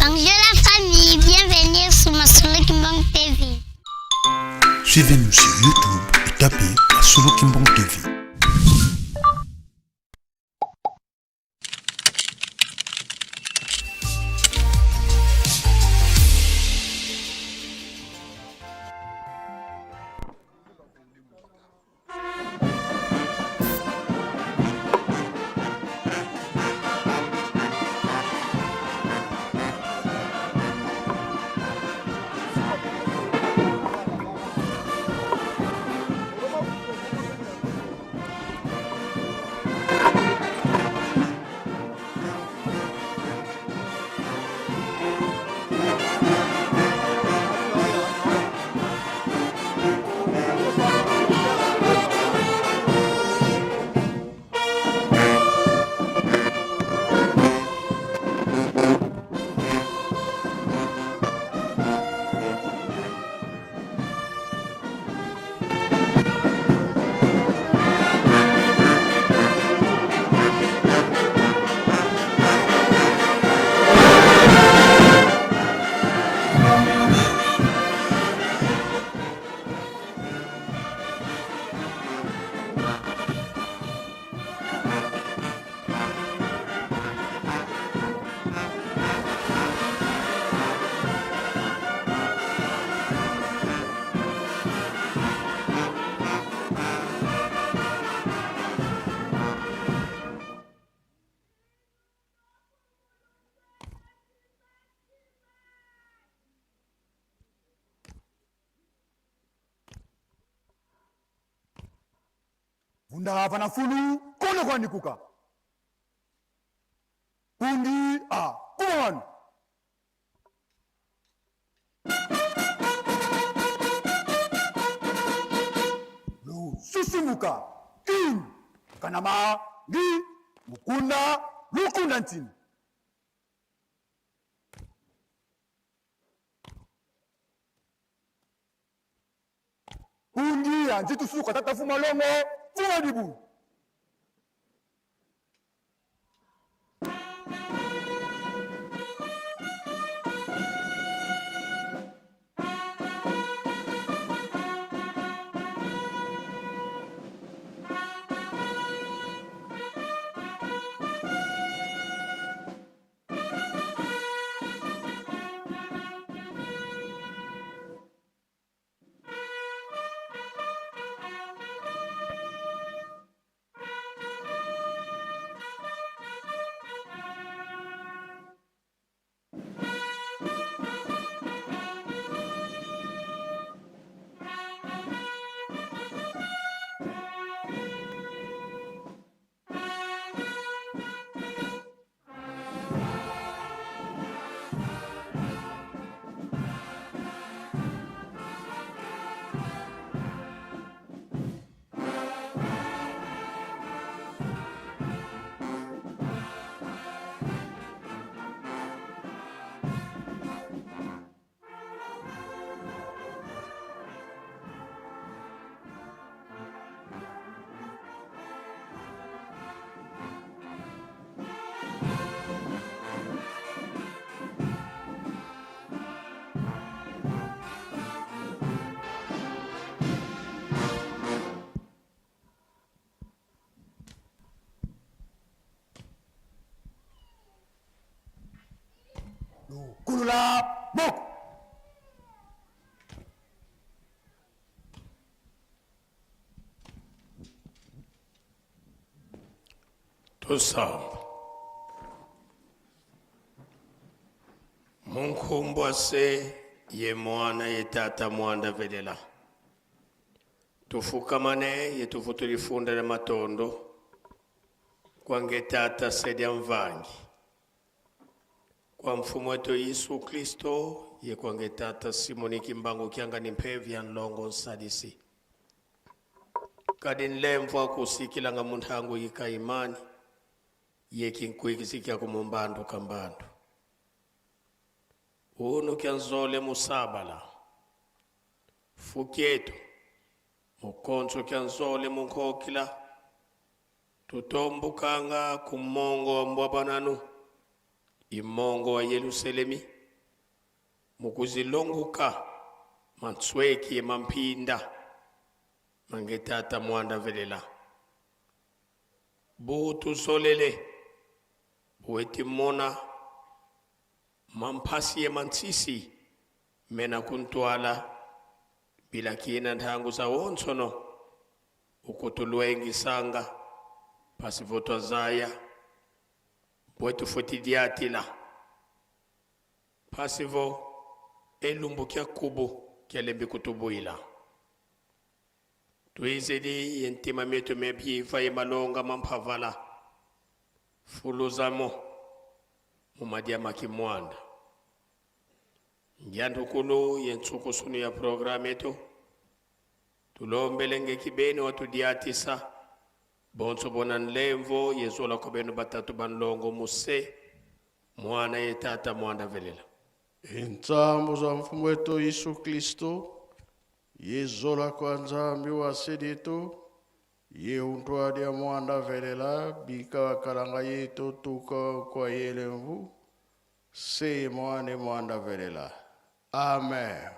Bonjour la famille, bienvenue sur Masolo Kimbang TV. Suivez-nous sur YouTube et tapez Masolo Kimbang TV. Vunda vana fulu kono kwandikuka pundi a kumawanu Susumuka in kanama ngi mukunda lukunda ntini. Pungi ya nzitu suka tata fuma longo fuma dibu. Kulula moko. Tosamba. Munkumbwa se ye mwana ye tata mwanda velela. Tufukamane ye tufutulifunda le matondo kwange tata sedia mvangi. Kwa mfumo wetu Yesu Kristo ye kwange tata Simoni Kimbangu kianga ni mpevi ya nlongo nsadisi. Kadi nlemvwa kusikilanga munthangu yika imani ye kinkwikisikia kumumbandu kambandu. Unu kya nzole musabala fukietu mukonso kya nzole munkokila tutombukanga kumongo wa mbwabananu Imongo wa Yelusalemi mukuzilonguka mantsweki ye mampinda mangetata mwanda velela butuzolele buetimona mamphasi ye mantsisi mena kuntwala bilakina nthangu za wonsono ukutulwengisanga pasivotwa zaya bwetu futi diatila pasivo elumbu kya kubu kyalembi kutubuila tuizeli yentima mietu mebyiva ye malonga mamphavala fuluzamo mumadia makimwanda ngyantukulu yentsukusunu ya programu yetu tulombele ngekibeni watudiatisa bonso bona nlemvo yezola kobenu batatu banlongo muse mwana ye tata mwanda velela. Hi nsambo za mfumu wetu Yesu Kristo, yezola kwa Nzambi wa seditu, ye untwadi ya mwanda velela, bika wakalanga yetu tuka kwa yelemvu, se mwane mwanda velela. Amen.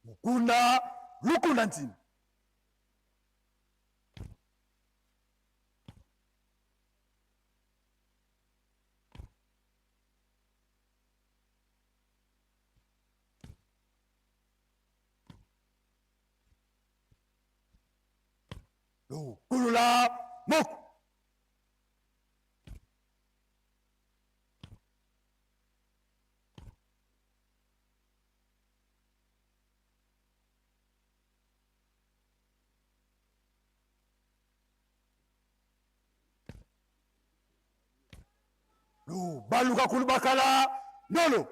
Mukunda lukunda nzima. Lukulula moko. Lubaluka kulubakala ndolo.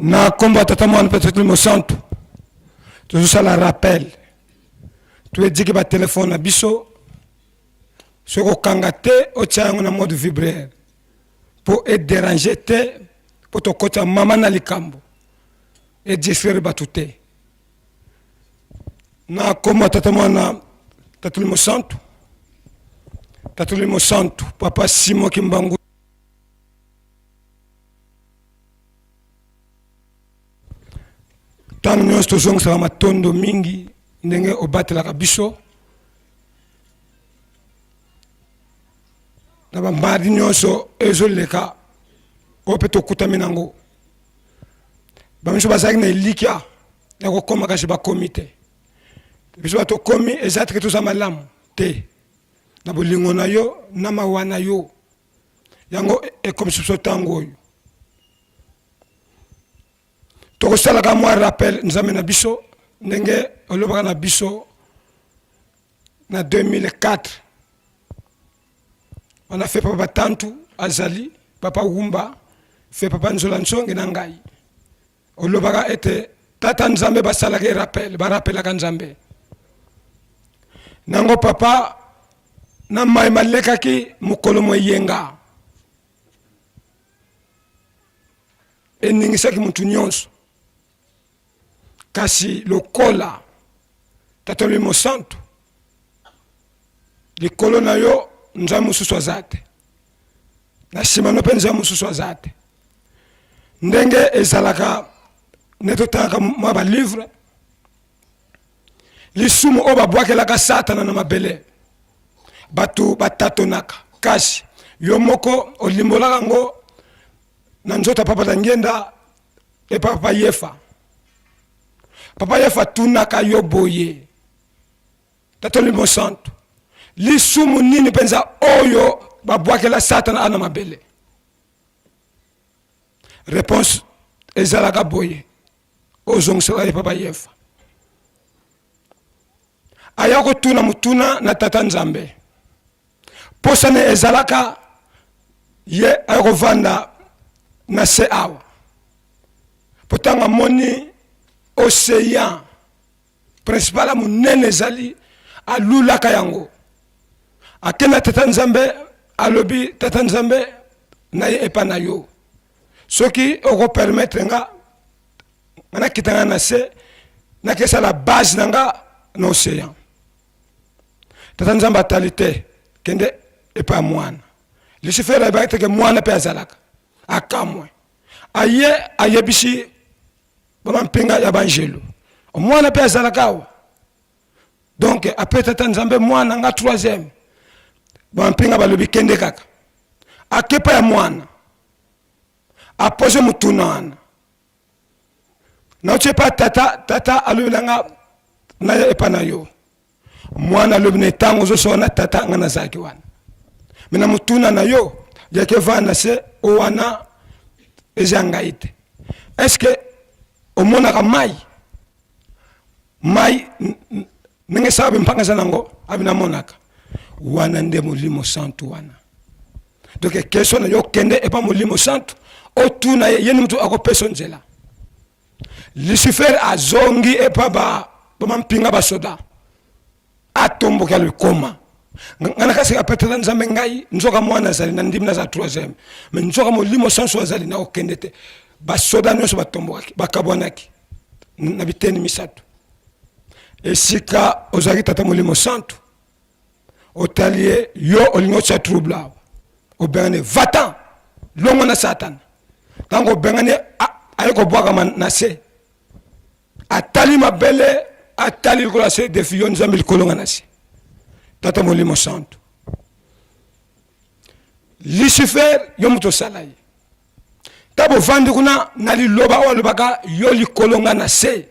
Na nkombo ya Tata, Mwana mpe Molimo Mosantu, tozosala rappel. Toyediki batelefone na biso, soki okanga te, otia yango na mode vibreur mpo edéranger te, mpo tokɔta mama na likambo edistraire bato te. Na nkombo ya Tata, Mwana, Tata Mosantu, Tata Mosantu, Papa Simon Kimbangu, ntango nyonso tozongisaka matondo mingi ndenge obatelaka biso na bamardi nyonso ezoleka oyo mpe tokutami nango. Bamiso bazalaki na elikya ya kokóma, kasi bakomi te. Biso batokomi, eza teke toza malamu te. Na bolingo na yo na mawa na yo, yango ekomisi biso ntango oyo tokosalaka mwa rappel. Nzambe na biso, ndenge olobaka na biso na 2004 wana, fe papa batantu azali papa Wumba, fe papa Nzola Nsonge na ngai, olobaka ete tata Nzambe basalaka rappel, barapelaka Nzambe nango papa na mai malekaki mokolo moyenga eningisaki mutu nyonso. Kasi lokola Tata Molimo Santu Likolo na yo nzambe mosusu aza te, na nsima no mpe nzambe mosusu aza te. Ndenge ezalaka nde totangaka mwa balivre, lisumu oyo babwakelaka Satana na mabele, bato batatonaka, kasi yo moko olimbolaka yango na nzoto ya Papa Diangienda e Papa Yefa. Papa Yefa atunaka yo boye, Tata Molimo Santu, lisumu nini mpenza oyo babwakela Satana ana mabele? Réponse ezalaka boye, ozongiselaka ye Papa Yefa. Aya kotuna motuna na Tata Nzambe, posa ne ezalaka ye aya kovanda na se awa, po ntango amoni océan principal ya monene ezali, alulaka yango, akenda Tata Nzambe, alobi Tata Nzambe na ye epa na yo, soki okopermettre nga nga nakita nga na se, nakesala base na nga na océan. Tata Nzambe atali te, kende epa ya mwana. Lucifer ayebaki te ke mwana mpe azalaka, akamwe, aye ayebisi bamampinga ya banjelu, mwana mpe azalaka awa. Donc ape Tata Nzambe mwana nga troisième, bamampinga balobi kende kaka, akepa ya mwana, apose motuna wana, nauti epa tata, tata alobi na nga naya epa na yo. Mwana alobi na ntango ozosola na tata, nga nazalaki wana, me na motuna na yo yake vanda se o wana eza ngai te. Est-ce que omonaka mai mai ndenge esala bimpanga eza nango? Abi namonaka wana nde Molimo Santu wana. Donc question na yo, kende epa Molimo Santu, otuna ye, ye ni motu akopesa nzela. Lucifer azongi epa ba bamampinga basoda, atomboki, alobi koma nga nakasika petela Nzambe ngai nzoka mwana azali na ndimi naza troisième, me nzoka Molimo Sansu azali na okende te. Basoda nyonso batombokaki, bakabwanaki na biteni misato. Esika ozalaki Tata Molimo Santu, otali ye, yo olingi otya trouble awa, obengani, vatan longo na Satana. Ntango obengani, aye kobwakama na se, atali mabele, atali likolo ya se, defi yo Nzambe likolo nga na se. Tata Molimo Santu, Lucifer yo moto osala ye, ta bovandi kuna na liloba oyo alobaka yo likolo nga na se,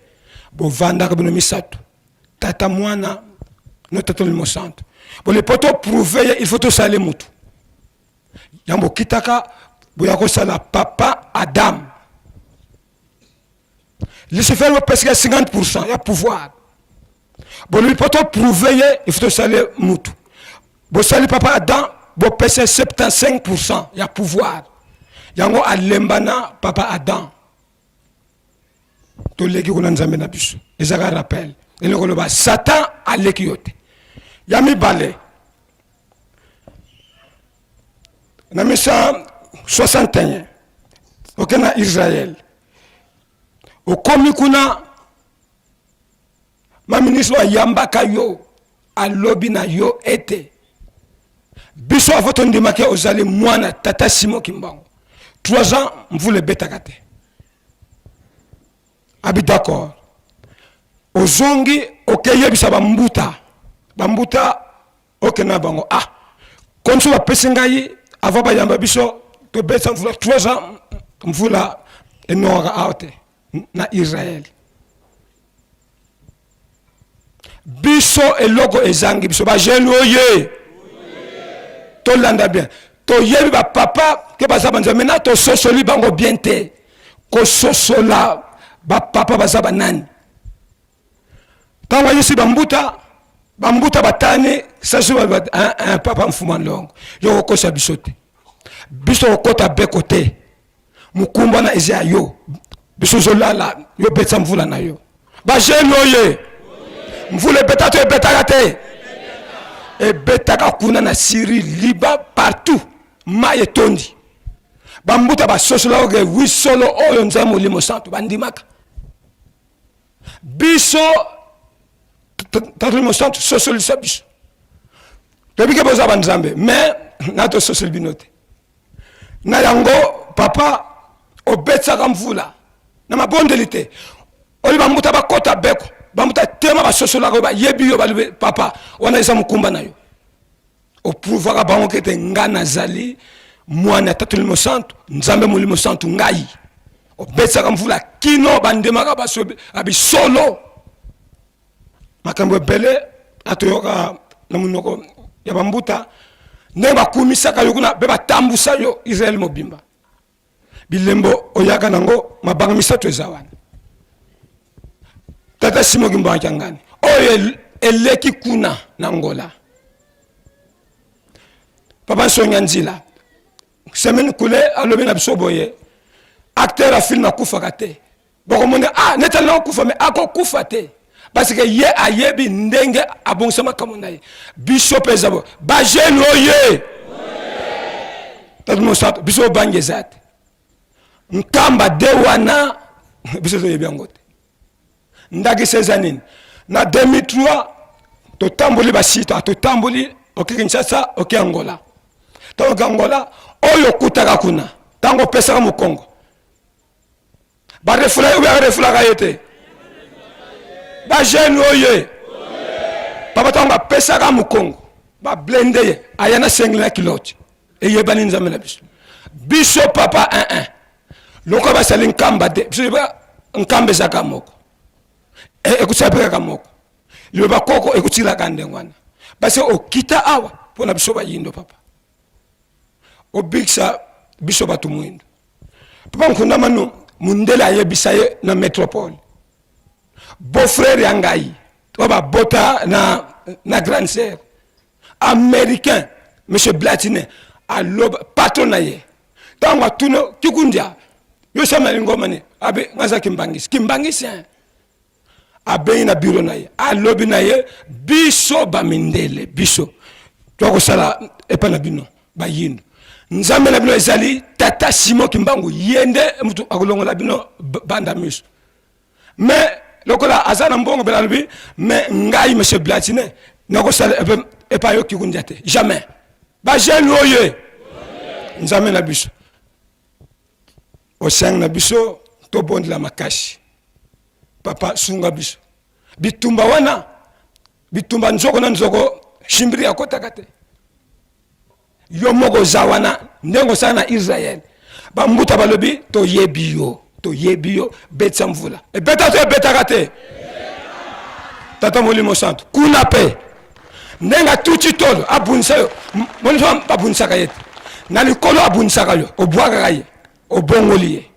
bovandaka bino misato, Tata Mwana no Tata Molimo Santu. Bole po to prouver ye, il faut tosala ye mutu yango, bokitaka boya kosala Papa Adam. Lucifer bopesika 50% ya pouvoir, bolobi po to prouver ye, il faut tosala ye mutu, bosali Papa Adam, bopesa 75% ya pouvoir, yango alembana Papa Adam. Toleki kuna, Nzambe na biso, ezaka rappel eloko loba Satan aleki yo te. Ya mibale, na 1961 oke na Israel, okomi kuna, maministre ayambaka yo, alobi na yo ete biso avo tondimaki ozali mwana Tata Simo Kimbangu, 3 ans mvula ebetaka te. Abi d'accord, ozongi, okeyebisa bambuta, bambuta okende na bango, ah konso bapesi ngai avant bayamba biso, tobetisa mvula 3 ans, mvula enokaka awa te na Israel. Biso eloko ezangi biso bajeune oye, tolanda bien, toyebi bapapa ke baza banzambe, maintenant tososoli bango bien te. Kososola bapapa baza banani? Ntango ayesi bambuta, bambuta batani sasu, papa mfuma ndongo, yo kokosa biso te, biso kokota beko te, mokumba na eza ya yo, biso ozolala, yo betisa mvula na yo. Bajeune oye, mvula ebeta to ebetaka te? Ebetaka kuna na Syrie, Liban, partout mai etondi. Bambuta basosola oke wi solo oyo Nzambe Molimo Santu bandimaka biso. Tata Molimo Santu sosolisa biso. Toyebi ke boza banzambe, mais na tososoli bino te. Na yango papa obetisaka mvula na mabondeli te, oyo bambuta bakota beko bambuta tema basosolaka oyo bayebi yo, balobi papa wana eza mokumba na yo. Oprouvaka bango kete nga nazali mwana ya Tata Molimo Santu, Nzambe Molimo Santu ngai. Obetisaka mvula kino bandemaka baso abisolo makambo ebele atoyoka na monoko ya bambuta ndenge bakumisaka yo kuna mpe batambusa yo Israele mobimba. Bilembo oyaka nango mabanga misato eza wana. Tata Simon Kimbangu Kiangani oyo eleki kuna na Angola, papa Nsonga Nzila semaine kule alobi na biso boye, acteur ya film akufaka te, bokomona ah neti alinga kokufa me akokufa te parce que ye ayebi ndenge abongisa makambo na ye. Biso mpe eza boye bajeune oye tata mosantu, biso obangi eza te nkamba de wana biso toyebi yango te. Ndakisa eza nini? Na 2003 totamboli basita, totamboli oke Kinshasa, oke Angola. Ntango oke Angola oyo okutaka kuna ntango opesaka mokongo barefula ye oyo arefulaka ye te, bajeune oye papa ntango apesaka mokongo bablende ye aya na sengeli na kilote eyebani nzambe na biso biso papa 1 lokola basali nkamba te biso nkamba ezaka moko ekutisa mpe kaka moko liloba koko ekutilaka ndenge wana basi okita awa mpo na biso bayindo papa obikisa biso bato mwindo papa nkunda manu mundele ayebisa ye na metropole beau frère ya ngai oyo babota na, na grande sœur américain monsieur Blatine aloba patron na ye ntango atuna kikundia yo sama lingoma ne abe ngaza kimbangisi kimbangisi hein abengi na bureau na ye alobi na ye biso bamindele biso tokosala epai na bino bayindo nzambe na bino ezali tata Simon Kimbangu ye nde motu akolongola bino banda miso mais lokola aza na mbongo mpe nalobi mais ngai monsieur Blatine nakosala epai yo kikundia te jamais bajeune oye nzambe na biso osengi na biso tobondela makasi papa sunga biso bitumba wana bitumba nzoko na nzoko shimbiri akotaka te yo moko oza wana ndenge osala na Israel bambuta balobi toyebi yo toyebi yo betisa mvula ebeta to ebetaka te tata molimo santu kuna mpe ndenge atuti tolo abundisa yo molimo abundisaka ye te na likolo abundisaka yo obwakaka ye obongoli ye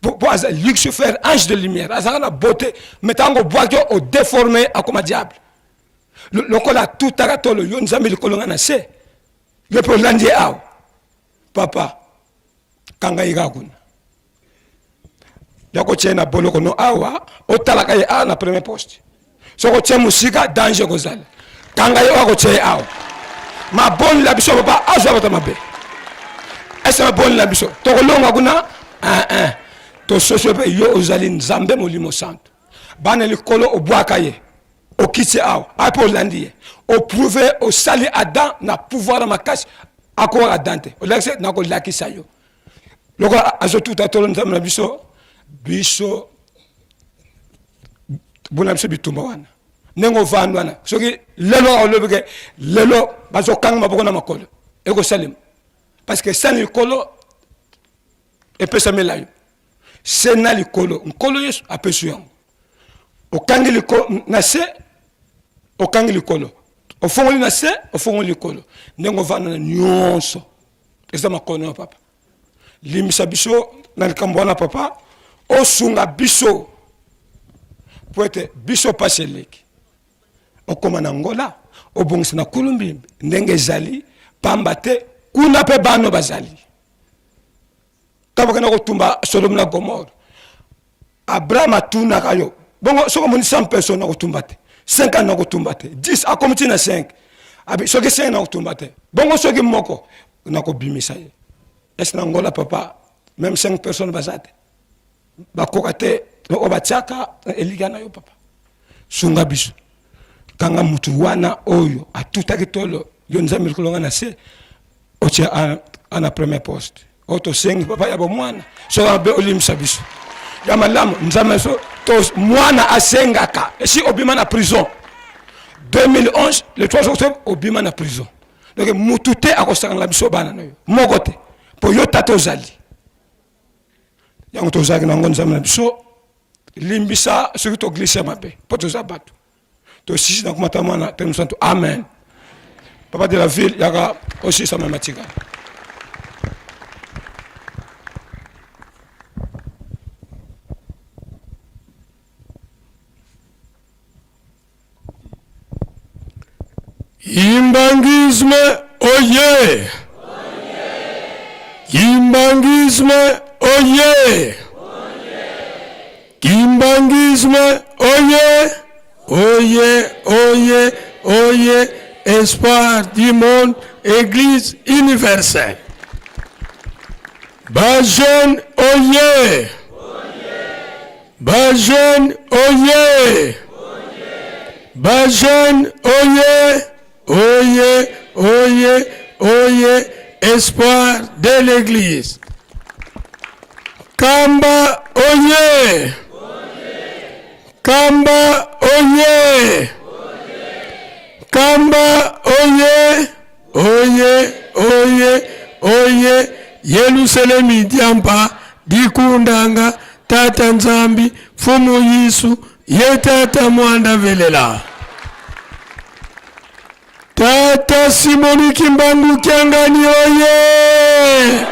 po aza lucifer ange de lumière azalaka na beauté mais ntango obwaki yo odeforme akoma diable lokola atutaka tolo yo nzambe likolo nga na se yo mpe olandi ye awa papa kanga ye kaka kuna ya kotia ye na boloko no awa otalaka ye awa na premier poste soki otie mosika danger ekozala kanga ye oyo akotia ye awa maboni na biso papa azwa bato mabe ese maboni na biso tokolonga kuna tososio mpe yo ozali nzambe molimo santu bana likolo obwaka ye okiti awa ape olandi ye oprouve osali adam na pouvoir na makasi akoka adam te olakisi nakolakisa yo lokola azotuta tolo nzambe na biso biso bona biso bitumba wana ndenge ovandi wana soki lelo olobi ke lelo bazokanga maboko na makolo ekosalema parce que sani likolo epesamela yo se na likolo nkolo yesu apesi yango okangi likolo na se okangi likolo ofongoli na se ofongoli likolo ndenge ovanda na nyonso eza makono ya papa limbisa biso na likambo wana papa osunga biso po ete biso mpasi eleki okoma na ngola obongisa na kulumbi ndenge ezali pamba te kuna mpe bano bazali ntango bakenda kotumba Sodome na Gomore Abraham atunaka yo bongo soki omoni 100 personnes nakotumba te 50 nakotumba te 10 akomi ti na 5 abi soki 5 nakotumba te bongo soki moko nakobimisa ye ese na ngola papa même 5 personnes baza te bakoka te oyo batiaka elika na yo papa sunga biso kanga mutu wana oyo atutaki tolo. Yo Nzambe likolo nga na se otia ana premier poste. Oyo tosengi papa ya bomwana soki mabe olimbisa biso ya malamu Nzambe so to mwana asengaka esi obima na prison 2011 le 3 octobre obima na prison. Donc mutu te akosangana biso bana na yo moko te po yo tata ozali yango tozalaki na yango. Nzambe na biso, limbisa soki toglise mabe mpo toza bato. Tosisi na komata mwana pe mosantu, amen. Papa de la ville, yaka osisa mama tika. Kimbanguisme oye! Kimbanguisme oye! Kimbanguisme oye! Oye, oye, oye, espoir du monde, église universelle. Ba jeune oye! Ba jeune oye! Ba jeune oye! Oye, oye, oye, espoir de l'église. Kamba oye! Kamba oye! Kamba oye! Oye, oye, oye, Yelusalemi diampa dikundanga Tata Nzambi Mfumu Yesu ye Tata mwanda velela. Tata Simoni Kimbangu Kiangani oye!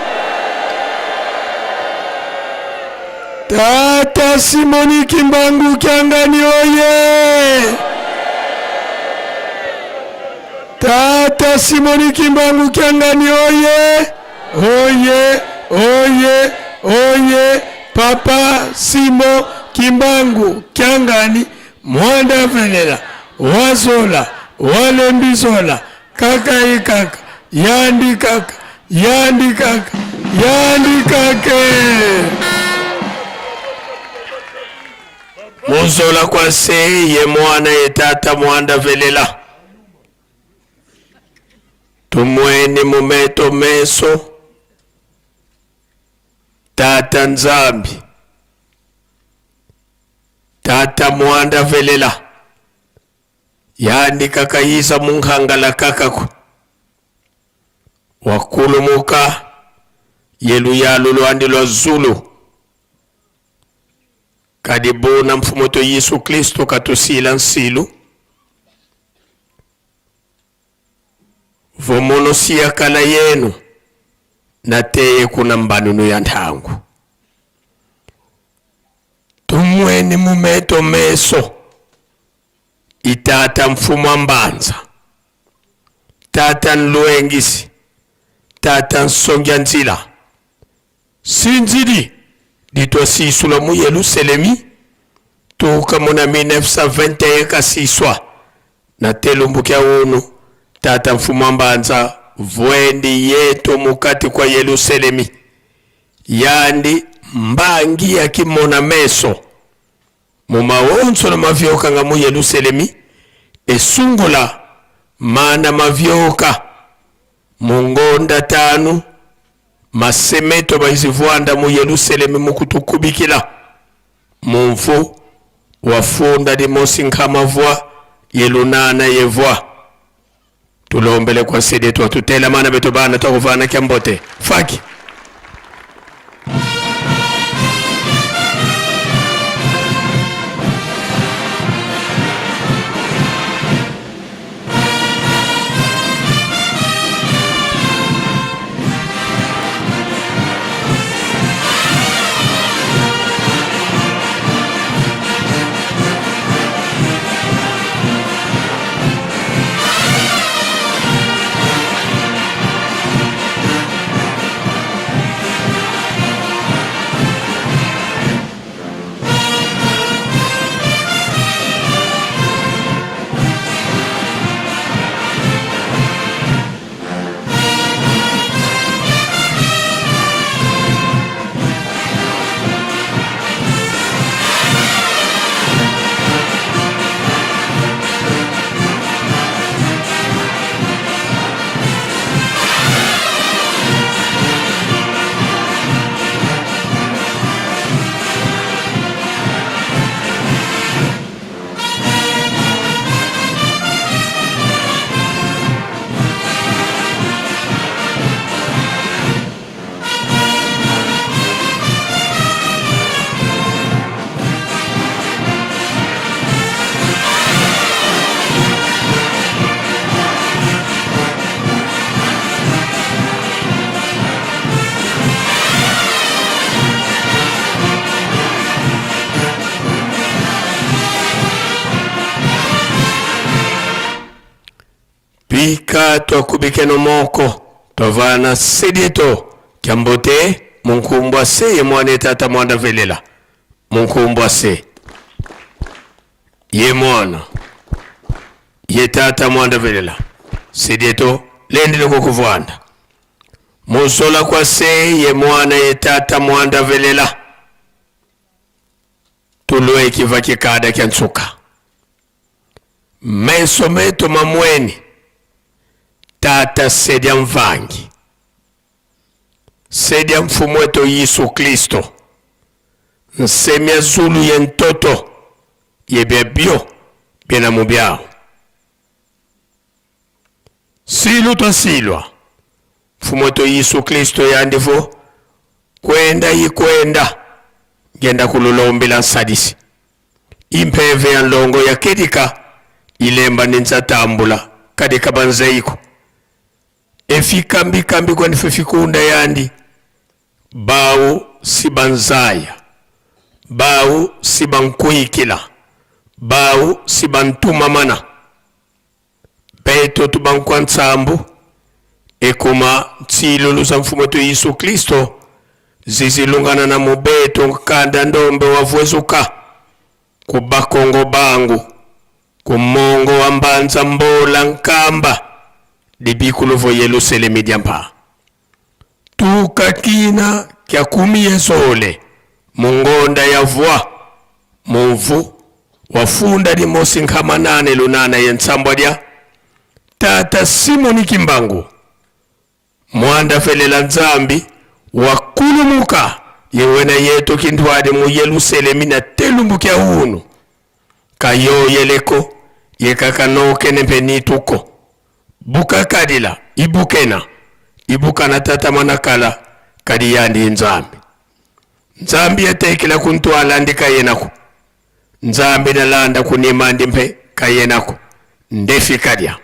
Tata Simoni Kimbangu Kiangani oye! Tata Simoni Kimbangu Kiangani oye! Oye, oye, oye! Papa Simo Kimbangu Kiangani mwanda velela wazola walembizola kaka ikaka yandi kaka yandi kaka yandi kake muzola kwa se ye mwana ye tata mwanda velela tumweni mumeto meso tata Nzambi tata mwanda velela yandi kakayiza munghangala kakako wakulumuka yeluyalu lwandi lwa zulu kadibuna mfumoto Yesu Kristo katusila nsilu vomono siyakala yenu nateye kuna mbanunu ya nthangu tumweni mumeto meso itata mfumo mbanza tata nluengisi tata nsongia nzila sinzili litwasisula mu Yelusalemi tuka muna 1921 kasiswa na telumbukia unu tata mfumo mbanza vwendi yetu mukati kwa Yelusalemi yandi mbangi ya kimona meso mumawonso na mavyoka nga mu Yelusalemi esungula mana mavyoka mungonda tanu masemeto baizivwanda mu Yelusalemi mukutukubikila mumfu wafunda limosi nkhamavwa yelunana yevwa tulombele kwa sede twatutela mana beto bana twakuvana kyambote faki. Bika twakubikeno moko twavana sedieto kyambote munkumbwa se ye mwana etata mwanda velela munkumbwa se ye mwana ye tata mwanda velela sedieto lendele kokuvwanda muzola kwa se ye mwana ye tata mwanda velela tulwe kiva kikada kya ntsuka Meso meto mamweni tata sedia mvangi sedia mfumu wetu Yesu Kristo nsemia zulu ye ntoto yebia bio biena mubiao silu twasilwa mfumu wetu Yesu Kristo yandivo kwenda yikwenda ngenda kululombela nsadisi Impeve ya nlongo ya kedika ilemba ni nzatambula kadika banzeiko efikambikambi kwanife fikunda yandi bau si banzaya bau si bankuikila bau si bantumamana beto tubankwa ntsambu ekuma ntsilulu za mfumu wetu Yesu Kristo zizilungana na mubeto nkanda ndombe wavwezuka ku bakongo bangu ku mongo wa mbanza mbola nkamba dibikuluvo Yelusalemi dia mpa tukakina kya kumi yezole mungonda ya vwa muvu wafunda limosi nkhama nane lunana ye ntsambwa lya tata Simoni Kimbangu mwanda felela Nzambi wakulumuka yewena yetu kindwadi mu Yerusalemi na telumbu kya unu kayoyeleko yekakanokene mpenituko bukakadila ibukena ibukana tata mwanakala kadi yandi Nzambi Nzambi yatekela kuntwala ndi kayenako Nzambi nalanda kunima ndi mpe kayenako ndefikalya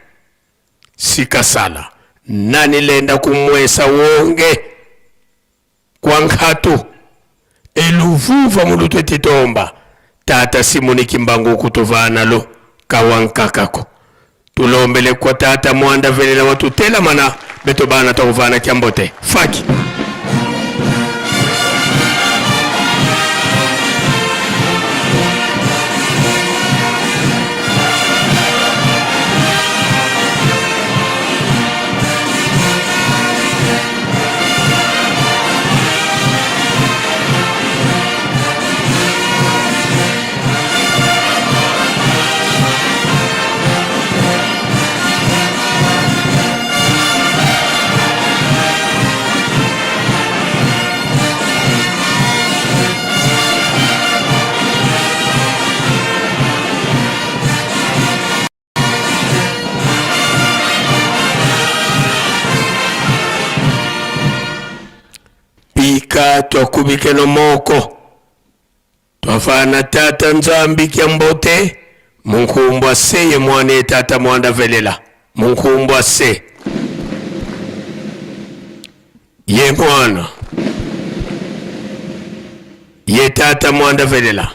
sikasala nani lenda kumwesa wonge kwa nkhatu eluvuva mulutwe titomba tata Simoni Kimbangu kutuvanalo kawankakako tulombele kwa tata mwanda velela watutela mana beto bana takuvana kyambote faki Pika twakubikeno moko twafana tata Nzambi kya mbote munkumbwa se ye mwana tata mwanda velela munkumbwa se ye mwana ye tata mwanda velela.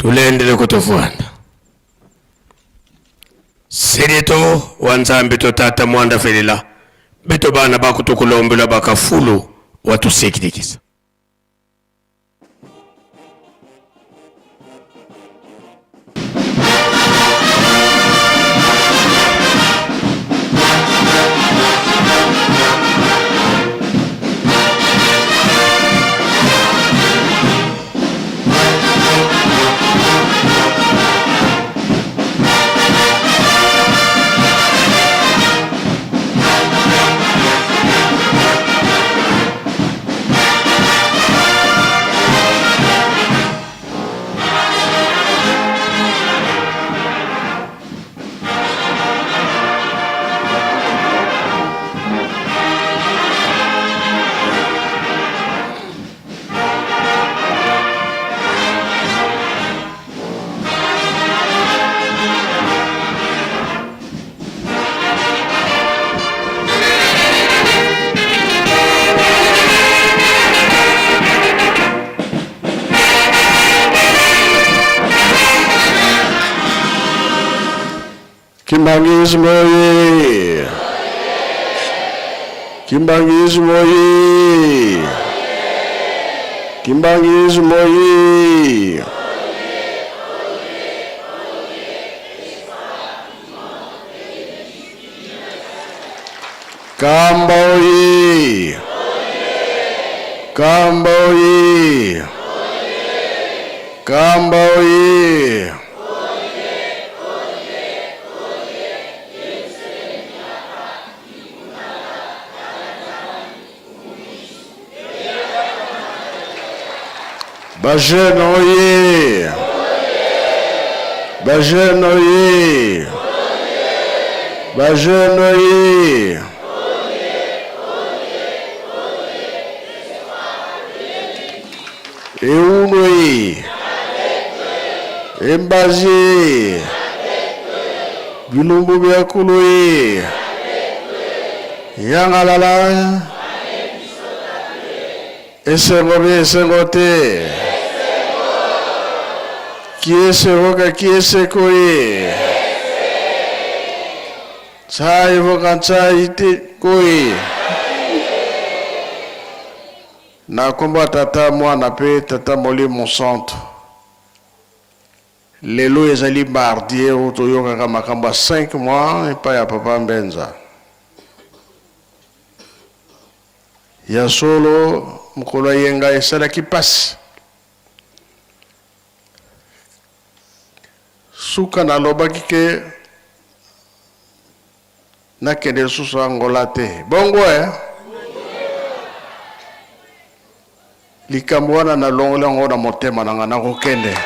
Tulendele kutuvwanda. Sirito wa Nzambi to tata mwanda felela beto bana bakutukulombela bakafulu watusikilikisa. Kimbanguisme oye! Kimbanguisme oye! Kimbanguisme oye! Kamba oye! Kamba oye! Kamba oye! Bajeune oye! Bajeune oye! Bajeune oye! Euno ye! Embazi ye! Bilumbu bya kulu ye! Yangalala! Esengo be esengo te! Kiese voka kiese koye! Tsai voka tsai te koye! Na kombo ya Tata, Mwana pe Tata Molimo Santu. Lelo ezali mardi oyo toyokaka makambo ya 5 mois epai ya Papa Mbenza. Ya solo mokolo ya yenga esalaki pasi. Suka nalobaki ke nakende lisusu Angola te. Bongo eh? Likambo wana nalongoli yango na motema na nga, nakokende.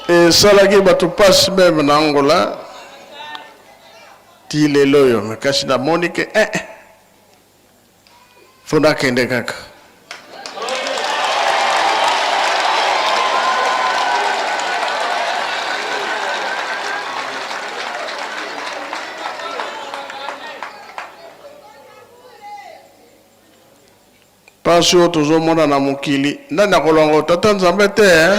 Esalaki bato pasi meme na Angola ti lelo oyo, mais kasi namoni ke eh, eh, fo nakende kaka. Pasi oyo tozomona na mokili, nani akolonga Tata Nzambe te eh?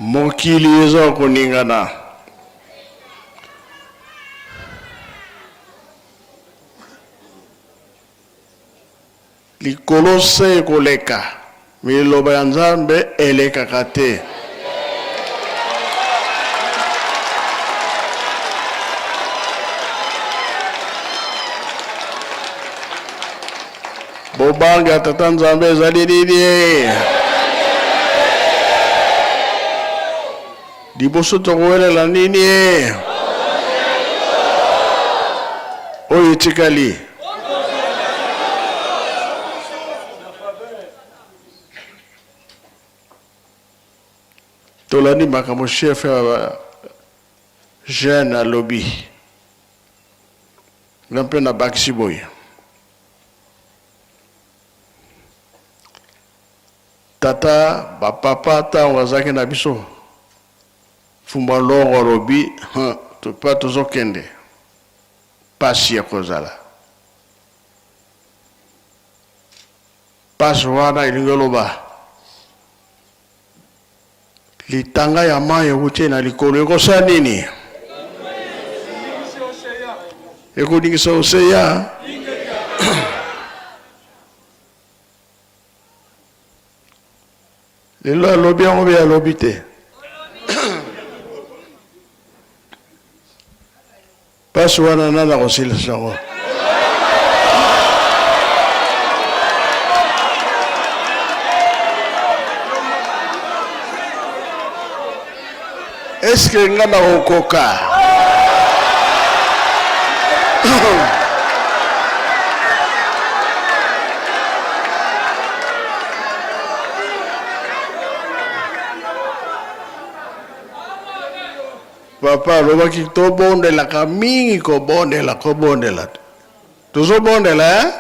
Mokili eza koningana. Likolo se ekoleka, mais liloba ya Nzambe elekaka te. Bobangi ya Tata Nzambe ezali nini? Liboso tokowelela nini? Oyo etikali. Tolandi makambo chef ya ba jeune alobi. Nga mpe nabakisi boye. Tata ba papa tango azalaki na biso Fumba Longo alobi hum pa tozokende pasi ekozala. Pasi wana elingi oloba litanga ya mayi ewuti na likolo ekosala nini? Ekoningisa oseya. Lelo alobi yango be alobi te. Pasi wana nani akosilisa yango? Est-ce que nga nakokoka? Papa alobaki tobondelaka mingi, kobondela, kobondela. Tozobondela eh?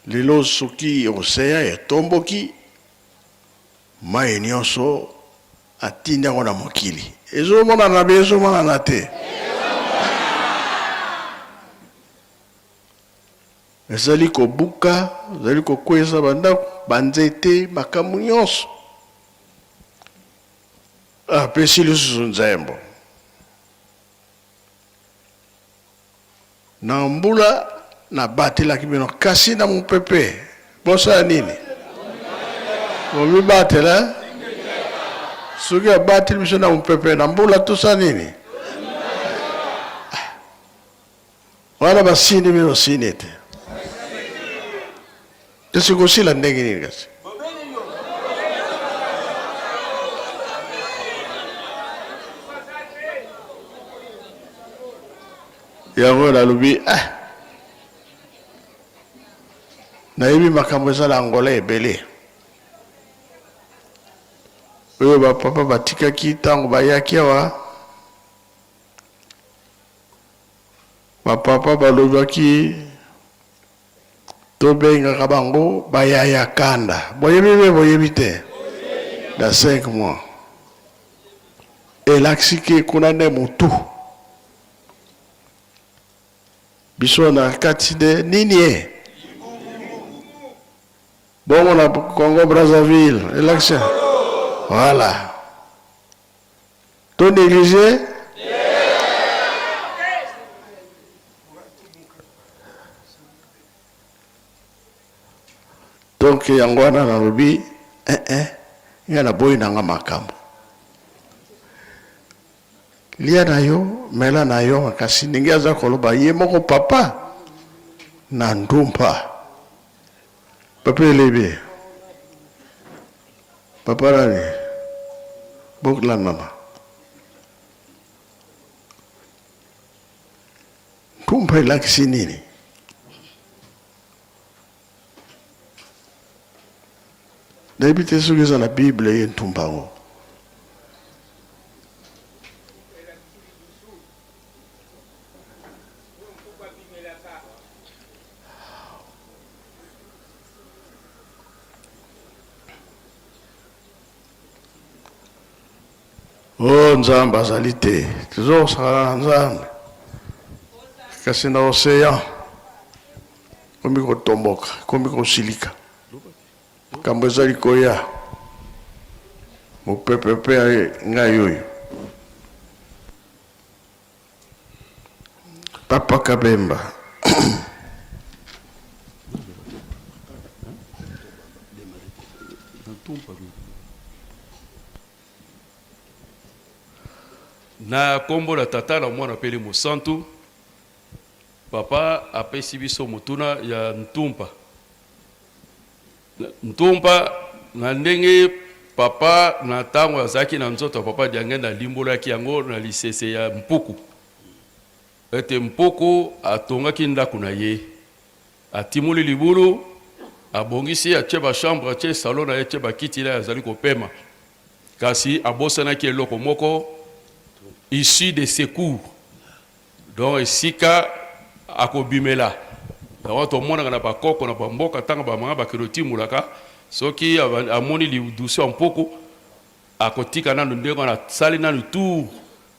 Lelo soki ocean etomboki, mayi nionso atindi yango na mokili. Ezomonana be ezomonana te? Ezali kobuka, ezali kokweyisa ba ndako, ba nzete, makambo nionso. Apesi lisusu nzembo. Na mbula nabatelaki bino, kasi na mopepe bosala nini? Bomibatela. Soki abateli biso na mopepe na mbula, tosala nini? Wana basini bino sini te, kasi kosila ndenge nini kasi? Yango nalobi ah, nayebi makambo eza na Angola ebele oyo bapapa batikaki ntango bayaki awa. Bapapa balobaki tobengaka bango bayaya kanda. Boyebi be boyebi te? Na 5 mois elakisi ke kuna nde mutu biso na kati nde nini e bongo na Congo Brazzaville elakisi voilà to néglige Donc yango wana nalobi eh eh nga naboyi na nga makambo. Lia na yo, mela na yo kasi ndenge aza koloba ye moko papa na ndumba. Papa elebe. Papa nani? Bokla mama. Ndumba elakisi nini? Nayebi te soki eza na Bible ye ntumba yango. Oh Nzambe azali te, tozokosakana na Nzambe kasi na ocean Ekomi kotomboka, ekomi kosilika. Makambo ezali koya. Mopepe mpe ngai oyo. Papa Kabemba. Na kombo na Tata na Mwana mpe Elimo Santu. Papa apesi biso motuna ya ntumpa. Ntumpa na ndenge papa na tango azalaki na nzoto ya papa Diangenda alimbolaki yango na lisese ya mpuku. Ete mpuku atongaki ndako na ye. Atimoli libulu, Abongisi, atie ba chambre, atie salon na ye, atie bakiti na ye, azali kopema. Kasi abosanaki eloko moko, issue de secours. Donc esika akobimela. Yango tomonaka na bakoko na bamboka ntango bamama bakende otimolaka, soki amoni lidusu ya mpuku, akotika nanu ndenge wana, asali nanu tour,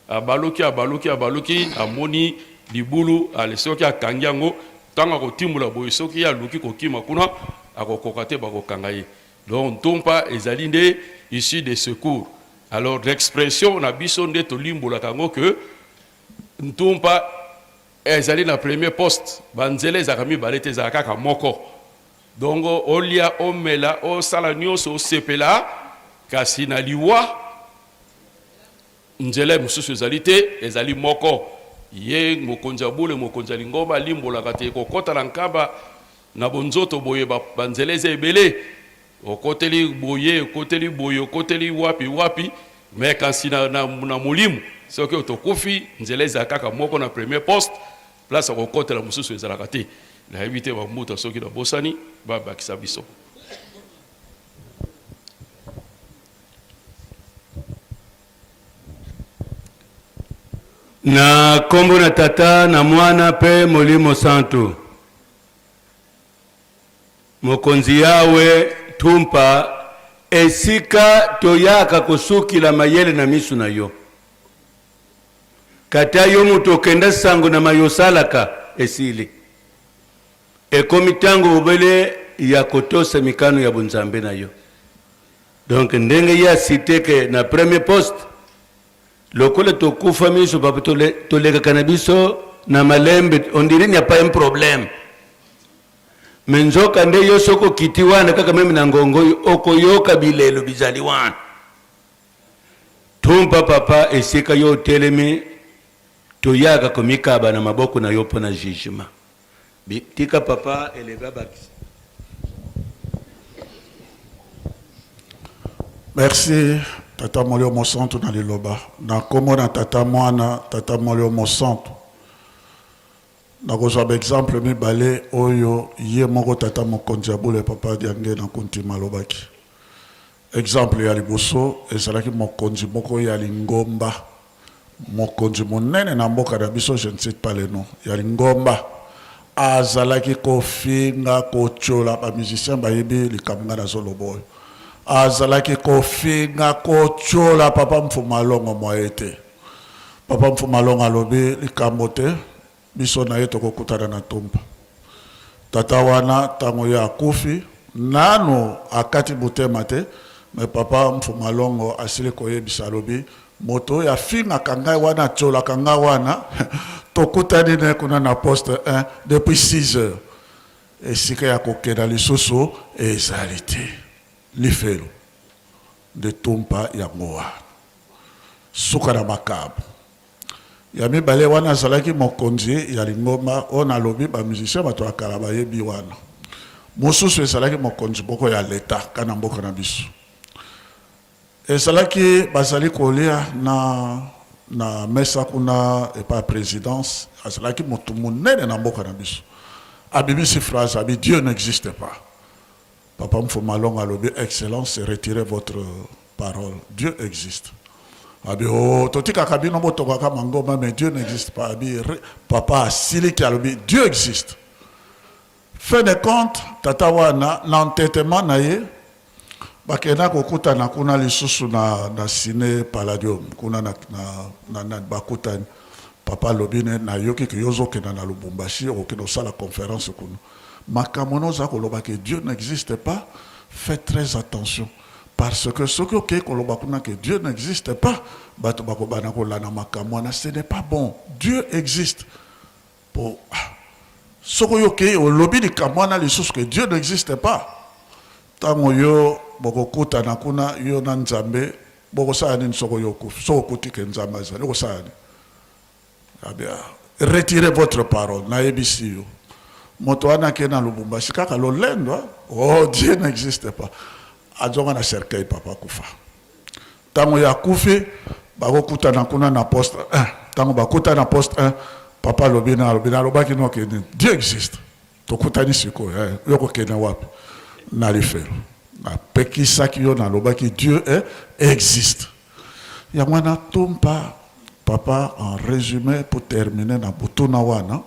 abaluki, abaluki, abaluki, amoni libulu, ale soki akangi yango, ntango akotimola boye, soki ye aluki kokima kuna, akokoka te, bakokanga ye. Donc ntumpa ezali nde issue de secours. Alors l'expression na biso nde tolimbolaka yango que ntumpa ezali na premier poste, ba nzela ezalaka mibale te, ezalaka kaka moko. Donc olia, omela, osala nionso, osepela, kasi na liwa nzela mosusu ezali te, ezali moko. Ye mokonzi ya bule, mokonzi ya lingomba alimbolaka te kokota na nkamba na bonzoto boye, ba nzela eza ebele, okoteli boye, okoteli boye, okoteli wapi wapi, mais kasi na, na, na molimo soki tokufi nzela ezala kaka moko na premier poste, place ya kokotela mosusu ezalaka te. Nayebi te bambuta soki nabosani babakisa biso. Na kombo na Tata na Mwana pe Molimo Santu. Mokonzi Yawe tumpa esika toyaka kosukila mayele na misu na yo. Kata yo moto okenda sango na maye osalaka esili. Ekomi tango bobele ya kotosa mikano ya bonzambe na yo. Donc ndenge ye a cite que na premier poste lokola tokufa miso papa tolekaka na biso na malembe on dirait il n'y a pas un problème mais nzoka nde yo soki okiti wana kaka meme na ngongo oyo okoyoka bilelo bizali wana tumpa papa esika yo otelemi toyaka komikaba na maboko na yo mpo na jugement tika papa eleve abakisa. Merci tata molio mosantu na liloba na kombo na tata mwana tata molio mosantu nakozwa ba exemple mibale oyo ye moko tata mokonzi ya bule papa Diangienda Kuntima alobaki. Exemple ya liboso ezalaki mokonzi moko ya lingomba, mokonzi monene na mboka na biso, je ne cite pas le nom, ya lingomba, azalaki kofinga, kotiola, ba musiciens bayebi likambo ngai nazoloba oyo, azalaki kofinga, kotiola Papa Mfuma Longo moyen te. Papa Mfuma Longo alobi likambo te, Biso na ye tokokutana na tumba. Tata wana tango ye akufi nanu akati motema te mais papa Mfuma Longo asili koyebisa alobi moto oyo afingaka ngai wana atiolaka ngai wana tokutani na ye kuna na poste 1 depuis 6 heures esika ya kokenda lisusu ezali te. Lifelo nde tumpa yango wana. Suka na makambo. Ya mibale wana azalaki mokonzi ya lingomba oyo nalobi ba musiciens bato ya kala bayebi wana. Mosusu ezalaki mokonzi moko ya l'etat ka na mboka na biso. Ezalaki bazali kolia na na mesa kuna epa ya presidence, azalaki motu monene na mboka na biso. Abimisi phrase abi Dieu n'existe pas. Papa Mfuma Longo alobi excellence retirez votre parole Dieu existe. Abi oh totikaka bino botongaka mangomba mais Dieu n'existe pas. Abi papa asiliki alobi Dieu existe. Fin de compte tata wana na entetement na ye bakenda kokutana kuna lisusu na, na cine Palladium kuna na, na, na, na bakutani papa alobi ne nayoki ke yo ozokenda na Lubumbashi okokende kosala conférence kuna Makambo wana oza koloba que Dieu n'existe pas, fais très attention parce que soki okeyi koloba kuna que Dieu n'existe pas, batu bakobanda kolanda makambo wana, ce n'est pas bon, Dieu existe po soki oyo okeyi olobi likambo wana lisusu que Dieu n'existe pas, tango yo bokokutana kuna yo na Nzambe bokosala nini soki oyo okufi, soki okuti que Nzambe azali okosala nini? Abia retirez votre parole nayebisi yo moto wana ake na Lubumbashi kaka lolendo oh Dieu n'existe pas azonga na cercueil papa akufa ntango ya akufi bakokutana kuna na poste 1 ntango bakutana na poste 1 papa alobi na alobi nalobaki noke nini Dieu existe tokutani sikoyo eh, yo kokende wapi? Na lifelo. Napekisaki yo, nalobaki Dieu est existe. Yango wana tumpa papa en resume pour terminer na botuna wana,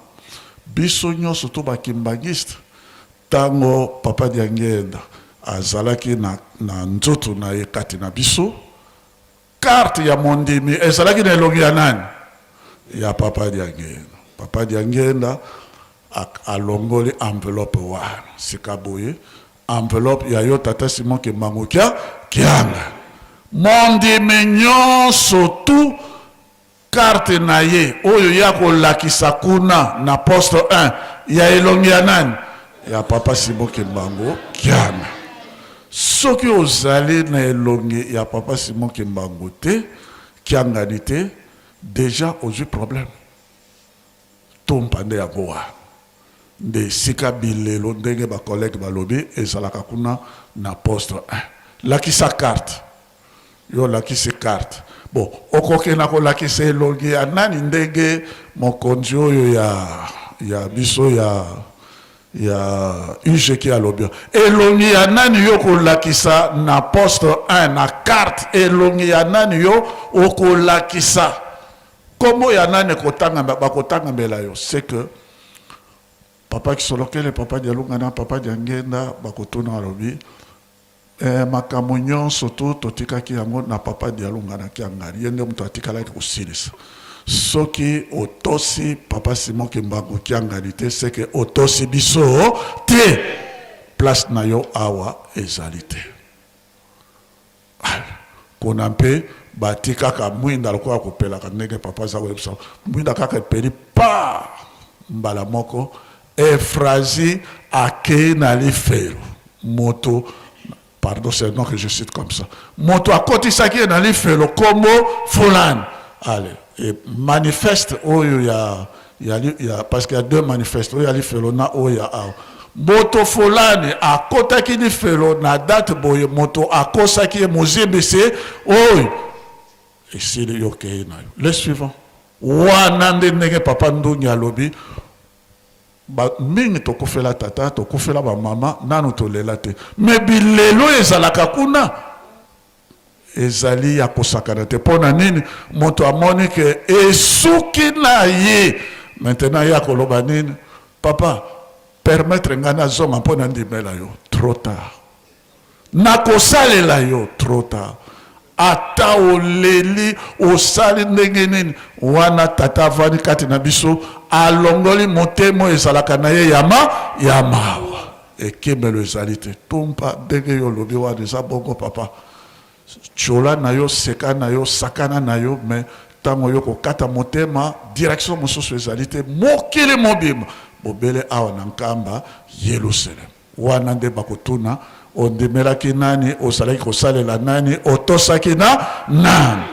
biso nyonso to ba kimbanguiste tango papa Diangienda azalaki na na nzoto na ye kati na biso, Carte ya mondimi ezalaki na elongi ya nani? Ya Papa Diangienda. Papa Diangienda alongoli enveloppe wana. Sika boye, enveloppe ya yo Tata Simon Kimbangu kia Kianga. Mondimi nyonso tout carte na ye oyo ye akolakisa kuna na poste 1 ya elongi ya nani? Ya Papa Simon Kimbangu Kiangani. Soki ozali na elongi ya Papa Simon Kimbangu te, Kiangani te, dejà ozui problème. Tumpa nde yango wana. Nde esika bilelo ndenge ba collègues balobi ezalaka kuna na poste 1. Lakisa carte. Yo olakisi carte. Bon, okokenda kolakisa elongi ya nani ndenge mokonzi oyo ya ya biso ya ya UGK alobi. Elongi ya nani yo kolakisa na poste 1 na carte, elongi ya nani yo okolakisa? Kombo ya nani ekotanga bakotangamela yo? C'est que Papa Kisolokele, Papa Dialungana, Papa Diangenda bakotuna alobi Eh makambo nyonso tout totikaki yango na papa Dialungana Kiangani ye nde moto atikalaki kosilisa. Soki otosi papa Simon Kimbangu Kiangani te ce que otosi biso te. Place na yo awa ezali te. Kuna mpe bati kaka mwinda lokola kopelaka ndenge papa aza koyebisa mwinda kaka epeli pa mbala moko Euphrasie akei na lifelo moto pardon c'est un nom que je cite comme ça moto akotisaki ye na lifelo kombo fulani allez et manifeste oyo ya ya, ya parce qu'il y a deux manifestes oyo ya lifelo na oyo ya awa moto fulani akotaki lifelo na date boye moto akosaki ye mozimbisi oyo esili yo okei na yo le suivant wana nde ndenge papa ndungi alobi Ba mingi tokufela tata, tokufela ba mama, nanu tolela te. Mais bilelo ezalaka kuna ezali ya kosakana te. Pona nini? Moto amoni ke esuki na ye. Maintenant ye akoloba nini? Papa, permettre ngai nazonga mpo nandimela yo. Trop tard. Nakosalela yo trop tard. Ata oleli, osali ndenge nini, wana Tata avandi kati na biso, alongoli motema oyo ezalaka na ye ya ma, ya mawa. Ekimelo ezali te. Tumpa ndenge yo olobi wana eza bongo papa. Tshiola na yo, seka na yo, sakana na yo, mais tango yo kokata motema, direction mosusu ezali te, mokili mobimba, bobele awa na Nkamba, Yelusalem. Wana nde bakotuna, Ondimelaki nani? Ozalaki kosalela nani? Otosaki na nani?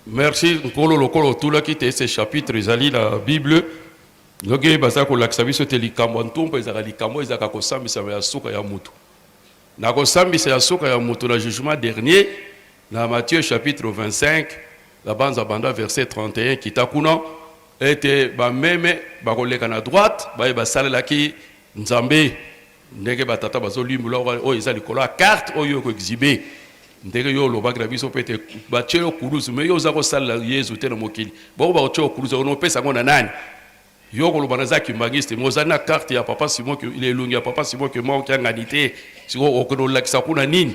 Merci Nkolo lokola otulaki te ce chapitre ezali na Bible noki baza kolakisa biso te likambo ya ntumba ezalaka likambo ezalaka kosambisama ya suka ya mutu na kosambisa ya suka ya mutu na jugement dernier na Matthieu chapitre 25 la banza banda verset 31 kita kuna ete bameme bakoleka na droite baye basalelaki Nzambe ndenge batata bazolimbola oyo eza likolo ya carte oyo ekoexhibe ndenge yo olobaki na biso mpe ete batie yo kuluzu me yo oza kosalela Yezu te na mokili bongo bakotia yo kuluzu yango opesa yango na nani yo koloba naza kimbanguiste me ozali na carte ya papa Simon elongi ya papa Simon Kimbangu Kiangani te sikoyo okende olakisa kuna nini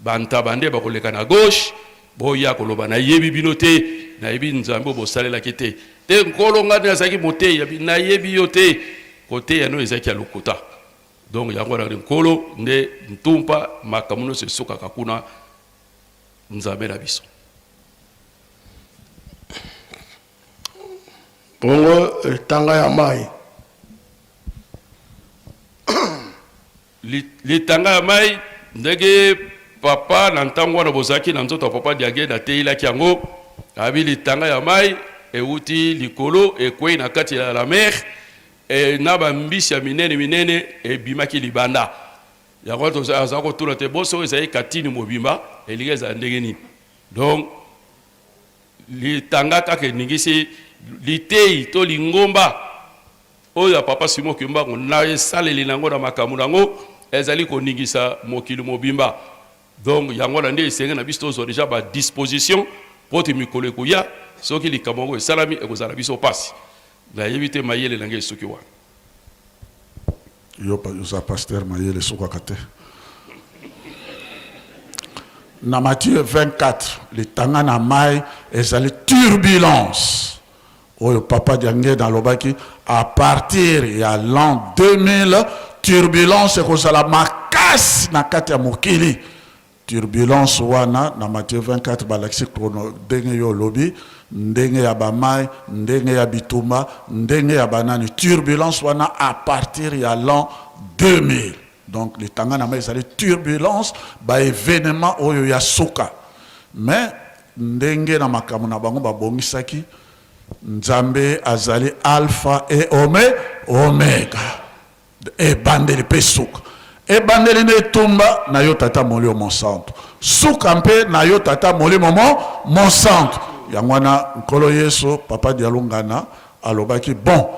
Ba ntaba nde bakoleka na gauche, boya koloba nayebi bino te, nayebi Nzambe oyo bosalelaki te. Te Nkolo, ngai nde nazalaki moteyi, abi nayebi yo te, koteya no ezalaki ya lokuta. Donc yango wana Nkolo nde ntumpa, makambo nyonso esukaka kuna, Nzambe na biso. Bongo etanga ya mai. Litanga ya mai, ndenge papa na ntango wana bozalaki na nzoto ya papa Diagenda ateyelaki yango, abi litanga ya mai ewuti likolo ekwei na kati ya la mer e, na bambisi ya minene minene ebimaki libanda. Yango wana aza kotuna te boso oyo ezali katini mobimba elingi ezala ndenge nini? Donc litanga kaka eningisi liteyi to lingomba. Oyo ya Papa Simon Kimbangu na esaleli na yango na makambo na yango ezali koningisa mokili mobimba. Donc yango wana nde esengeli na biso tozwa dejà ba dispositions mpo te mikolo ekoya soki likambo yango esalami ekozala biso pasi. Nayebi te mayele na ngai esuki wana. Yo oza pasteur mayele esukaka te. Na Matthieu 24 litanga na mayi ezali turbulence oyo papa Diangenda alobaki à partir ya l'an 2000 turbulence ekozala makasi na kati ya mokili. Turbulence wana na Matthieu 24 balakisi chrono ndenge yo olobi ndenge ya ba mayi ndenge ya bitumba ndenge ya ba nani turbulence wana à partir ya l'an 2000 donc litanga na mayi ezali turbulence ba evenement oyo ya suka mais ndenge na makambo na bango babongisaki Nzambe azali alpha et omega Ebandeli mpe suka. Ebandeli na etumba na yo Tata Molimo Mosantu, suka mpe na yo Tata Molimo mo Mosantu. Yango wana Nkolo Yesu, Papa Dialungana alobaki, bon,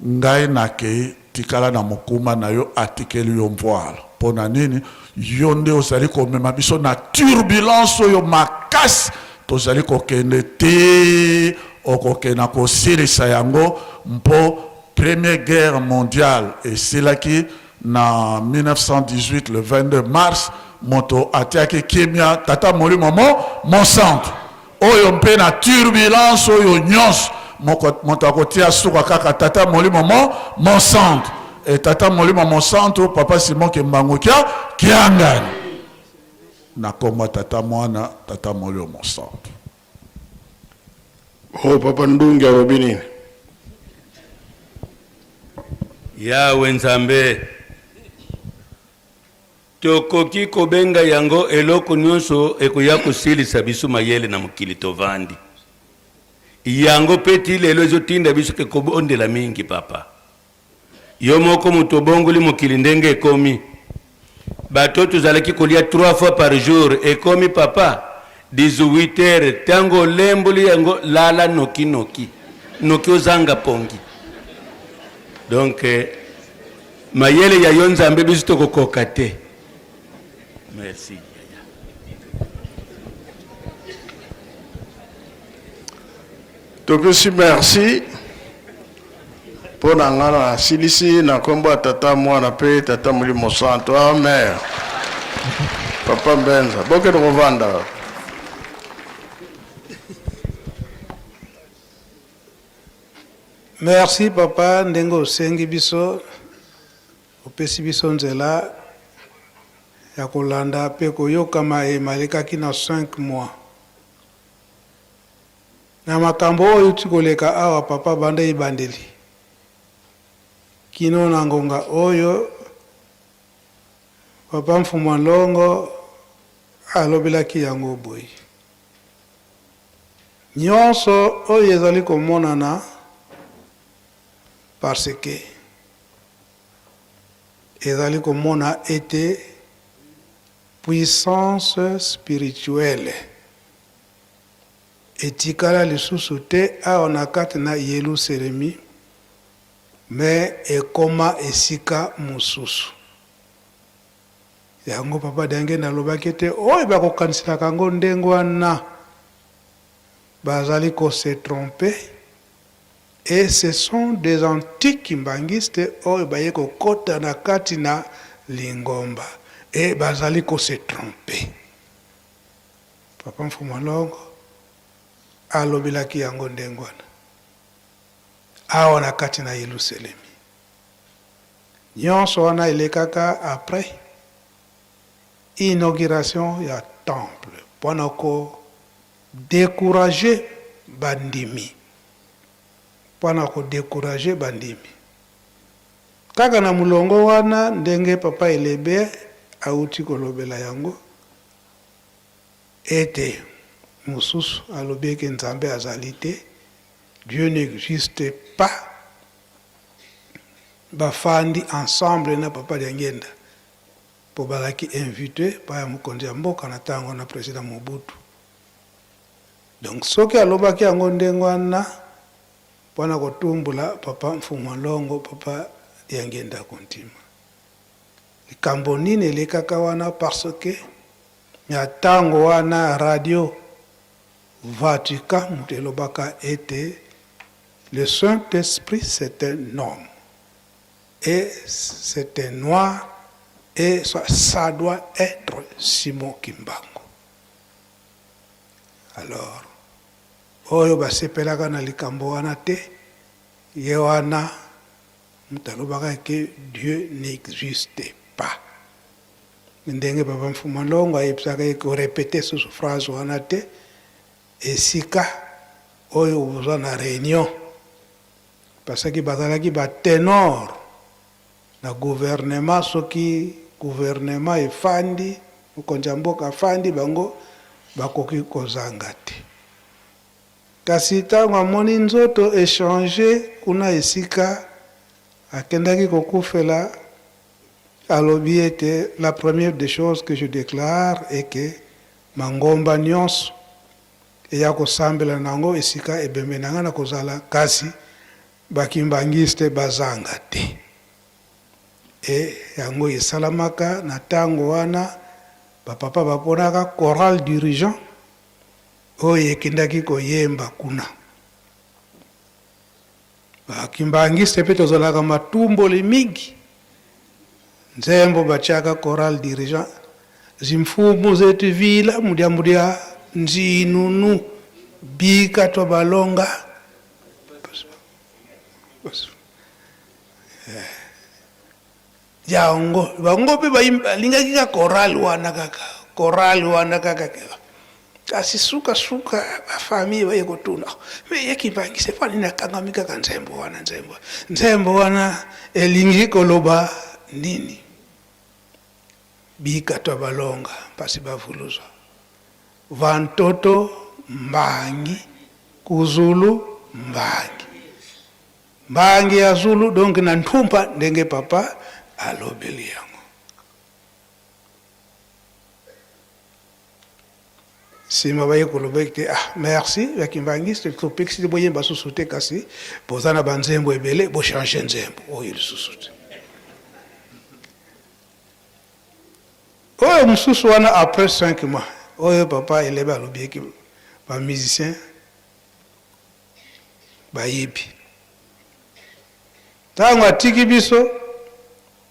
ngai nakei, tikala na mokumba na yo, atikeli yo mvuala. Mpo na nini? Yo nde ozali komema biso na turbulence oyo makasi tozali kokende tii okokenda kosilisa yango mpo Première guerre mondiale esilaki na 1918 le 22 mars, moto atiaki kimia Tata Molimo mo Mosantu. Oyo mpe na turbulence oyo nyonso moto akotia suka kaka Tata Molimo mo Mosantu. Et Tata Molimo Mosantu, Papa Simon Kimbangu kia Kiangani. Na kombo ya Tata Mwana, Tata Molimo Mosantu. Oh papa Ndungi alobi nini? Yawe Nzambe, tokoki kobenga yango eloko nyonso ekoya kosilisa biso mayele na mokili tovandi. Yango pe ti lelo ezotinda biso ke kobondela mingi papa. Yo moko moto obongoli mokili ndenge ekomi. Bato tozalaki kolia 3 fois par jour ekomi papa 18 heures tango olemboli yango lala noki noki noki ozanga pongi. Donc mayele ya yo Nzambe biso tokokoka te. Merci. Topesi merci mpo na nga nasilisi na nkombo ya Tata, Mwana mpe Tata Molimo Santo. Amen. Papa Mbenza, bokende kovanda. Merci papa ndenge osengi biso opesi biso nzela ya kolanda pe koyoka maye malekaki na 5 mois. Na makambo oyo euti koleka awa papa banda ebandeli kino na ngonga oyo papa Mfumua Nlongo alobelaki yango boye, Nionso oyo ezali komonana parce que ezali komona ete puissance spirituelle Etikala lisusu te awa na kati na Yeluselemi, mais ekoma esika mosusu. Yango Papa Diangienda alobaki ete oyo bakokaniselaka yango ndenge wana bazali ko se tromper et ce sont des anti-kimbanguistes oyo baye kokota na kati na lingomba et bazali ko se tromper. Papa Mfumu Alongo alobelaki yango ndenge wana awa na kati na Yeluselemi. Nyonso wana elekaka après inauguration ya temple pona ko decourager bandimi, pona ko decourager bandimi. Kaka na mulongo wana ndenge Papa Elebe awuti kolobela yango, Ete mosusu alobi eke Nzambe azali te, Dieu n'existe pas, bafandi ensemble na Papa Diangienda po bazalaki invite epai ya mokonzi ya mboka na tango wana President Mobutu. Donc soki alobaki yango ndenge wana, mpo na kotumbola papa Mfumua Longo, papa Diangienda Kuntima. Likambo nini elekaka wana parce que na tango wana radio Vatican moto elobaka ete le Saint Esprit c'est un homme et c'est un noir et ça doit etre Simon Kimbangu. Alors oyo basepelaka na likambo wana te, ye wana moto alobaka ke Dieu n'existe pas. Ndenge papa Mfuma Longo ayebisaka ye ko repeter susu phrase wana te, esika oyo boza na reunion, parce que bazalaki ba tenor na gouvernement, soki gouvernement efandi, mokonzi ya mboka afandi, bango bakoki kozanga te. Kasi tango amoni nzoto e changer kuna esika akendaki kokufela, alobi ete la première des choses que je declare est que mangomba nionso eya kosambela na yango esika ebembe na ngai nakozala, kasi ba kimbanguistes bazanga te. Et yango esalamaka na tango wana ba papa baponaka chorale dirigeant oyo ekendaki koyemba kuna. Ba kimbanguiste pe tozalaka matumboli mingi. Nzembo batiaka chorale dirigeant zimfumu zetu vila mudia mudia nzinunu bika to balonga yango bango mpe balingaki kaka chorale wana kaka chorale wana kaka kasi suka suka ba famille baye kotuna me ye kimbangise mpo nini akangami kaka nzembo wana nzembo nzembo wana elingi koloba nini bika to balonga mpasi bavuluzwa vantoto mbangi kuzulu mbangi mbangi ya zulu donc na ntumpa ndenge papa alobeli yango Sima baye koloba ete ah merci ba kimbanguiste topekisi te boyemba susu te kasi boza na ba nzembo ebele bo changer nzembo oyo lisusu te. Oyo mosusu wana après 5 mois oyo papa Elebe alobi eke ba musiciens bayebi ntango atiki biso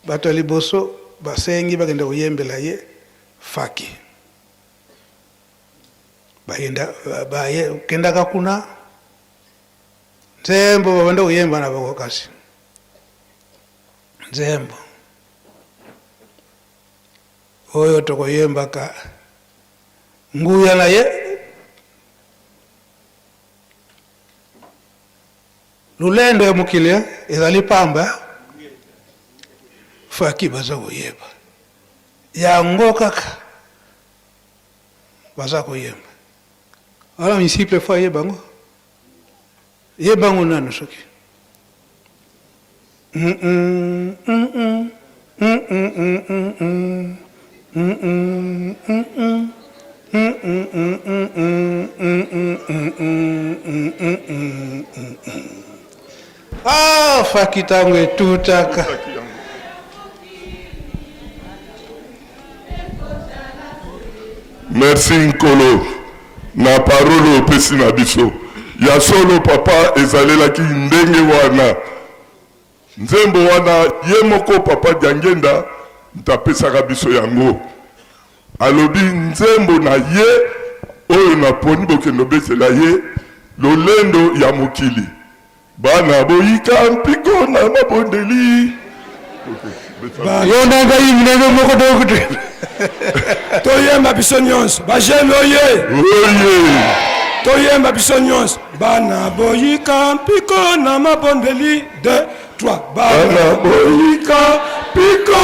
bato ya liboso basengi bakende koyembela ye faki Bakendaka kuna nzembo babanda koyemba na bango kasi nzembo oyo tokoyembaka nguya na ye lolendo ya mokili ezali pamba faki baza koyeba yango kaka baza koyemba wana misiple fo ayeba yango yeba yango nanu soki Ah, faki tango etutaka. Merci Nkolo na parole opesi na biso. Ya solo papa ezalelaki ndenge wana. Nzembo wana ye moko papa Diangienda moto apesaka biso yango. Alobi nzembo na ye oyo naponi bokende obetela ye lolendo ya mokili. Bana boyika mpiko na mabondeli. Yo na ngai ndenge moko donc toyemba biso nyonso ba jeune oye oye toyemba biso nyonso bana boyika mpiko na mabondeli 2 3 bana boyika mpiko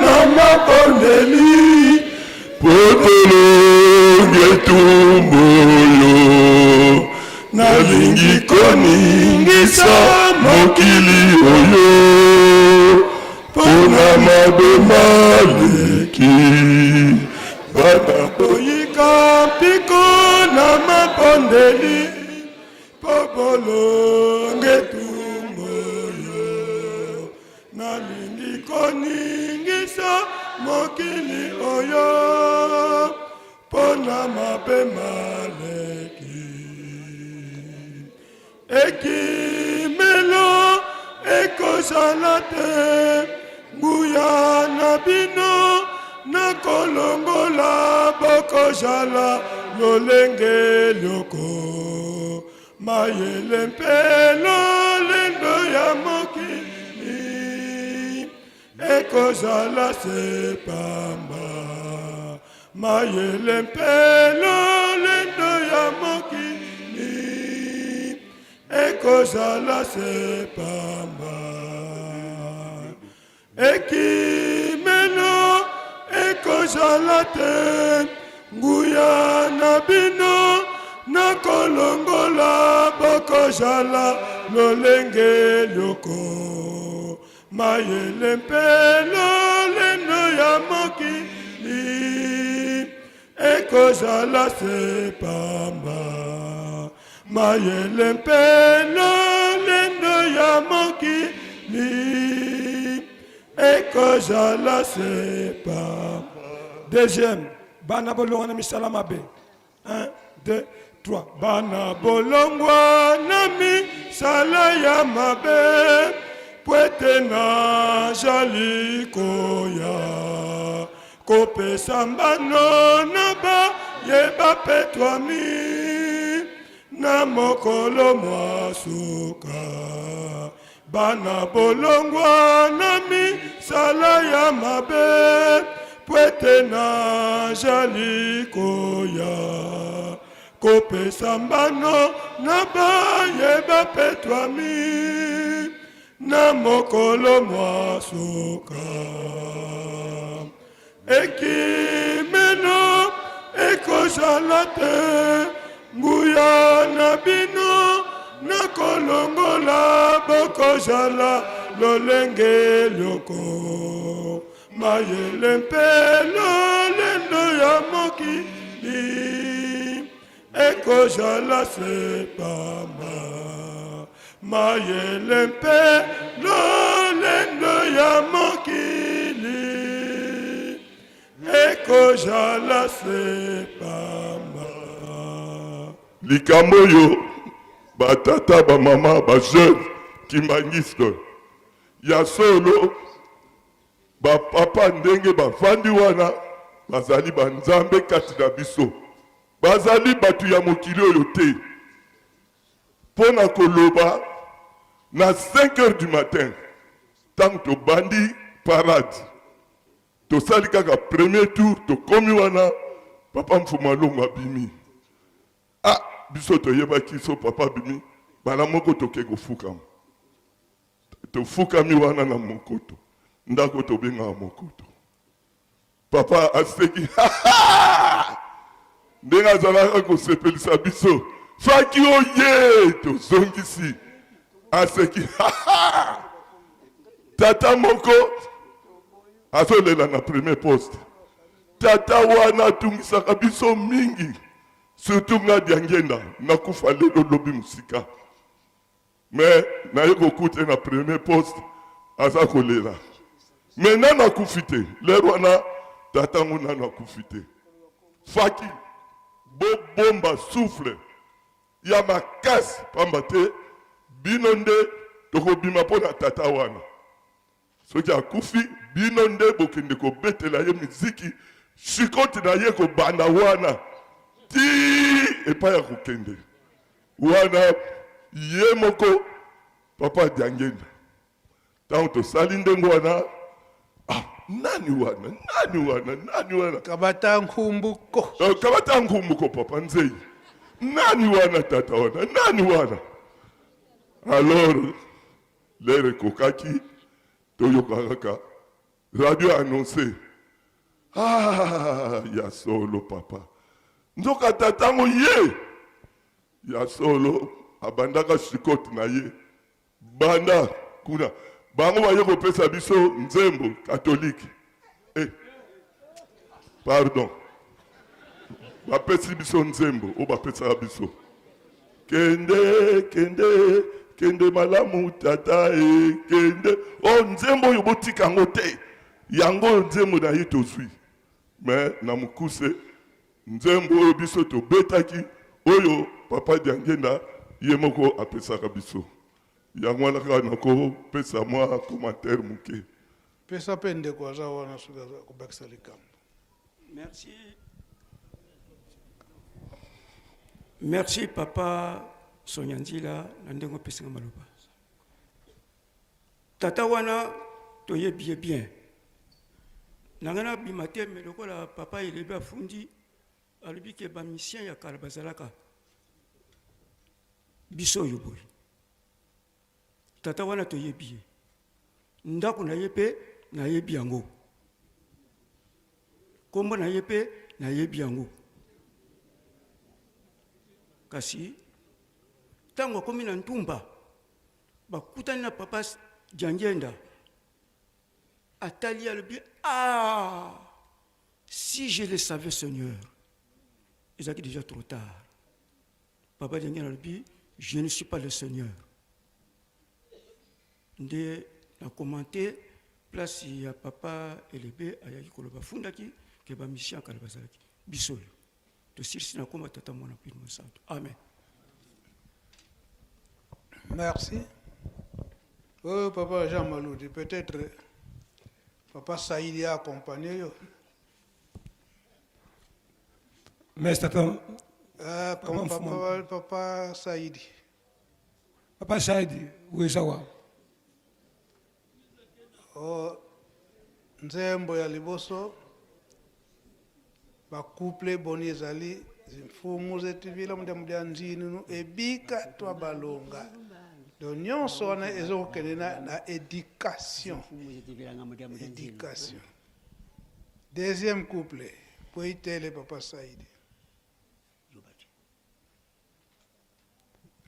na mabondeli Po tolongi etumbu oyo, nalingi koningisa mokili oyo mpo na mabe maleki. Bana boyika mpiko na mabondeli mpo bolongi. na mabe maleki. Ekimelo ekozala te, nguya na bino nakolongola, bokozala lolenge lyoko, mayele mpe lolendo ya mokili ekozala se pamba, mayele mpe lolendo ya mokili ekozala se pamba. Ekimelo ekozala te, nguya na bino nakolongola, bokozala lolenge lyoko, mayele mpe lolendo ya mokili ekozala se pamba, mayele mpe lolendo ya mokili ekozala se pamba. Deuxième, bana bolongwa na misala mabe. 1, 2, 3. Bana bolongwa na misala ya mabe, po ete nazali koya kopesa mbano na baye bapetwami na mokolo mwa suka. Bana bolongwa na misala ya mabe, po ete nazali koya kopesa mbano na baye bapetwami na mokolo mwa suka. Ekimelo ekozala te, nguya na bino nakolongola, bokozala lolenge lyoko, mayele mpe lolendo ya mokili ekozala se pamba, mayele mpe lolendo ya mokili ekozala se pamba. Likambo oyo batata, bamama, ba jeune kimbanguiste ya solo, bapapa ndenge bavandi wana bazali banzambe kati na biso, bazali bato ya mokili oyo te. Mpo na koloba na 5 heures du matin ntango tobandi parade, tosali kaka premier tour, tokomi wana, papa Mfuma Longo abimi. Ah, biso toyebaki so papa abimi bala moko toke kofukama. Tofukami wana na mokoto, ndako tobengaka mokoto. Papa aseki ndenge azalaka kosepelisa biso, faki oye, tozongisi, aseki. Tata moko azolela na premier poste. Tata wana atungisaka biso mingi, surtout nga Diangenda, nakufa lelo lobi mosika. Mais naye kokuta ye na premier poste aza kolela, mais nanu akufi te. Lere wana tata yango nanu akufi te. Faki bobomba souffle ya makasi, pamba te bino nde tokobima mpo na tata wana. Soki akufi, bino nde bokende kobetela ye miziki, shikoti na ye kobanda wana ti epai akokende wana ye moko papa Diangenda. Ntango tosali ndenge wana, ah, nani wana, nani wana, nani wana? Kabata Nkumbuko. Kabata Nkumbuko, papa Nzeyi. Nani wana, tata wana, nani wana? Alors l'heure ekokaki, toyoka kaka radio annonce. Ah, ya solo papa. Nzoka tatango ye ya solo abandaka shikote na ye banda kuna, bango baye kopesa biso nzembo katolike. Eh, pardon, bapesi biso nzembo oyo bapesaka biso, kende kende kende malamu tata e kende. O nzembo oyo botika yango te, yango oyo nzembo na ye tozwi. Mais na mokuse. Nzembo oyo biso tobetaki, oyo Papa Diangienda ye moko apesaka biso. Yango wana kaka nakopesa mwa commentaire moke. Pesa pe ndeko aza wana soki aza kobakisa likambo. Merci. Merci papa Sonia Nzila na ndenge opesi nga maloba. Tata wana toyebi ye bien. Na nga nabima te mais lokola papa Elebe afundi alobi ke ba misien ya kala bazalaka biso oyo boye. Tata wana toyebi ye. Ndako na ye mpe nayebi yango. Kombo na ye mpe nayebi yango. Kasi ntango akomi na Ntumba, bakutani na papa Diangienda, atali ye alobi, ah, si je le savais Seigneur, ezalaki déjà trop tard. Papa Diangienda alobi, je ne suis pas le Seigneur. Nde na commenter place ya papa Elebe ayaki koloba afundaki ke ba mission ya kala bazalaki biso oyo tosilisi na komba tata mwana mpe mosantu amen. Merci. Oh, papa Jean Maludi, peut-être papa Saïdi a accompagné yo. Mais tata, papa, papa, papa Saïdi. Papa Saidi, weza wa. Oh, nzembo ya liboso ba couple boni ezali mfumu zetivila mudia mudia nzinunu ebika twa balonga donc nyonso wana ezokokende na, na education education deuxième couple poitele papa Saidi.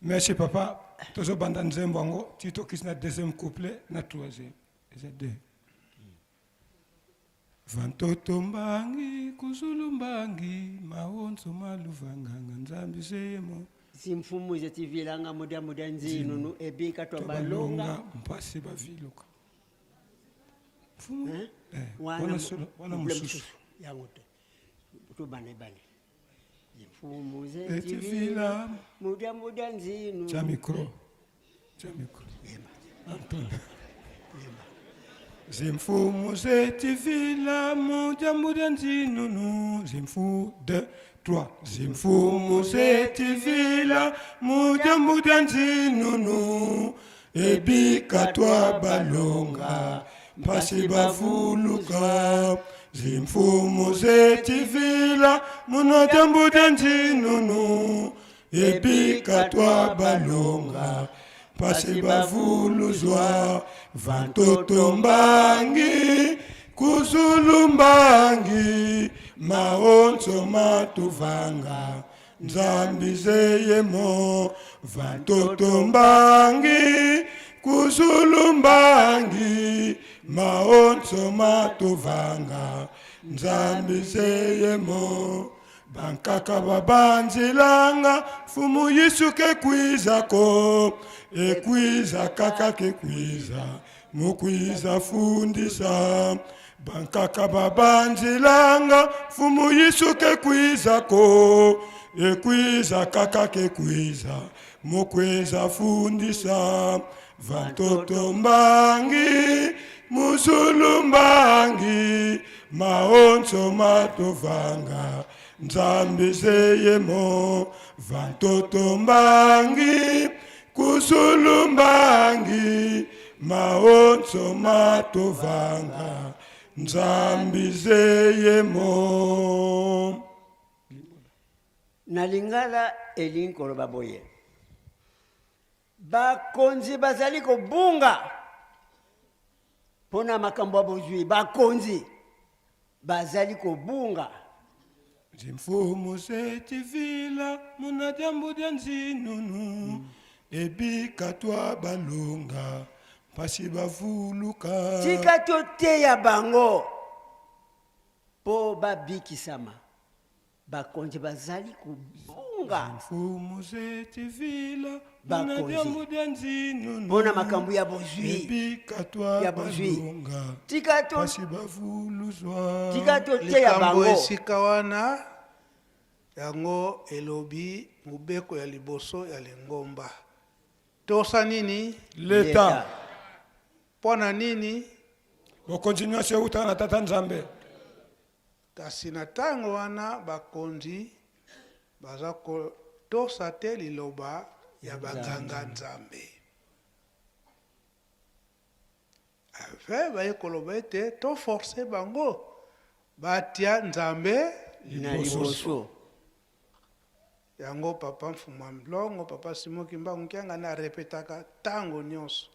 Merci papa, tozo banda nzembo yango ti tokisi na deuxième couplet na troisième. Eza deux. Vantoto mbangi kuzulu mbangi maonso maluvanganga nzambi seyemo Zimfumu zetivilanga muda muda nzinunu ebika twa balonga mpasi baviluka. Mfumu eh, wana solo wana mususu yango te tobanda ebale Mfumu zetivila muda muda nzinu. Tia micro. Tia micro. Anton. Zimfumu zetivila muda muda nzinunu zimfu 2 3 Zimfumu zetivila muda muda nzinunu ebika twa balonga mpasi bavuluka zimfumu zetivila munotambuta nzinunu ebika twa balonga mpasi bavuluzwa vantoto mbangi kuzulu mbangi maonso matuvanga Nzambi zeyemo vantoto mbangi kuzulu mbangi maonso matuvanga Nzambi zeyemo bankaka babanzilanga mfumu Yesu kekwizako ekwiza kaka kekwiza mukwiza fundisa bankaka babanzilanga mfumu Yesu kekwizako ekwiza kaka kekwiza mukwiza fundisa vantoto mbangi muzulu mbangi maonso matovanga nzambi zeyemo vantoto mbangi Kuzulu mbangi maonso matovanga nzambi zeyemo. Na lingala elingi koloba boye, bakonzi bazali kobunga mpo na makambo ya bozwi, bakonzi bazali kobunga. Zimfumu zetivila muna diambu dia nzinunu ebika twa balonga mpasi bavuluka. Tika toteya bango mpo babikisama. Bakonzi bazali kobunga. Mfumu zetivila Bakonzi mpo na makambo ya bozwi ya bozwi. Tika to bavuluzwa. Tika toteya Likambo bango. esika wana. Yango elobi mobeko ya liboso ya lingomba. Tosa nini? Leta. Mpo na nini? Bokonzi nyonso eutaka na Tata Nzambe. Kasi na tango wana bakonzi baza kotosa te liloba ya baganga Nzambe. Enfin baye koloba ete to forcer bango batia Nzambe Na liboso. Yango papa Mfumua Mlongo, papa Simon Kimbangu Kiangani a repetaka tango nionso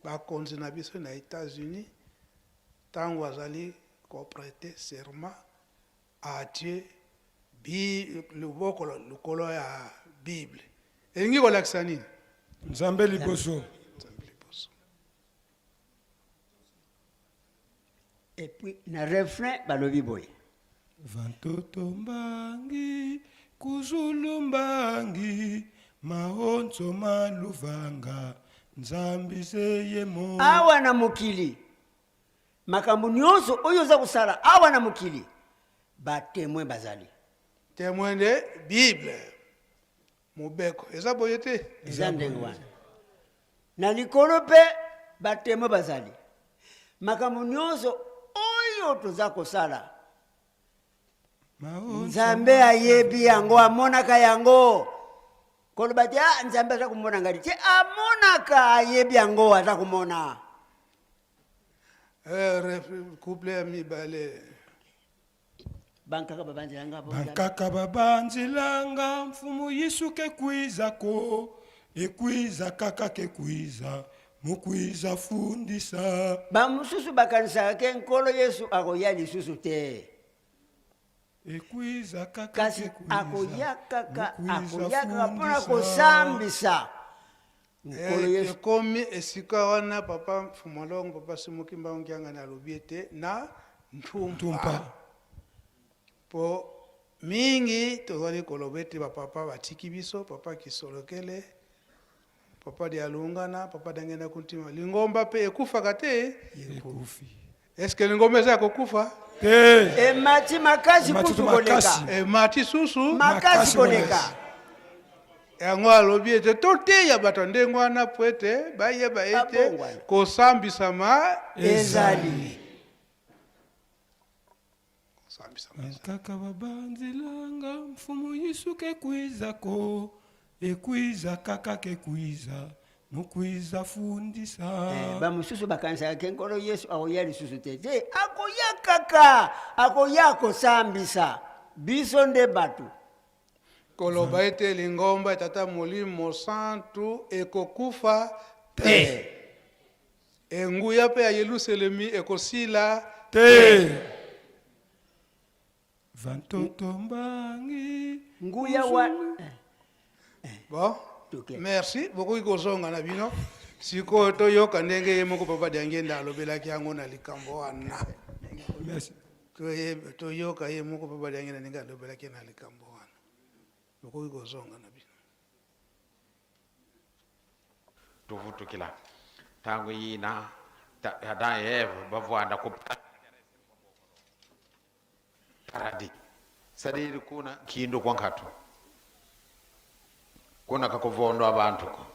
bakonzi na biso na Etats-Unis tango azali ko preter serment atie bi loboko likolo ya Bible. Elingi kolakisa nini? Nzambe liboso. Nzambe liboso. Et puis na refrain balobi boye. Vantoto mbangi kuzulu mbangi mahonso maluvanga Nzambi se ye mo. Awa na mokili makambo nyonso oyo oza kosala awa na mokili ba temoin bazali. Temoin nde Bible. Mobeko eza boye te? Eza ndenge wana. Na likolo mpe batemwe bazali. Makambo nyonso oyo toza kosala, Nzambe ayebi yango, amonaka yango. Koloba te ah, Nzambe aza komona ngai te, amonaka, ayebi yango, aza komona. Eh, couple ya mibale Bankaka babanzelanga bo Nzambe. Bankaka babanzelanga mfumu Yesu kekwiza ko ekwiza kaka kekwiza mukwiza fundisa. Bamosusu bakanisaka ke Nkolo Yesu akoya lisusu te. Ekwiza kaka Kasi kekwiza akoya kaka, mukwiza akoya kaka mpo na fundisa. kosambisa. Nkolo Eh, Yesu. ekomi esika wana papa Mfumu Alongo, papa Simon Kimbangu Kiangani alobi ete na ntumpa. Ntumpa. Po mingi tozali koloba ete ba papa batiki biso, papa Kisolokele, papa Dialungana, papa Diangienda Kuntima. Lingomba pe ekufaka te? Ekufi. Est-ce que lingomba eza ya kokufa? Te. Emati makasi Emati kutu makasi. koleka. Emati susu Makasi koleka. Yango alobi ete toteya bato ya ndenge wana mpo ete bayeba ete Babongwana. kosambisama Ezali. Kosambisama ezali. Kaka babanzelanga mfumu Yesu kekwiza ko ekwiza kaka kekwiza mukwiza fundisa. Eh, bamosusu bakanisaka ke Nkolo Yesu akoya lisusu te. Te, akoya kaka, akoya kosambisa biso nde bato. Koloba ete lingomba ya Tata Molimo Mosantu ekokufa te. Te. Enguya mpe ya Yeluselemi ekosila te. Vantoto mbangi. Nguya wa Bon, merci. Bokoki kozonga na bino. Sikoyo toyoka ndenge ye moko Papa Diangienda alobelaki yango na likambo wana. Merci. Toyoka ye moko Papa Diangienda ndenge alobelaki na likambo wana. Bokoki kozonga na bino. Tuvutukila tangu yina Adam et Eve bavwanda ku paradis c'est-à-dire kuna kindu kwa nkatu kuna kakuvondwa abantu ko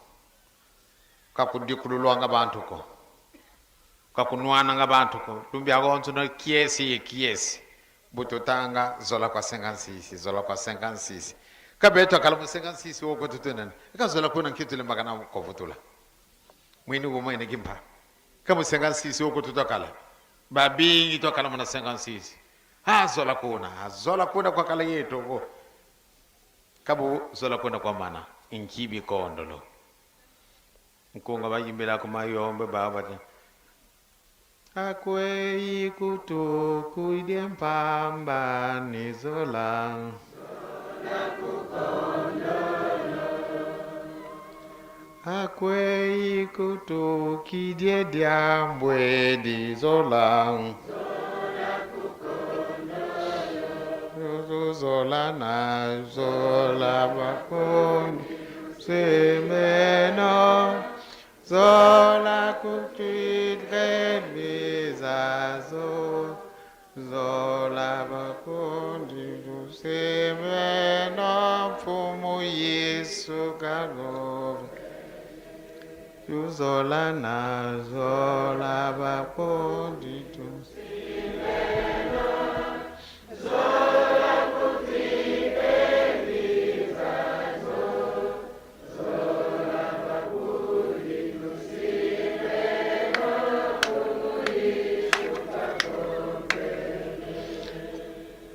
kakudikululwanga bantu ko kakunwananga bantu ko lumbi agonzo no kiesi kiesi bututanga zola kwa 56 zola kwa 56 kabeto akala mu 56 woko tutunene kazola kuna nkitule makana kovutula mwini gumwene kimpa kamu 56 woko tutokala babingi tokala muna 56 azola kuna azola kuna kwa kala yetu ko kabu zola kuna kwa mana inkibi kondolo nkunga bayimbela ku mayombe baba akweyi kutuku idie mpamba nizola akweyi kutuku idie diambwe dizola zola na zola bakondi semeno zola kutidre bizazo zola bakondi. Tusimena mfumu Yesu kalove Tuzola na zola bakondi tu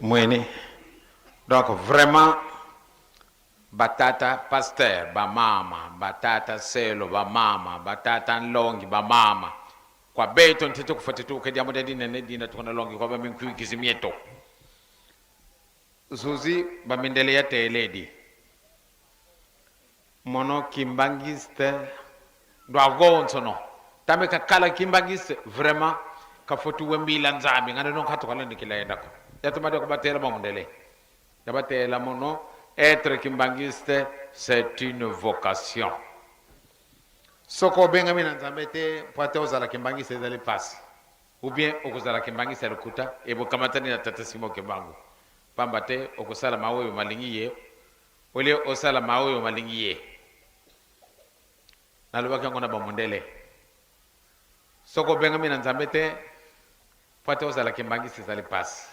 Mwene. Donc vraiment batata pasteur bamama batata selo bamama batata nlongi bamama kwa beto ntete kufuate tuke diambo dinene dina tukona longi kwa baminkwikizi mieto zuzi bamindele ya teledi mono kimbangiste ndwagonsono tame kakala kimbangiste vraiment kafotu wembila nzambi ngane non katukala nikilaendako yatumade kubatela bamundele yabatela mono être kimbangiste c'est une vocation. Soko obengami na nzambe te po ate ozala kimbangiste ezali pasi. Ou bien okozala kimbangiste ya lokuta ebokamatani na tata simo kimbangu. Pamba te okosala maoyo malingi ye olie osala maoyo malingi ye. Nalobaki yango na bamundele. Soko obengami na nzambe te po ate ozala kimbangiste ezali pasi.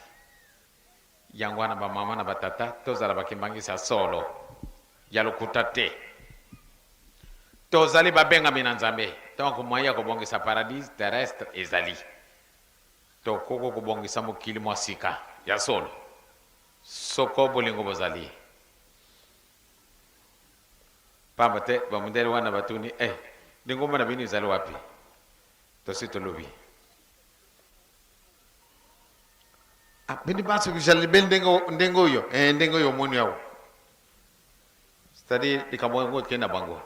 Yango wana bamama na batata tozala bakimbangisi ya solo ya lokuta te. Tozali babengami na nzambe. Donc moyen ya kobongisa paradis terrestre ezali. Tokoki kobongisa mokili mwa sika ya solo. Soko bolingo bozali. Pamba te bamundele wana batuni eh, lingomba na bino ezali wapi? Tosi tolobi. Ah, bino banso bizali be ndenge ndenge oyo eh, ndenge oyo omoni awa. C'est-à-dire likambo yango ekei na bango.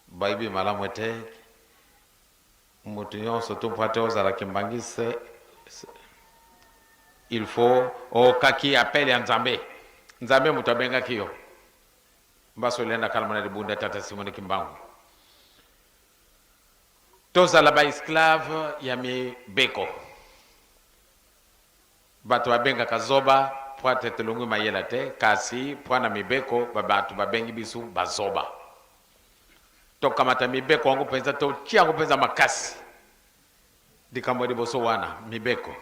Bayebi malamu ete moto nyonso to mpo ate ozala kimbangiste il faut okaki appel ya nzambe. Nzambe moto abengaki yo. Mbaso olenda kalama na libunda tata Simone Kimbangu. Tozala ba esclave ya mibeko. Bato babengaka zoba mpo ate tolongwi mayela te, kasi mpo na mibeko ba bato babengi biso bazoba. Tokamata mibeko yango mpenza, totia yango mpenza makasi. Likambo ya liboso wana mibeko.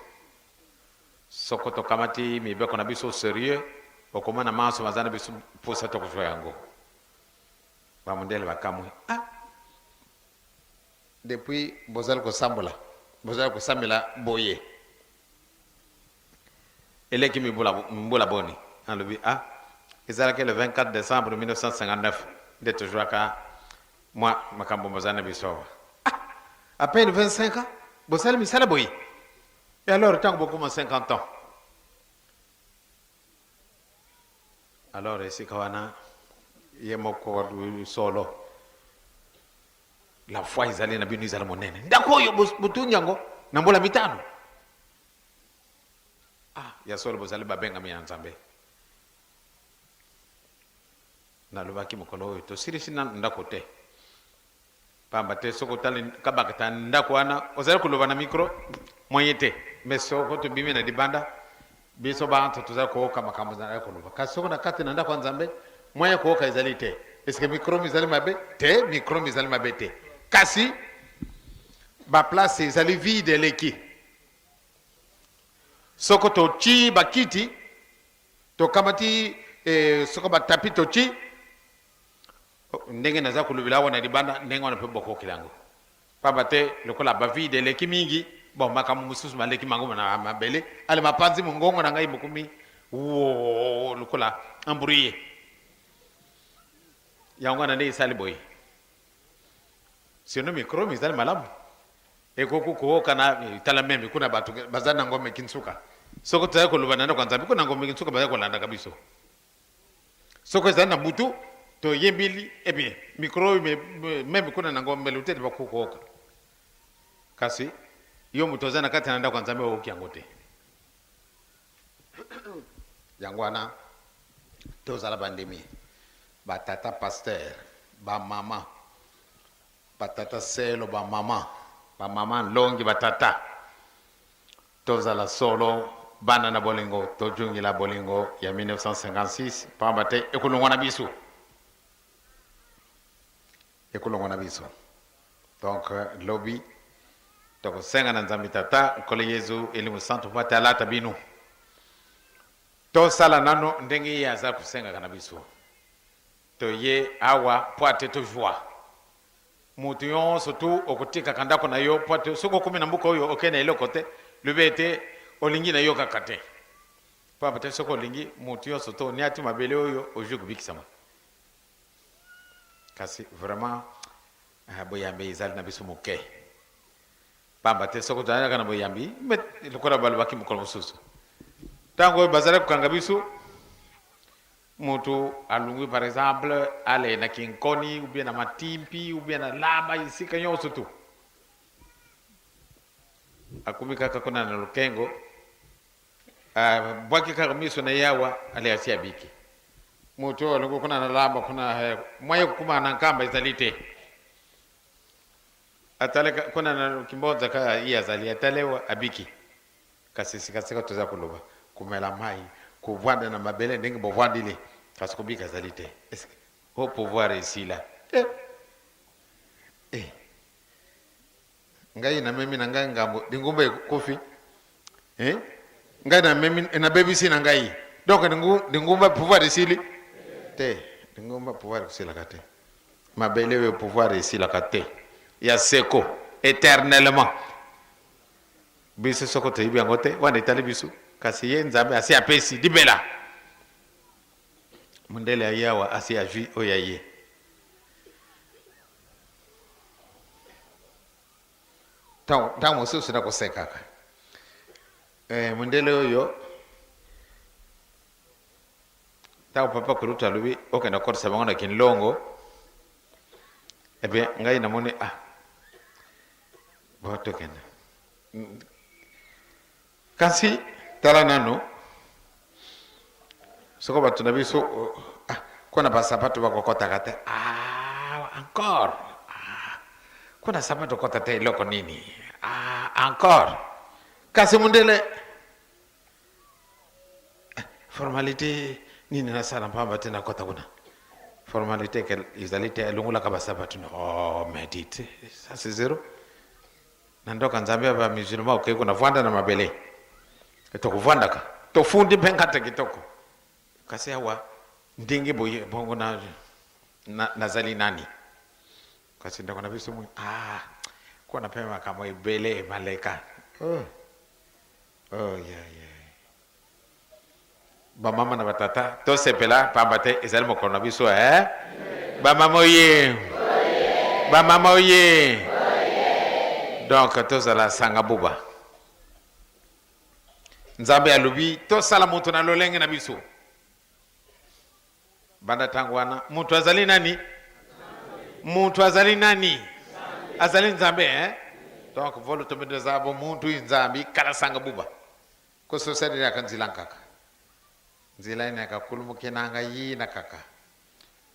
Soko tokamati mibeko na biso serieux, okomona manso maza na biso mposa tokozwa yango. Bamundele bakamwi. Ah! Depuis bozali kosambola, bozali kosambela boye. Eleki mibula mbula boni? Alobi ah ezalaki le 24 décembre 1959 nde tozwaka mwa makambo bozali na biso awa. Ah! À peine 25 ans bosali misala boye. Et alors ntango bokoma 50 ans? Alors esika wana ye moko solo la foi ezali na bino ezali monene. Ndako oyo botungi yango na mbula mitano. Ah, ya solo bozali babengami ya Nzambe. Nalobaki mokolo oyo tosilisi nanu ndako te. Pamba te soki otali kabakata ndako wana ozali koloba na micro moyen te. Mais soko tobimi na libanda biso bantu tozali kooka makambo ezali koloba. Kasi soko na kati na ndako ya Nzambe moyen kooka ezali te. Est-ce que micro mizali mabe? Te, micro mizali mabe te. Kasi ba place ezali vide eleki. Soko totii bakiti tokamati eh, soko batapi totii ndenge naza kolobela awa na libanda ndenge wana mpe bokokela yango pamba te lokola bavide eleki mingi bon makambo mosusu maleki mango na mabele ale mapanzi mongongo na ngai mokomi wo lokola embrouille yango wana nde esali boye sino micro mizali malamu ekoki kooka na tala meme kuna bato baza na ngombe kinsuka soko tozali koloba na ndako ya nzambe kuna ngombe kinsuka bazali kolandaka biso soko ezali na butu toyembili eh bien micro oyo meme kuna na ngombe lutete bakoki kooka kasi yo moto oza na kati na ndako ya nzambe oyoki yango te yango wana tozala bandimi batata pasteur bamama batata selo bamama bamama nlongi batata tozala solo. Bana na bolingo, tojungila bolingo ya 1956, pamba te ekolongwa na biso. Ekolongwa na biso. Donc lobi tokosenga na Nzambe Tata, Nkolo Yezu, Elimo Santu mpo ate alata bino. Tosala nano ndenge ye aza kosengaka na biso. Toye awa mpo ate tozwa Moto yonso tu okotikaka ndako na yo mpo ete soki okomi na mboka oyo okei na eloko te, lobi ete olingi na yo kaka te. Pamba te soki olingi moto yonso to oniati mabele oyo ozwi kobikisama. Kasi vraiment eh, boyambi ezali na biso moke. Pamba te soki tozali kaka na boyambi, me lokola balobaki mokolo mosusu, ntango oyo bazali kokanga biso, Mutu alungui par exemple ale na kinkoni ou bien na matimpi ou bien na laba esika nyonso tu akomi kaka kuna na lukengo abwaki kaka miso na ye awa ale asi abiki mutu oyo alungui kuna na laba kuna eh, mwaye kokuma na nkamba ezali te atale kuna na kimbonza kaka ye azali atalewa abiki Kasi sikasika toza koloba, komela mayi, kovanda na mabele ndenge bovandili, kasi kobika ezali te. Est-ce que oh pouvoir esila? Eh! Eh! Ngai namemi na ngai ngambo, lingomba ekufi. Eh? Ngai namemi, nabebisi na ngai. Donc lingomba pouvoir esili? Te, lingomba pouvoir ekosilaka te. Mabele oyo pouvoir esilaka te. Ya seko, eternellement. Biso soko toyebi yango te, wana etali biso, kasi ye Nzambe asi apesi libela. Mundele aye awa asi azwi oyo ya ye. Ntango mosusu nakosekaka eh, mundele oyo ntango papa kulutu alobi okenda kokotisa bango na kinlongo, eh bien ngai namoni ah Bon, tokende. Kasi tala nano soko bato na biso ah, kuna basapato bakokɔtaka te ah, encore ah, kuna sapato kɔta te eloko nini ah, encore kasi mundele eh, formalité nini nasala mpamba te nakɔta kuna formalité ke ezali te elongolaka basabatu no oh, mais dit ça c'est zéro na ndoka nzambe ya bamusulman okei kuna vwanda na mabele tokovwandaka tofundi mpe nkata kitoko kasi awa ndenge boye bongo na, na, nazali nani kasi ndeko na biso moi ah, kuna mpe makambo ebele maleka oh. Oh, yeah, yeah. Bamama na batata tosepela pamba te ezali mokolo na biso eh? Bamama oye, bamama oye, donc tozala sanga buba. Nzambe alobi tosala moto na lolenge na biso. Banda ntango wana moto azali nani? Moto azali nani? Azali Nzambe eh? Donc volo tombe zabo muntu inzambi kala sanga buba kososalelaka nzila nkaka nzila ina kakulumukinanga yina kaka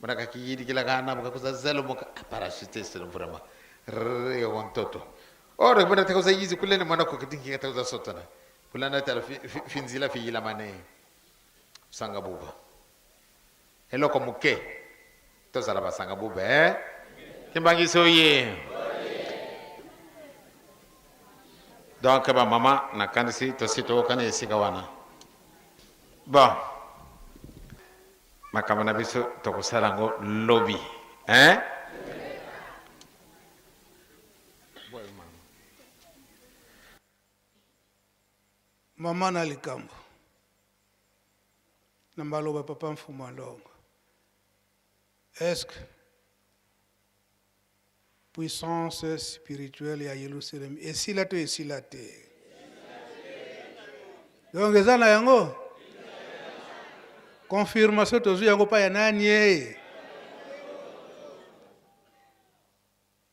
muna kakiyidikila kana bukakuza zelo muka parachute c'est vraiment rrrr yo ntoto ore muna takuza yizi kulene mwana kokitinki takuza sotona kulana tala finzila fiyila mane Sanga buba. Eloko moke. Tozala basanga buba eh? Kimbanguiste oye. Donc ba mama nakanisi tosi toyokani esika wana. Bon. Makambo na biso tokosala yango lobi. Hein? Mama na likambo na maloba papa Mfumu Alongo est-ce que puissance spirituelle ya Yerusalem esila to esila te? Donc eza na yango confirmation tozwi yango pa ya nani ye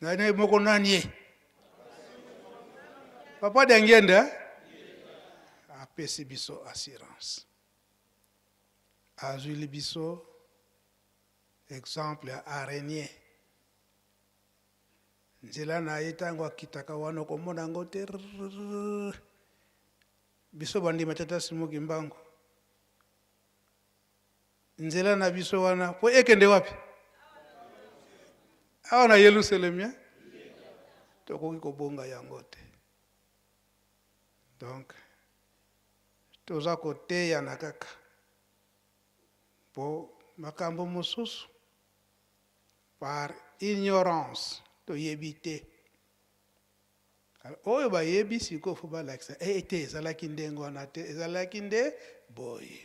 Nani moko nani ye? Papa Diangienda apesi biso assurance. Azwili biso exemple ya araignée. Nzela na ye ntango akitaka wana okomona yango te. Biso bandima Tata Simon Kimbangu, nzela na biso wana po ekende wapi? Awa na Yelusalemi, eh? Tokoki kobonga yango te. Donc toza koteyana kaka po makambo mosusu par ignorance toyebi te. Alors, oyo bayebi sikoyo fo balakisa e te ezalaki ndenge wana te, ezalaki nde boye.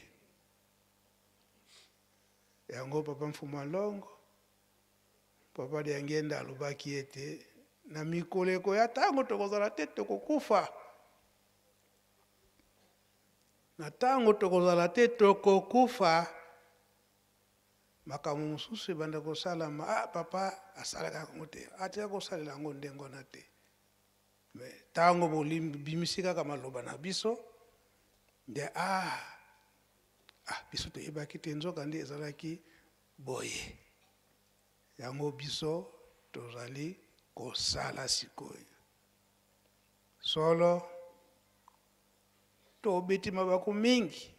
Yango papa Mfuma Longo, papa Diangienda alobaki ete na mikolo ekoya ntango tokozala te tokokufa, na ntango tokozala te tokokufa. Makambo mosusu ebanda kosalama, ah papa asalaka yango te, atika kosalela yango ndenge wana te. Mais ntango bobimisi kaka maloba na biso nde ah, ah biso toyebaki te, nzoka nde ezalaki boye. Yango biso tozali kosala sikoyo. Solo tobeti mabaku mingi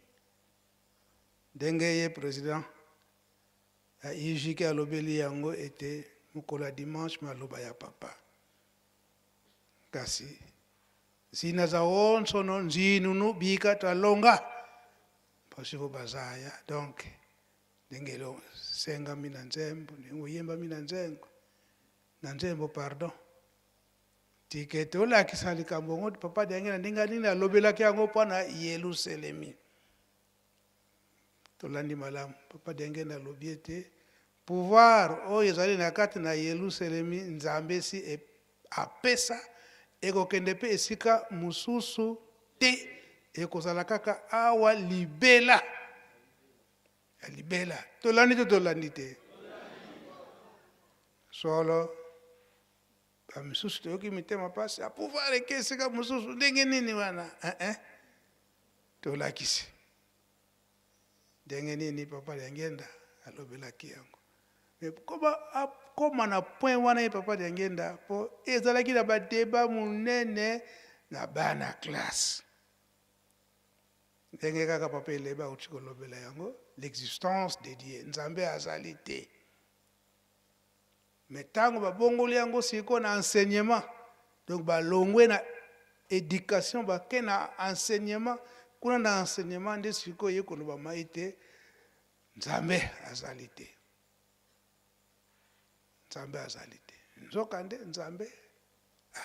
ndenge ye president ya IJK alobeli yango ete mokolo ya dimanche maloba ya papa. Kasi zina za onsono nzinunu bika twalonga pasivo bazaya. Donc ndenge elosengami na nzembo, ndenge oyembami na nzengo, na nzembo pardon, tike tolakisa likambo yango papa Diangienda ndenge nini alobelaki yango mpo na Yelusalemi. Tolandi malamu, papa Diangienda alobi ete pouvoir oyo ezali na kati na Yelusalemi Nzambe si e, apesa ekokende mpe esika mosusu te, ekozala kaka awa libela ya libela. Tolandi to tolandi te? Solo ba misusu toyoki mitema pasi, a pouvoir eke esika mosusu ndenge nini wana? Eh, eh. Tolakisi ndenge nini papa Diangienda alobelaki yango. Mais koma akoma na point wana ye papa Diangienda, po ezalaki na ba debat monene na bana classe. Ndenge kaka papa Elebe auti kolobela yango, l'existence de Dieu, Nzambe azali te. Mais tango babongoli yango sikoyo na enseignement, donc balongwe na education bake na enseignement, kuna na enseignement nde sikoyo eye kolobama ete Nzambe azali te. Nzambe azali te. Nzokande Nzambe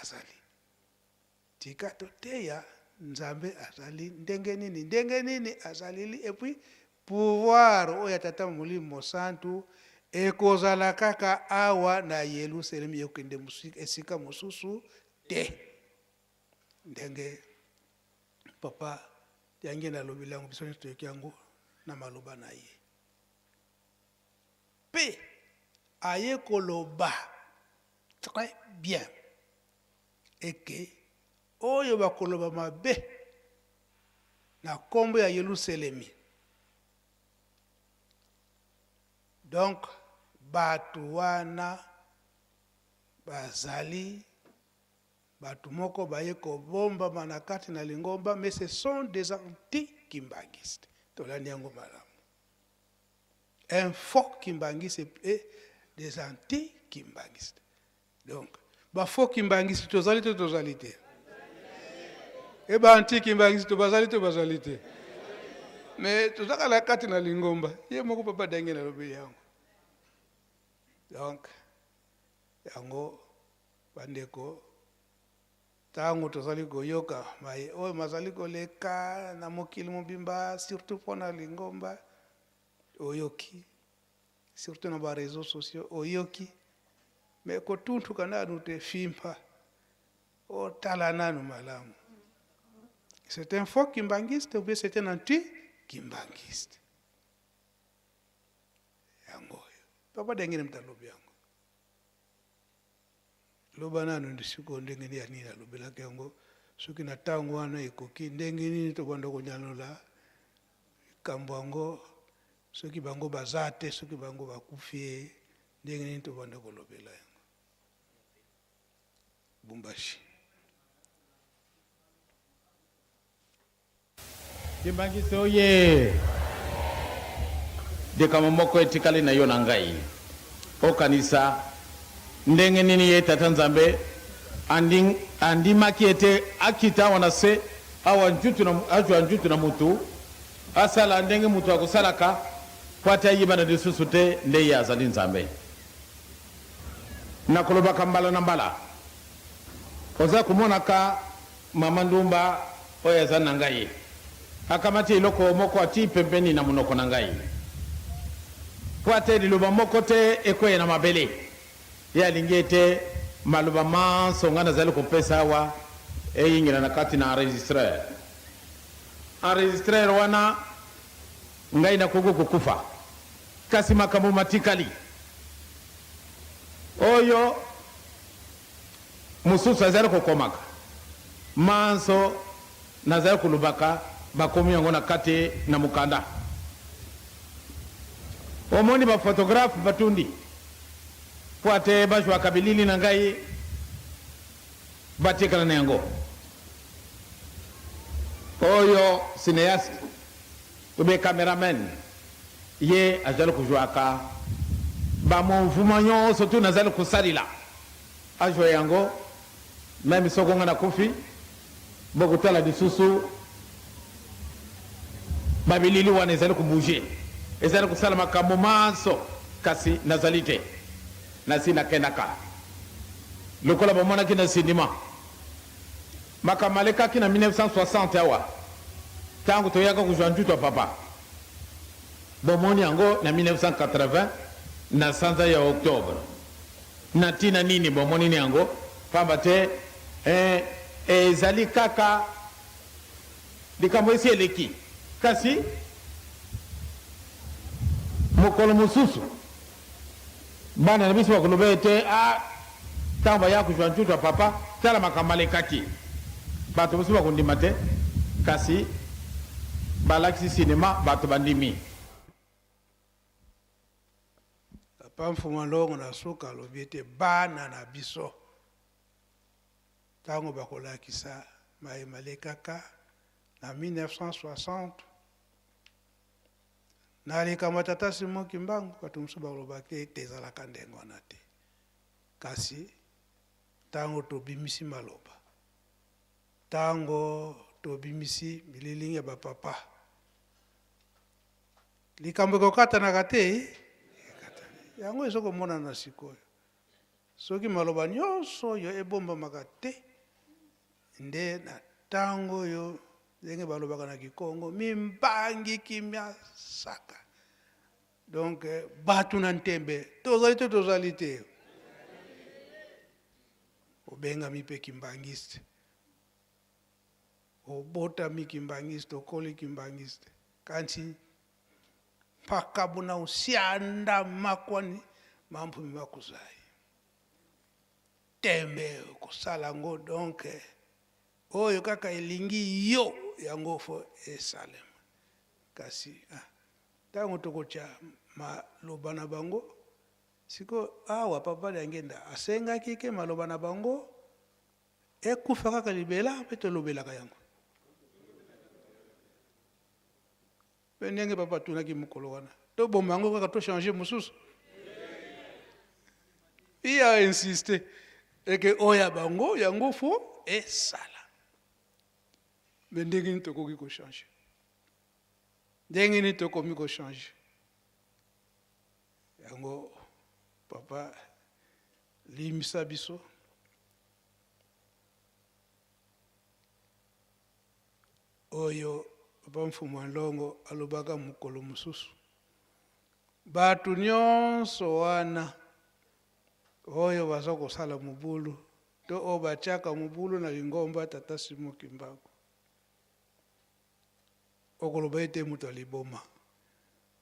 azali. Tika toteya Nzambe azali ndenge nini, ndenge nini azalili, et puis pouvoir oyo ya Tata Molimo Mosantu ekozala kaka awa na Yelusalemi, ekokende esika mosusu te. Ndenge Papa Diangienda alobeli yango, biso nyonso toyoki yango na maloba na ye. Pe aye koloba très bien eke oyo bakoloba mabe na kombo ya Yeluselemi, donc batu wana bazali batu moko baye kobombama na kati na lingomba, mais ce sont des anti-kimbanguistes. Tolandi yango malamu. Un faux kimbanguiste et des anti-kimbanguistes. Donc, ba faux kimbanguistes tozali to tozali te? E ba anti-kimbanguistes to bazali to bazali te? Mais tozaka na kati na lingomba, ye moko papa Daniel alobi yango. Donc, yango bandeko ntango tozali koyoka maye oyo mazali koleka na mokili mobimba, surtout mpo na lingomba, oyoki surtout na ba reseaux sociaux oyoki mais kotuntuka nanu te, fimpa otala nanu malamu, c'est un faux kimbanguiste ou bien c'est un anti kimbanguiste. Yango oyo papa ndenge nini moto alobi yango, loba nanu sikoyo ndenge nini ya nini alobelaki yango, soki na ntango wana ekoki ndenge nini tobanda konyanola likambo yango, soki bango baza te, soki bango bakufi ye, ndenge nini tobanda kolobela yango. Lubumbashi. Kimbanguiste oye! Likambo moko etikali na yo na ngai. Okanisa ndenge nini ye Tata Nzambe andi, andimaki ete akita awa na se, awa njutu na, azwa njutu na mutu, asala ndenge mutu akosalaka, mpo ate ayebana lisusu te nde ye azali Nzambe. Nakolobaka mbala na mbala, oza komonaka Mama ndumba oyo aza na ngai akamati eloko moko atii pembeni na monoko na ngai mpo ate liloba moko te ekweya na mabele. Ye alingi ete maloba manso ngai nazali kopesa awa eyingela na kati na enregistreur. Enregistreur wana ngai nakoki kokufa kasi makambo matikali oyo Mosusu azali kokomaka manso nazali kolobaka, bakomi yango na kati na mokanda. Omoni ba photographe batundi mpo ate bazwaka bilili na ngai batikala na yango. Oyo cineaste ou bien cameraman ye azali kozwaka ba mouvement nyonso tout nazali kosalila. Azwa yango meme soko nga nakufi bokotala lisusu ba bilili wana ezali ko bouger ezali kosala makambo manso kasi nazali te nasi nakendaka lokola bomonaki na cinema makambo malekaki na 1960 awa tango toyaka kozwa njutu ya papa bomoni yango na 1980 na sanza ya octobre Na ntina nini bomonini yango? Pamba te, ee, ezali kaka likambo esi eleki. Kasi mokolo mosusu, bana na biso bakoloba ete, Ah, ntango bayaka kozwa ntutu ya papa, tala makambo malekaki. Bato mosusu bakondima te, kasi balakisi sinema, bato bandimi. Papa Mfuma Longo na suka alobi ete bana na biso tango bakolakisa maye malekaka na 1960 na likambo ya Tata Simon Kimbangu, bato mosusu bakoloba te ete ezalaka ndenge wana te. Kasi tango tobimisi maloba, tango tobimisi mililingi ya ba papa, Likambo ekokatanaka te, ekatani. Yango ezo komonana sikoyo. Soki maloba nyonso oyo ebombamaka te, nde na tango oyo, ndenge balobaka na Kikongo, mimbangi kimia saka. Donc, batu na ntembe, tozali to tozali te? Obengami pe kimbanguiste. Obotami kimbanguiste, okoli kimbanguiste. Kanti mpakabu na usianda makwani mamphumi makuzai. Tembe okosala yango donc oyo kaka elingi yo yango fo esalema. Kasi ah, ntango tokotya maloba na bango sikoyo awa Papa Diangienda asengaki ke maloba na bango Ekufa kaka libela pe tolobelaka yango. Pe ndenge papa atunaki mokolo wana, toboma yango kaka to changer mosusu? Il a insisté eke oyo ya bango yango fo esala. Mais ndenge nini tokoki ko changer? Ndenge nini tokomi ko changer? Yango papa limbisa biso. Oyo papa Mfumu a Nlongo alobaka mokolo mosusu, Bato nionso wana oyo baza kosala mobulu to oyo batiaka mobulu na lingomba Tata Simon Kimbangu, okoloba ete moto ya liboma.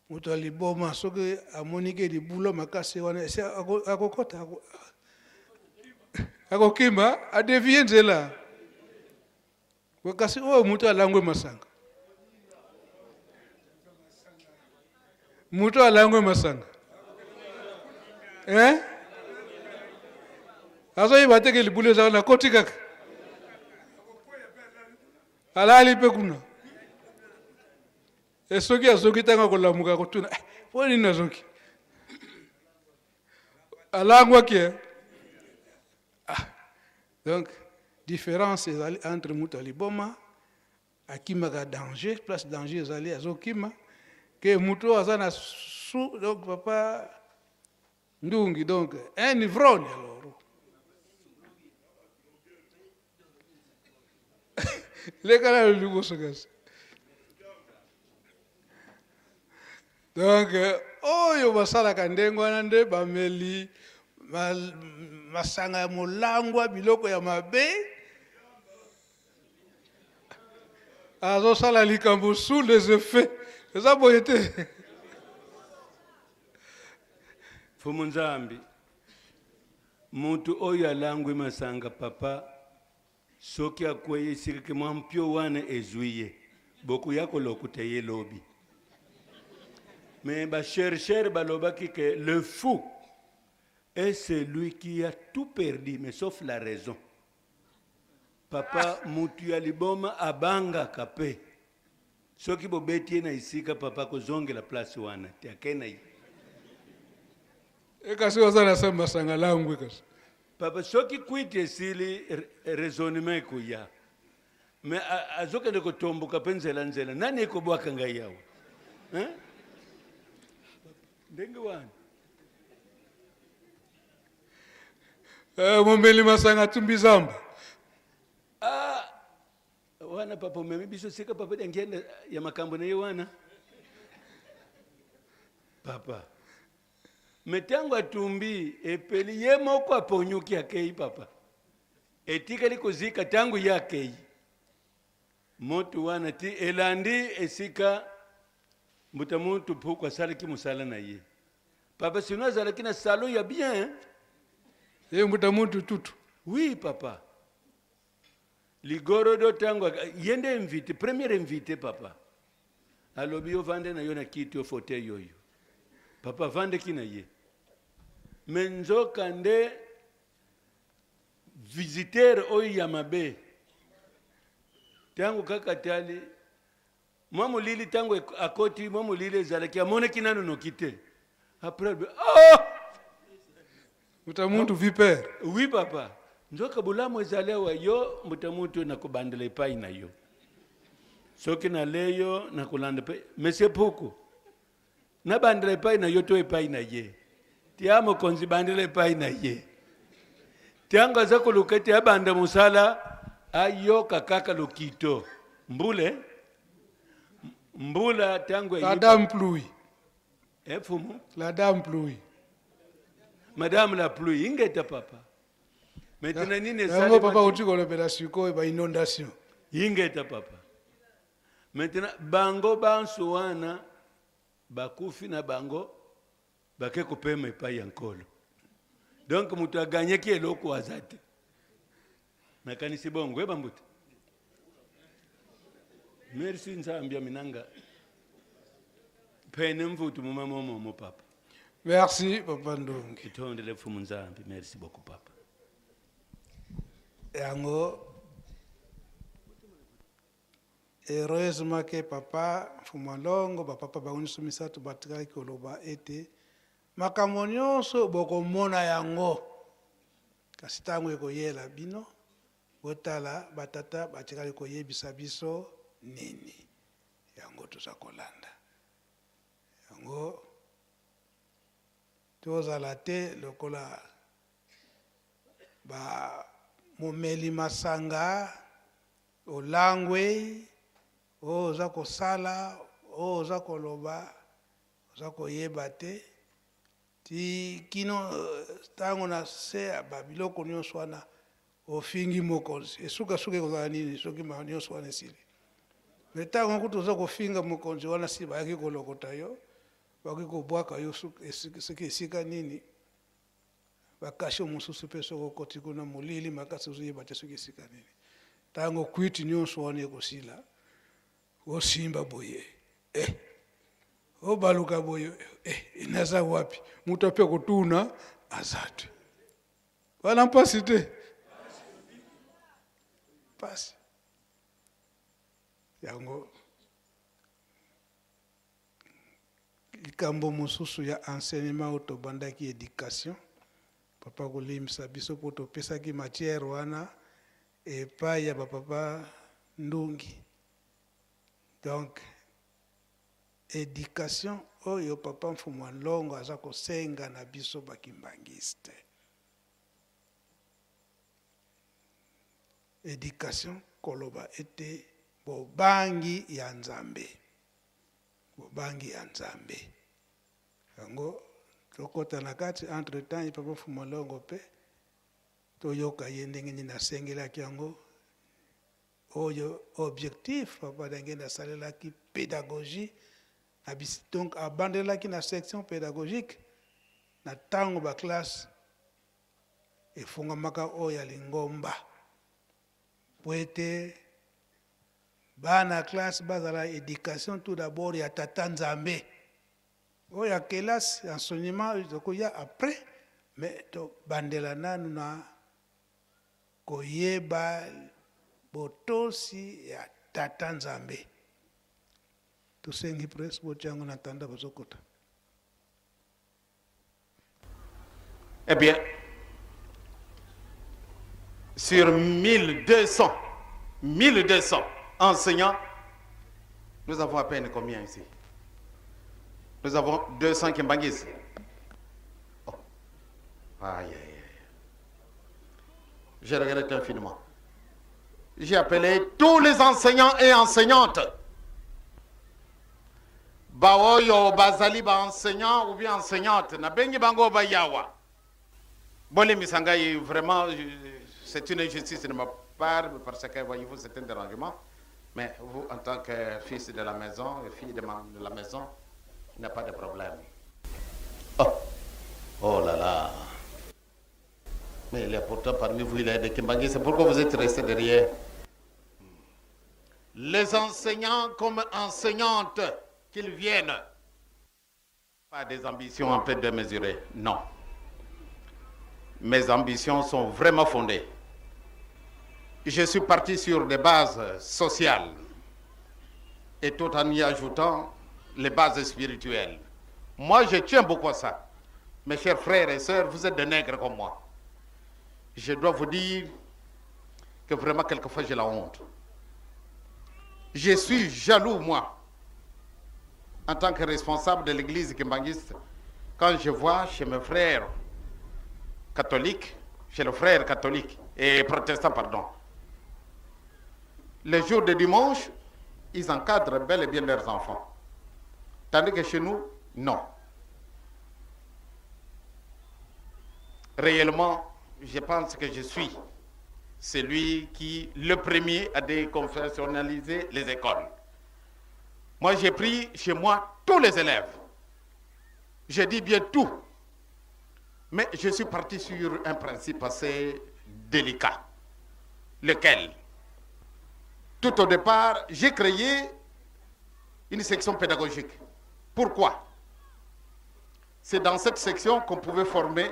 Moto ya liboma soki amoni ke libula makasi wana esi akokota akokima adevie nzela kasi oyo moto alangwe masanga moto alangwe masanga eh? azoyeba te ke libula ezaka nakoti kaka alali mpe kuna. E soki azoki ntango akolamuka akotuna eh, mpo nini nazoki alangwaki eh? Ah. Donc différence ezali entre moto ya liboma akimaka danger, place danger ezali azokima, ke moto oyo aza na su donc papa Ndungi donc un ivrogne alors. Leka na liboso kasi. Donc oyo basalaka ndenge wana nde bameli masanga ya molangwa biloko ya mabe azosala likambo sous les effets eza boye te. Mfumu Nzambi, mutu oyo alangwi masanga papa soki akweyi esika ke mwa mpio wana ezwi ye, bokoya kolokuta ye lobi. Mais ba chercheurs balobaki ke le fou est celui qui a tout perdu mais sauf la raison. Papa mutu ya liboma abangaka pe soki bobeti ye na esika papa akozongela place wana te ake na ye. E kasi oza na sa masanga langwe kasi. Papa soki kwiti esili raisonnement ekoya mais azokende kotomboka pe nzela nzela nani ekobwaka ngai awa hein? Ndenge wana. Eh, momeli masanga atumbi zamba. Ah, wana papa omemi biso sika papa diangienda ya makambo na ye wana papa me ntango atumbi epeli ye moko aponyuki akei papa etikali kozika ntango ye akei moto wana ti elandi esika mbuta muntu mpuku asalaki mosala na ye Papa sinon azalaki na salon ya bien. Ye mbuta muntu tutu. Oui papa. Ligorodo tango ye nde invité, premier invité papa. Alobi yo vande na yo na kiti yo fauteuil oyo. Papa avandeki na ye. Mais nzoka nde visiteur oyo ya mabe. Tango kaka tali Mwa molili ntango akoti, mwa molili ezalaki, amonaki nanu noki te. Après, alobi, oh! Mbuta muntu vipère. Oui papa. Nzoka bolamu ezali awa yo mbuta muntu nakobandela epai na yo. Soki nale yo nakolanda pe monsieur Puku. Nabandela epai na yo to epai na ye. Tia mokonzi bandela epai na ye. Tango aza koluka ete abanda mosala, ayoka kaka lokito. Mbula, eh? Mbula tango La dame pluie. Eh, fumu? La dame pluie. Madame la pluie, ingeta papa. Maintenant nini Yango papa oti kolobela sikoyo ba inondation. Ingeta papa. Maintenant bango banso wana bakufi na bango bake kopema epai ya Nkolo. Donc moto aganyaki eloko aza te. Nakanisi bongo eba mbuta. Merci Nzambi ya minanga. Pene mvutu muma momo mo papa. Merci papa Ndongi. Itondele mfumu Nzambi. Merci beaucoup papa. Yango Heureusement que papa Mfumu Longo, ba papa bango nyonso misato batikaki koloba ete makambo nyonso bokomona yango, kasi ntango ekoyela bino, botala batata batikali koyebisa biso nini. Yango toza kolanda yango, tozala te lokola ba momeli masanga Olangwe, oyo oza kosala, oyo oza koloba, oza koyeba te, ti kino tango na se ya ba biloko nionso wana ofingi mokonzi, esuka suka ekozala nini soki ma nionso wana esili? Mais tango kutu oza kofinga mokonzi wana si bayaki kolokota yo, bakoki kobwaka yo soki esika nini, Ba cachot mosusu pe soki okoti kuna molili makasi ozo yeba te soki esika nini. Tango kwiti nionso wana ekosila osimba boye eh obaluka boye eh naza wapi moto ape kotuna aza te. Wana mpasi te? Mpasi yango. Likambo mosusu ya enseignement oyo tobandaki education, papa kolimbisa biso mpo topesaki matière wana epai ya ba papa Ndungi. Donc education oyo papa Mfumu a Nlongo aza kosenga na biso ba kimbanguiste, education koloba ete bobangi ya Nzambe. Bobangi ya Nzambe. Yango tokota na kati entre temps ye papa Mfumu Longo pe toyoka ye ndenge nini asengelaki yango oyo objectif papa Diangienda asalelaki pedagogie na bisi donc abandelaki na section pedagogique na tango ba classe efungamaka oyo ya lingomba po ete Bana classe bazala education tout d'abord ya tata nzambe oyo ya kelasi enseignement ekoya après mais tobandela nanu na koyeba botosi ya tata nzambe tosengi presse botia yango na tanda bazokota. Eh bien, sur 1200, 1200 enseignants, nous avons à peine combien ici? Nous avons 200 Kimbanguistes. Oh. Aïe, aïe, aïe. Je regrette infiniment. J'ai appelé tous les enseignants et enseignantes. Baoyo bazali ba enseignants ou bien enseignantes, nabengi bango bayawa. Bolimbisa ngai, vraiment, c'est une injustice de ma part, parce que voyez-vous, c'est un dérangement. Mais vous, en tant que fils de la maison et fille de la maison, il n'y a pas de problème. Oh, oh là là. Mais il y a pourtant parmi vous, il y a des Kimbanguistes. C'est pourquoi vous êtes restés derrière. Les enseignants comme enseignantes, qu'ils viennent. Pas des ambitions un peu démesurées, non. Mes ambitions sont vraiment fondées. Je suis parti sur des bases sociales et tout en y ajoutant les bases spirituelles. Moi, je tiens beaucoup à ça. Mes chers frères et sœurs, vous êtes des nègres comme moi. Je dois vous dire que vraiment, quelquefois, j'ai la honte. Je suis jaloux, moi, en tant que responsable de l'église kimbanguiste, quand je vois chez mes frères catholiques, chez le frère catholique et protestant, pardon, les jours de dimanche, ils encadrent bel et bien leurs enfants. Tandis que chez nous, non. Réellement, je pense que je suis celui qui, le premier, a déconfessionnalisé les écoles. Moi, j'ai pris chez moi tous les élèves. Je dis bien tout. Mais je suis parti sur un principe assez délicat. Lequel? Tout au départ, j'ai créé une section pédagogique. Pourquoi? C'est dans cette section qu'on pouvait former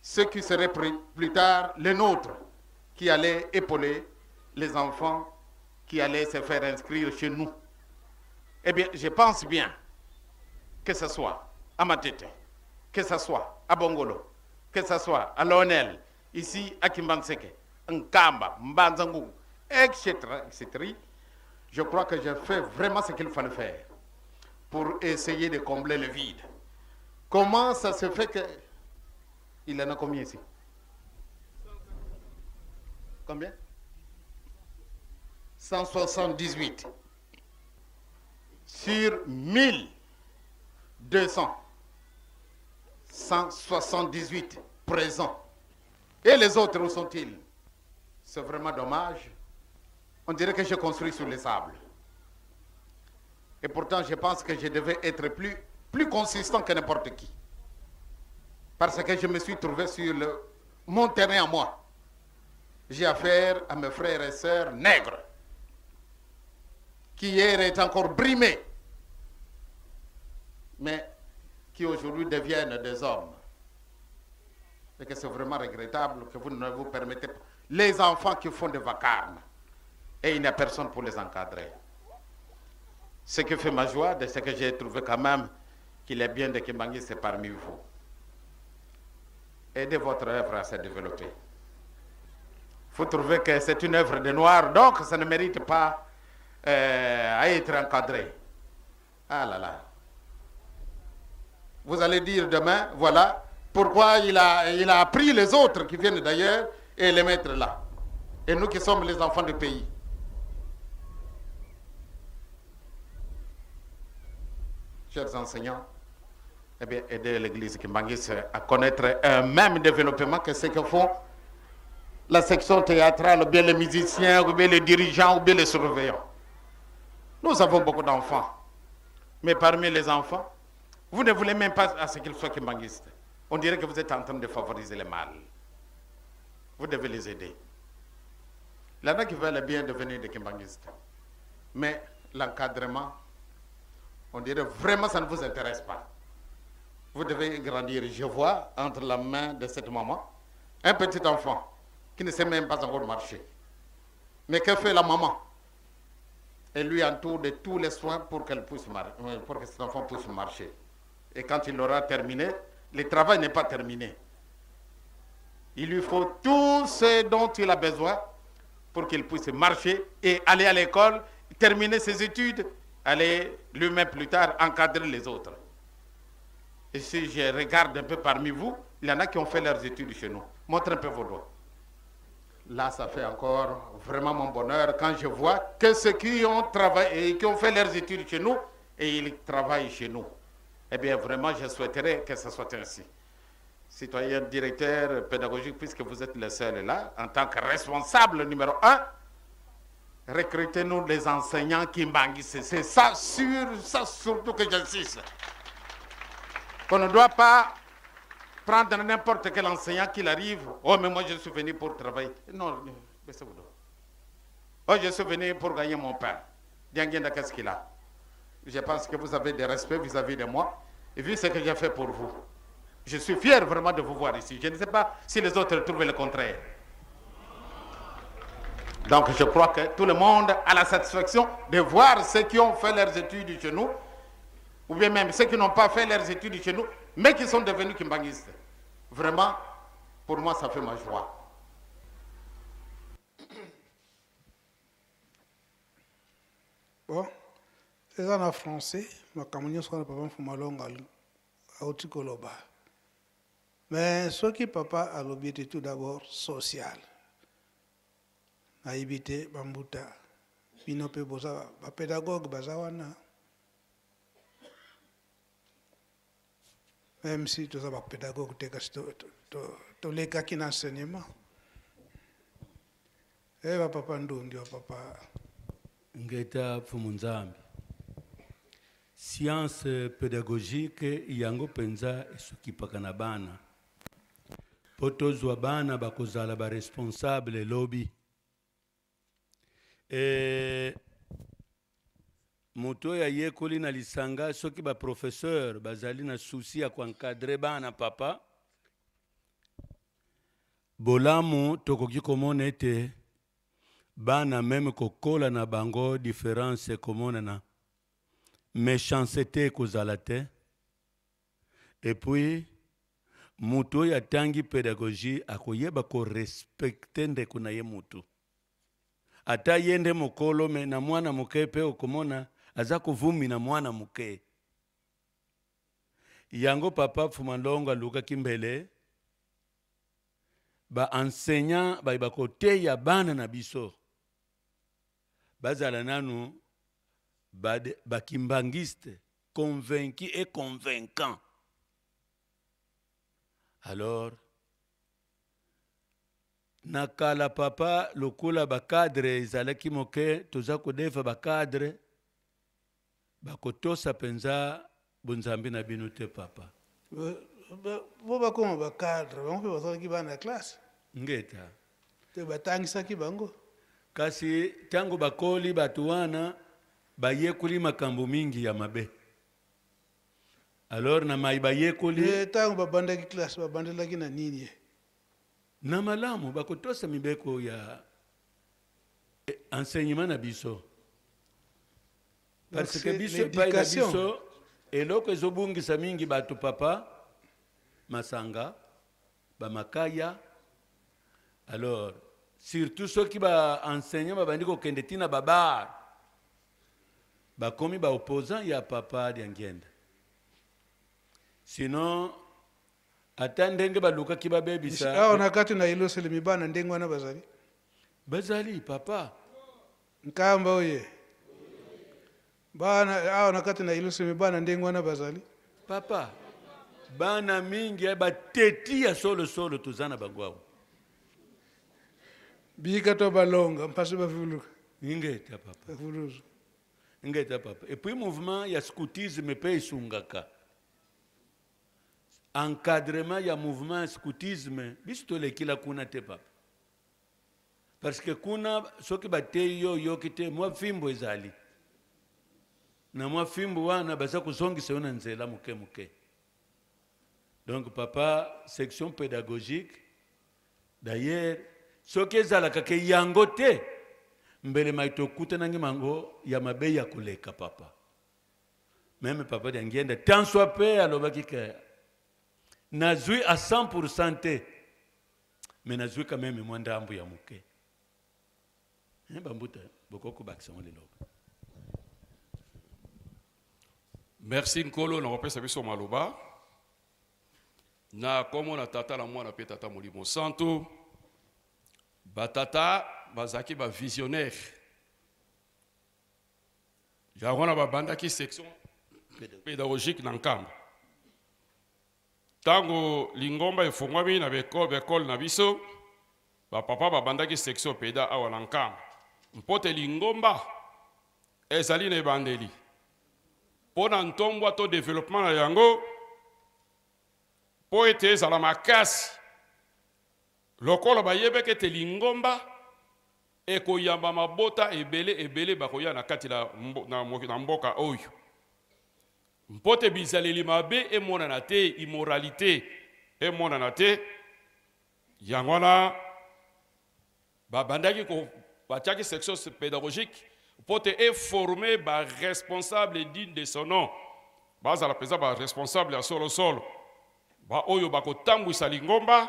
ceux qui seraient plus tard les nôtres, qui allaient épauler les enfants qui allaient se faire inscrire chez nous. Eh bien, je pense bien que ce soit à Matete, que ce soit à Bongolo, que ce soit à Lonel, ici à Kimbanseke, Nkamba, Mbanzangu, et cetera, et cetera. Je crois que j'ai fait vraiment ce qu'il fallait faire pour essayer de combler le vide. Comment ça se fait que... Il en a combien ici? Combien? 178 sur 1200. 178 présents. Et les autres, où sont-ils? C'est vraiment dommage. On dirait que je construis sur les sables. Et pourtant, je pense que je devais être plus consistant que n'importe qui. Parce que je me suis trouvé sur mon terrain à moi. J'ai affaire à mes frères et sœurs nègres, qui hier étaient encore brimés, mais qui aujourd'hui deviennent des hommes. Et que c'est vraiment regrettable que vous ne vous permettez pas. Les enfants qui font des vacarmes, et il n'y a personne pour les encadrer. Ce qui fait ma joie, de ce que j'ai trouvé quand même, qu'il est bien de Kimbanguistes parmi vous. Aidez votre œuvre à se développer. Vous trouvez que c'est une œuvre de noir, donc ça ne mérite pas euh, à être encadré. Ah là là. Vous allez dire demain, voilà, pourquoi il a, il a pris les autres qui viennent d'ailleurs et les mettre là. Et nous qui sommes les enfants du pays. Chers enseignants, eh bien, aidez l'église Kimbanguiste à connaître un même développement que ce que font la section théâtrale, ou bien les musiciens, ou bien les dirigeants, ou bien les surveillants. Nous avons beaucoup d'enfants. Mais parmi les enfants, vous ne voulez même pas à ce qu'ils soient kimbanguistes. On dirait que vous êtes en train de favoriser le mal. Vous devez les aider. Il y en a qui veulent bien devenir des kimbanguistes. Mais l'encadrement, on dirait vraiment ça ne vous intéresse pas. Vous devez grandir. Je vois entre la main de cette maman un petit enfant qui ne sait même pas encore marcher. Mais que fait la maman Elle lui entoure de tous les soins pour, qu'elle puisse euh, pour que cet enfant puisse marcher. Et quand il aura terminé, le travail n'est pas terminé. Il lui faut tout ce dont il a besoin pour qu'il puisse marcher et aller à l'école, terminer ses études, aller lui-même plus tard encadrer les autres. Et si je regarde un peu parmi vous, il y en a qui ont fait leurs études chez nous. Montrez un peu vos doigts. Là, ça fait encore vraiment mon bonheur quand je vois que ceux qui ont travaillé et qui ont fait leurs études chez nous, et ils travaillent chez nous. Eh bien, vraiment, je souhaiterais que ce soit ainsi. Citoyen directeur pédagogique, puisque vous êtes le seul là, en tant que responsable numéro un, recrutez-nous les enseignants qui manguissent. C'est ça, sur, ça surtout que j'insiste. Qu'on ne doit pas prendre n'importe quel enseignant qu'il arrive. Oh, mais moi je suis venu pour travailler. Non, baissez-vous Oh, je suis venu pour gagner mon pain. Diangienda, qu'est-ce qu'il a Je pense que vous avez des respects vis-à-vis de moi. Et vu ce que j'ai fait pour vous. Je suis fier vraiment de vous voir ici. Je ne sais pas si les autres trouvent le contraire. Donc je crois que tout le monde a la satisfaction de voir ceux qui ont fait leurs études chez nous, ou bien même ceux qui n'ont pas fait leurs études chez nous, mais qui sont devenus kimbanguistes. Vraiment, pour moi, ça fait ma joie. Bon, eza na français makambo nyonso wana papa Mfumalonga auti koloba. Mais soki papa alobi ete tout d'abord social, nayebi te bambuta bino mpe boza bapedagogue baza wana même si toza bapedagogue te kasi tolekaki na enseignement e bapapa ndundi bapapa Ngeta Mfumu Nzambi. Science pedagogique yango penza esokipaka na bana po tozwa bana bakozala ba responsable lobi. E, moto oyo ayekoli na lisanga soki ba professeur bazali na souci ya koencadre bana papa bolamu tokoki komona ete Bana meme kokola na bango difference ekomonana mechancete ekozala te et puis mutu oyo atangi pedagogie akoyeba ko respecter ndeko na ye mutu ata ye nde mokolo me na mwana moke pe okomona aza kovumi na mwana moke yango papa Fumalongo alukaki mbele Ba enseignants baye bakoteya bana na biso bazala nanu ba, ba kimbanguiste convaincu et convaincant. Alors na kala papa lokola ba cadre ezalaki moke toza kodefa ba cadre Bakotosa penza bonzambe na bino te papa. Po bakoma ba cadre bango pe bazalaki bana ya classe. Ngeta. Te batangisaki bango. Kasi tango bakoli bato wana bayekoli makambo mingi ya mabe. Alors na mayi bayekoli. Te tango babandaki classe babandelaki na nini? Na malamu bakotosa mibeko ya enseignement na biso. Parce que biso epai na biso. Eloko ezobungisa mingi bato papa, masanga, ba makaya. Alors, surtout soki ba enseignants babandi kokende ti na ba bar, bakomi ba opposants ya papa Diangienda. Sinon, ata ndenge balukaki babebisa. Awa na kati na Yelusalemi bana ndenge wana bazali? Bazali papa. Nkamba oye. Bana awa na kati na Yelusalemi bana ndenge wana bazali? Papa, bana mingi ya bateti ya solo solo toza na bango awa. Bika to balonga mpasi bavuluka. Ingeta papa. Bavuluzu. Ingeta papa. Et puis mouvement ya scoutisme pe esungaka. Encadrement ya mouvement ya scoutisme biso tolekila kuna te papa. Parce que kuna soki bateyi yo oyoki te mwa fimbo ezali. Na mwa fimbo wana baza kozongisa yo na nzela moke moke. Donc papa section pedagogique d'ailleurs soki ezalaka ke yango te mbele mai tokutanaki mango ya mabe ya koleka papa. Meme papa Diangienda tant soit pe alobaki ke nazui à 100% te mais nazui quand meme mwa ndambu ya moke. Hein, bambuta bokoki kobakisa mwa liloba. Merci Nkolo na kopesa biso maloba na kombo na Tata na Mwana pe Tata Molimo Santu. Batata bazalaki ba visionnaire, yango wana babandaki section pédagogique na Nkamba. Ntango lingomba efungwami na baekole na biso, bapapa babandaki section peda awa na Nkamba mpo te lingomba ezali na ebandeli mpo na ntombwa to developpement na yango mpo ete ezala makasi. Lokola bayebaki ete lingomba ekoyamba mabota ebele ebele bakoya na kati na, na, na mboka oyo, mpo te bizaleli mabe emonana te, immoralite emonana te, yango wana Babandaki ko batiaki section pedagogique mpo te e former ba responsables dignes de son nom, bazala mpenza ba responsables ya solo solo, ba oyo bakotambwisa lingomba,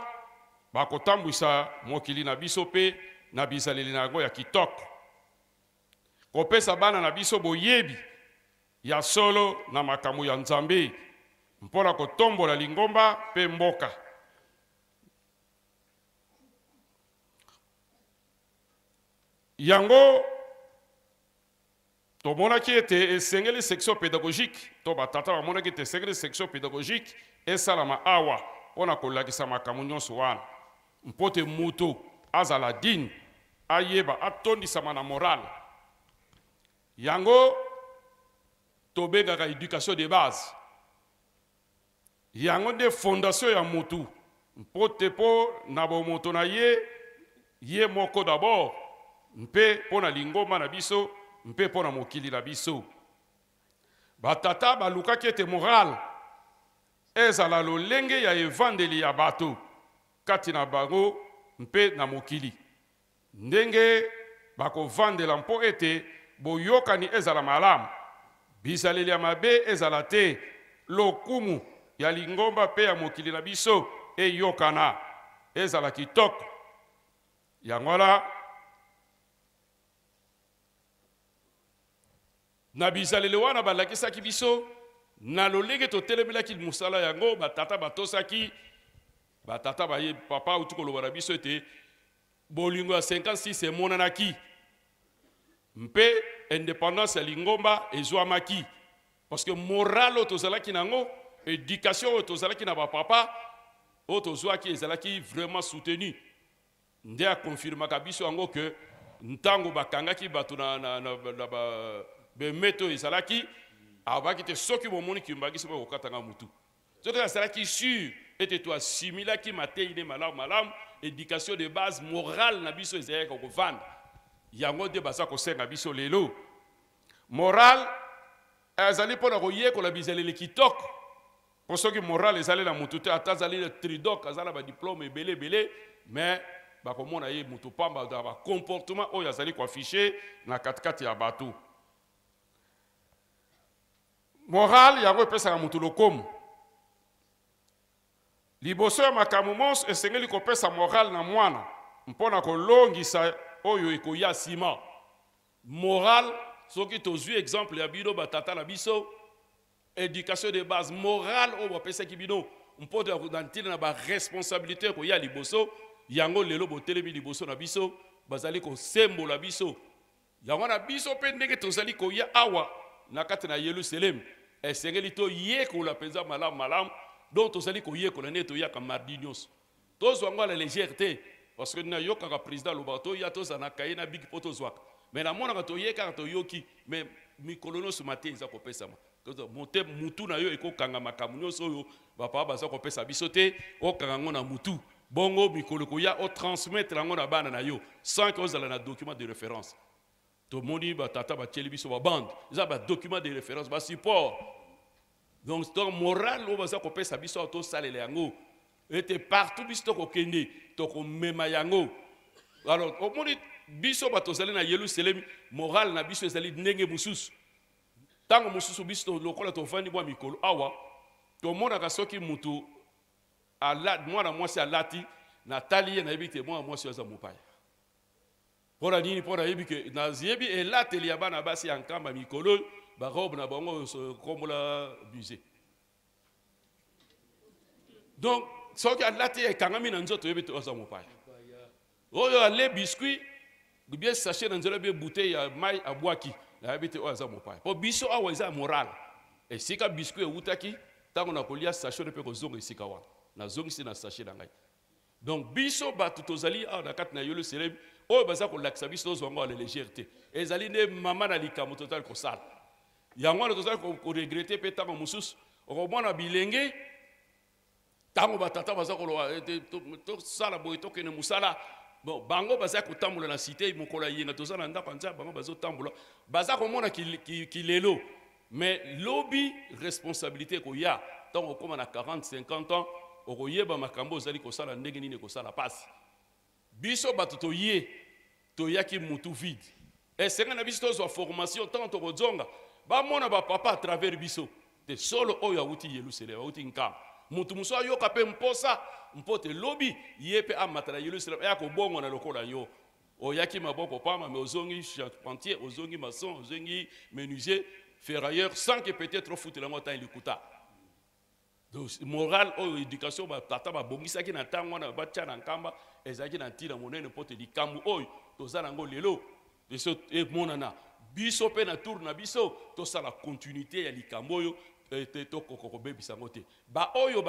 bakotambwisa mokili na biso mpe na bizaleli na yango ya kitoko, kopesa bana na biso boyebi ya solo na makambo ya Nzambe mpo na kotombola lingomba mpe mboka. Yango tomonaki ete esengeli section pedagogique to batata bamonaki ete esengeli section pedagogique esalama awa mpo na kolakisa makambo nyonso wana mpo te moto azala digne, ayeba, atondisama na morale. Yango tobengaka education de base. Yango nde fondation ya mutu mpo te mpo na bomoto na ye ye moko d'abord mpe mpo na lingomba na biso mpe mpo na mokili na biso. Ba tata balukaki ete morale ezala lolenge ya evandeli ya bato kati na bango mpe na mokili. Ndenge bakovandela mpo ete boyokani ezala malamu, bizaleli ya mabe ezala te, lokumu ya lingomba mpe ya mokili na biso eyokana, ezala kitoko. Yango wana, Na bizaleli wana balakisaki biso, na lolenge totelemelaki mosala yango, batata batosaki, batata baye, papa auti koloba na biso ete bolingo ya 56 emonanaki mpe independance ya lingomba ezwamaki parce que morale oyo tozalaki na yango, education oyo tozalaki na bapapa oyo tozwaki ezalaki vraiment soutenu. Nde a confirmaka biso yango que ntango bakangaki bato na, na, na, na ba bemete oyo ezalaki, alobaki te soki bomoni kimbangisi boye kokata nga mutu. Soki azalaki sur ete to assimilaki mateyi ne malamu malamu, education de base morale na biso ezalaki kovanda. Yango nde baza kosenga biso lelo. Morale ezali mpo na koyekola bizaleli kitoko. Po soki morale ezali na mutu te, ata azali na tridoc, aza na ba diplome ebele ebele, mais bakomona ye mutu pamba na ba comportement oyo azali ko afficher na katikati ya batu. Morale yango epesaka moto lokomu. Liboso ya makambo monso, esengeli kopesa morale na mwana mpo na kolongisa oyo ekoya sima. Morale, soki tozui exemple ya bino ba tata na biso, education de base, morale oyo bapesaki bino mpo na ntina na ba responsabilites ekoya liboso, yango lelo botelemi liboso na biso, bazali kosembola biso. Yango wana biso mpe ndenge tozali koya awa na kati na Yelusalemi, esengeli toyekola mpenza malamu malamu. Donc tozali koyekola ndenge toyaka mardi nyonso. Tozwa yango à la légère te, parce que nayokaka president alobaka toya tozala na cahier na bic mpo tozwaka. Mais namonaka toye kaka toyoki, mais mikolo nyonso mateya eza kopesama. Mote, mutu na yo ekokanga makambo nyonso oyo bapapa baza kopesa biso te, okanga yango na mutu. Bongo mikolo ekoya o transmettre yango na bana na yo sans que ozala na document de reference. Tomoni ba tata batieli biso ba bande, eza ba document de reference, ba support. Donc, donc morale oyo baza kopesa biso awa tosalela yango ete partout biso tokokende tokomema yango. Alors omoni biso bato tozali na Yelusalemi, morale na biso ezali ndenge mosusu. Ntango mosusu biso lokola tovandi mwa mikolo awa, tomonaka soki mutu Ala, mwana mwasi alati, natali ye nayebi te mwana mwasi oyo aza mopaya. Mpo na nini? Mpo nayebi ke nayebi elateli ya bana basi ya Nkamba mikolo oyo, ba robe na bango kombola musée. Donc soki alati ekangami na nzoto oyebi te aza mopaya. Oyo ale biscuit bien sachet na nzela bien bouteille ya mai abwaki nayebi te oyo aza mopaya. Po biso awa eza moral. Esika biscuit ewutaki tango na kolia sachet mpe kozonga esika wana. Nazongisi na sachet na ngai. Donc biso bato tozali awa na kati na Yelusalemi oyo baza kolakisa biso tozwa yango à la légère te. Ezali nde mama na likambo tozali kosala. Yango wana tozali koregrete mpe ntango mosusu okomona bilenge Tango ba tata baza koloba ete tosala boye tokende mosala, bon bango baza kotambola na cite mokolo ya yenga toza na ndako ya Nzambe, bango bazotambola baza komona kilelo, mais lobi responsabilité ekoya ntango okoma na 40 50 ans okoyeba makambo ozali kosala ndenge nini ekosala pasi. Biso bato toye toyaki mutu vide, esenga na biso tozwa formation ntango tokozonga bamona ba papa à travers biso te solo oyo awuti Yelusalem, awuti Nkamba. Mutu mosusu ayoka mpe mposa mpo te lobi ye mpe amata na Yelusalem aya kobongwana lokola yo. Oyaki maboko pamba mais ozongi charpentier, ozongi maçon, ozongi menuisier, ferrailleur sans que peut-être ofutela yango ata likuta. Donc morale oyo education ba tata babongisaki na ntango wana batia na Nkamba ezalaki na ntina monene mpo te likambo oyo toza na yango lelo biso emonana biso mpe na tour na biso tosala continuité ya likambo oyo ete tokoka kobebisa yango te. Baoyo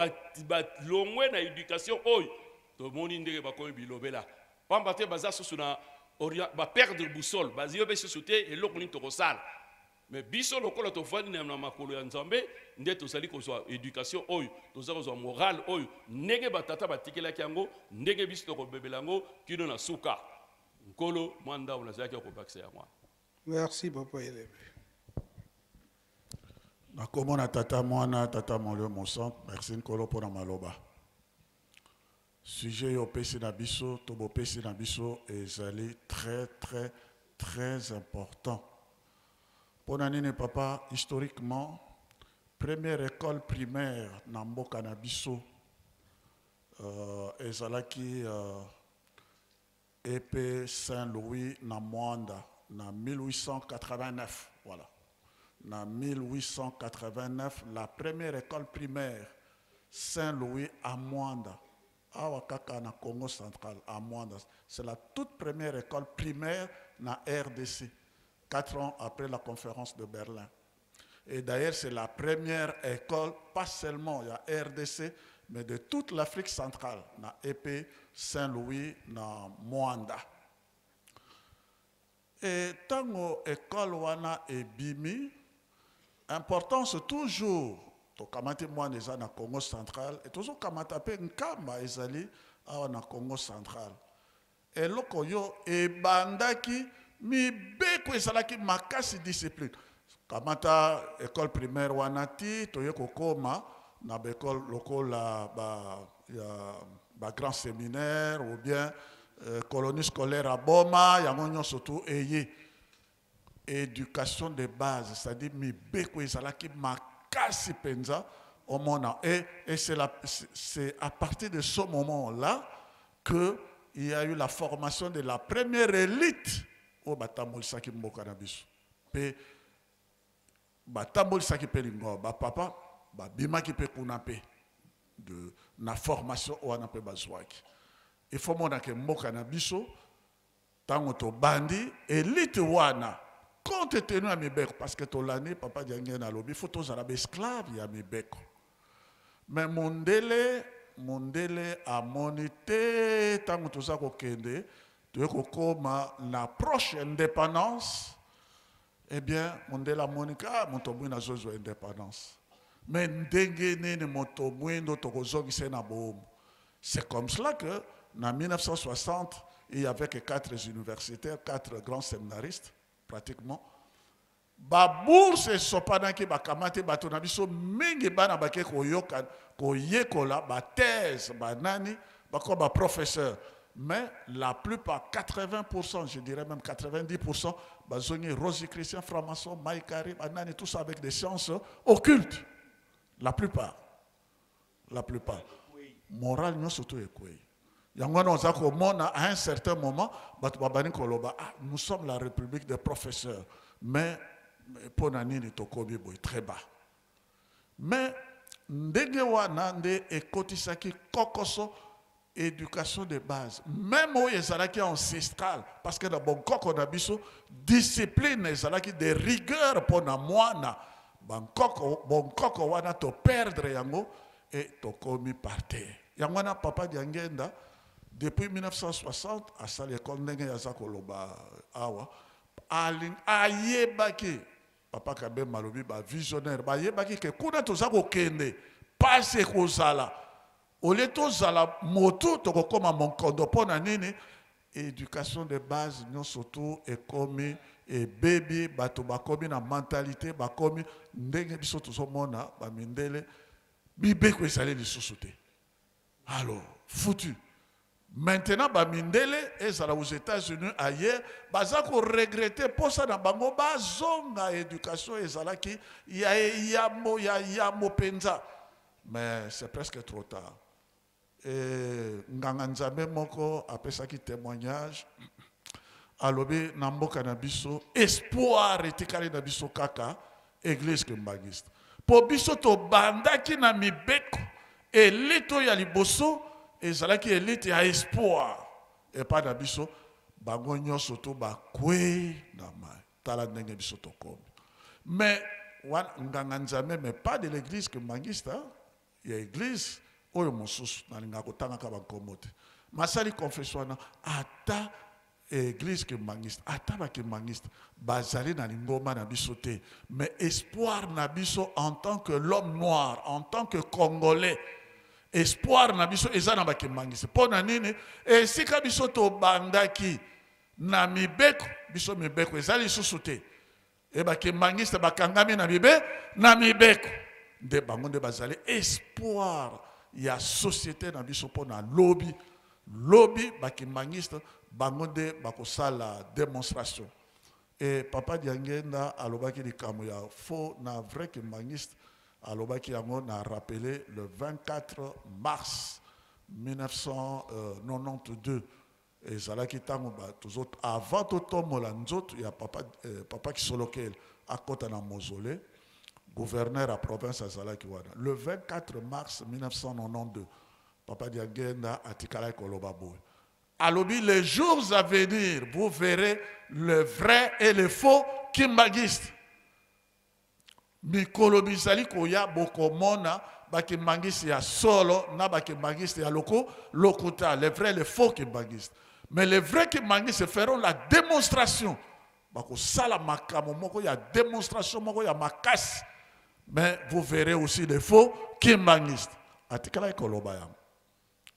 balongwe na education oyo tomoni ndenge bakomi bilobela pamba te baza susu na ba perdre boussole, bayebi susu te eloko nini tokosala. Mais biso lokola tovandi na makolo ya Nzambe nde tozali kozwa education oyo, toza kozwa morale oyo ndenge ba tata batikelaki yango, ndenge biso tokobebela yango kino na suka. Nkolo, mwa ndambo nazalaki ya kobakisa yango wana. Merci papa Elembe. Na kombo na Tata, Mwana, Tata Molimo Mosantu, merci Nkolo mpo na maloba. Sujet yo opesi na biso to bopesi na biso ezali très très très important. Pona nini papa historiquement première école primaire na mboka na biso euh, ezalaki euh, EP Saint Louis na Moanda na 1889 voilà na 1889 la première école primaire Saint Louis à Moanda awa kaka na Congo central à Moanda c'est la toute première école primaire na RDC 4 ans après la conférence de Berlin. Et d'ailleurs, c'est la première école, pas seulement ya RDC, mais de toute l'Afrique centrale, na EP Saint-Louis, na Moanda. Et tango école wana ebimi, importance toujours, tokamati mwana eza na Congo central, et tozokamata pe Nkamba ezali awa na Congo central. Eloko oyo ebandaki mibeko ezalaki makasi discipline. Kamata ecole primaire wana ti toye kokoma na ba ecole lokola ba ya ba grand seminaire ou bien colonie scolaire ya Boma yango nyonso tu eye. Education de base, c'est-à-dire mibeko ezalaki makasi penza omona et, et c'est la, c'est à partir de ce moment-là que il y a eu la formation de la première élite oyo batambolisaki mboka na biso pe batambolisaki pe lingomba ba papa babimaki pe kuna pe de na formation wana pe bazwaki. Il faut mona ke mboka na biso Tango tobandi elite wana compte tenu ya mibeko parce que tolandi papa Diangienda alobi faut tozala ba esclave ya mibeko mais mundele mundele amoni te tango toza kokende toye kokoma na proche independance eh bien mundele amoni ka ah, moto mwindo azozwa independance mais ndenge nini moto mwindo tokozongisa ye na bowumbu. C'est comme cela que na 1960 il y avait que quatre universitaires, quatre grands séminaristes pratiquement. Ba bourse esopanaki bakamati bato na biso mingi bana bake koyoka koyekola ba thèse ba nani bakoma ba professeur mais la plupart 80% je dirais même 90% bazongi Rosicrucien, franc-maçon, Maïkari, banani tout ça avec des sciences occultes la plupart. La plupart. Morale nyonso to ekwei. Yango wana oza komona à un certain moment bato babandi koloba ah, nous sommes la république des professeurs mais mpo na nini tokomi boye très bas. Mais ndenge wana nde ekotisaki kokoso education de base meme oyo ezalaki ancestral parce que na bonkoko na biso discipline ezalaki de rigueur mpo na mwana bankoko bonkoko wana to perdre yango e tokomi par terre. Yango wana papa Diangenda depuis 1960 asali ekole ndenge aza koloba awa ayebaki papa Kabemba alobi ba visionnaire bayebaki ke kuna toza kokende pasi ekozala Au lieu tozala motu tokokoma monkondo mpo na nini? Education de base nionso tout ekomi ebebi, bato bakomi na mentalite bakomi ndenge biso tozomona ba mindele, mibeko ezali lisusu te. Alors foutu. Maintenant ba mindele ezala aux Etats-Unis ailleurs baza ko regretter posa na bango bazonga education ezalaki ya eyambo ya yambo penza. Mais c'est presque trop tard. Et nganga nzambe moko apesaki témoignage alobi na mboka na biso espoir etikali na biso kaka église kimbanguiste po biso tobandaki na mibeko elite oyo ya liboso ezalaki elite ya espoir epai na biso bango nyonso to bakwei na mai tala ndenge biso tokomi mais wana nganga nzambe mais pas de l'église kimbanguiste hein? ya église oyo mosusu nalingaka kotangaka bankombo te masali confession wana ata église kimbanguiste ata bakimbanguiste bazali na lingomba na biso te mais espoir na biso en tant que l'homme noir en tant que congolais espoir na biso eza na bakimbanguiste mpo na nini esika biso tobandaki na mibeko biso mibeko eza lisusu te e bakimbanguiste bakangami na mibe na mibeko nde bango nde bazali espoir ya société na biso mpo na lobi lobi bakimbanguiste bango nde bakosala démonstration e papa Diangenda alobaki likambo ya faux na vrai kimbanguiste alobaki yango na rappelé le 24 mars 1992 Ezalaki tango ba tozo avant totombola nzoto ya papa eh, papa Kisolokele akota na mausolee, gouverneur ya province azalaki wana le 24 mars 1992 papa Diangienda atikalaki koloba boye, alobi les jours à venir vous verrez le vrai et le faux kimbanguiste. Mikolo mizali koya bokomona ba kimbanguiste ya solo na ba kimbanguiste ya loko lokuta, les vrais les faux kimbanguistes. Mais les vrais kimbanguistes feront la démonstration. Bakosala makambo moko ya démonstration moko ya makasi. Mais vous verrez aussi les faux kimbanguistes. Atikalaki koloba yango.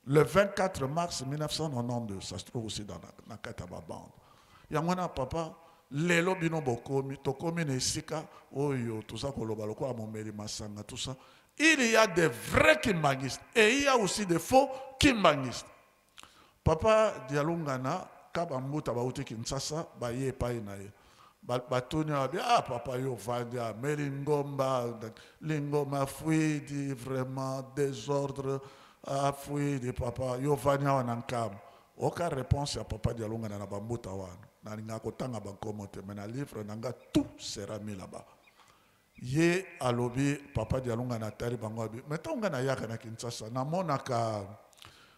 Le 24 mars 1992, ça se trouve aussi dans na kati ya ba bande. Yango wana papa, lelo bino bokomi, tokomi na esika oyo toza koloba lokola momeli masanga tout ça. Il y a des vrais kimbanguistes et il y a aussi des faux kimbanguistes. Papa Dialungana, ka ba mbuta bauti Kinshasa, baye epai na ye. Batuni babi ah papa yo ovandi ah, mais lingomba lingomba fuidi vraiment désordre ah fuidi papa yo ovandi awa na nkamba. Oka réponse ya papa Dialungana na bambuta wana. Nalingaka kotanga bankomo te mais na livre na nga tout sera mis là-bas. Ye alobi papa Dialungana atali bango abi mais ntango nga nayaka na Kinshasa namonaka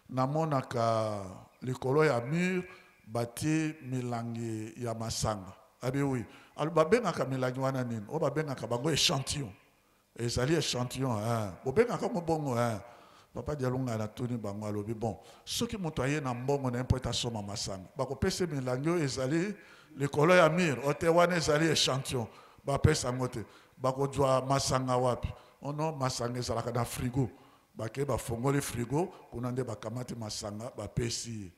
namonaka likolo ya mur batie milangi ya masanga. Abi oui. Alobi babengaka milangi wana nini? Oyo babengaka bango echantillon. Ezali echantillon hein. Bobengaka yango bongo hein. Papa Dialungana atuni bango alobi bon soki moto aye na mbongo na ye mpo ete asomba masanga bakopesa ye milangi oyo ezali likolo ya mur ote wana ezali echantillon bapesa yango te bakozwa masanga wapi? Oh non masanga ezalaka na frigo bake bafongoli frigo kuna nde bakamati masanga bapesi ye.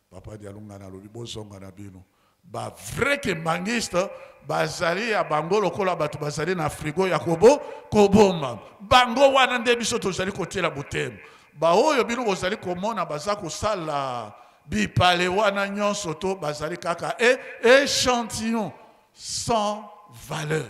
Papa Dialungana alobi bozonga na bino ba vrai kimbanguiste bazali ya bango lokola bato bazali na frigo ya kobo kobomba bango wana nde biso tozali kotiela motema baoyo bino bozali komona baza kosala bipale wana nyonso to bazali kaka e échantillon sans valeur.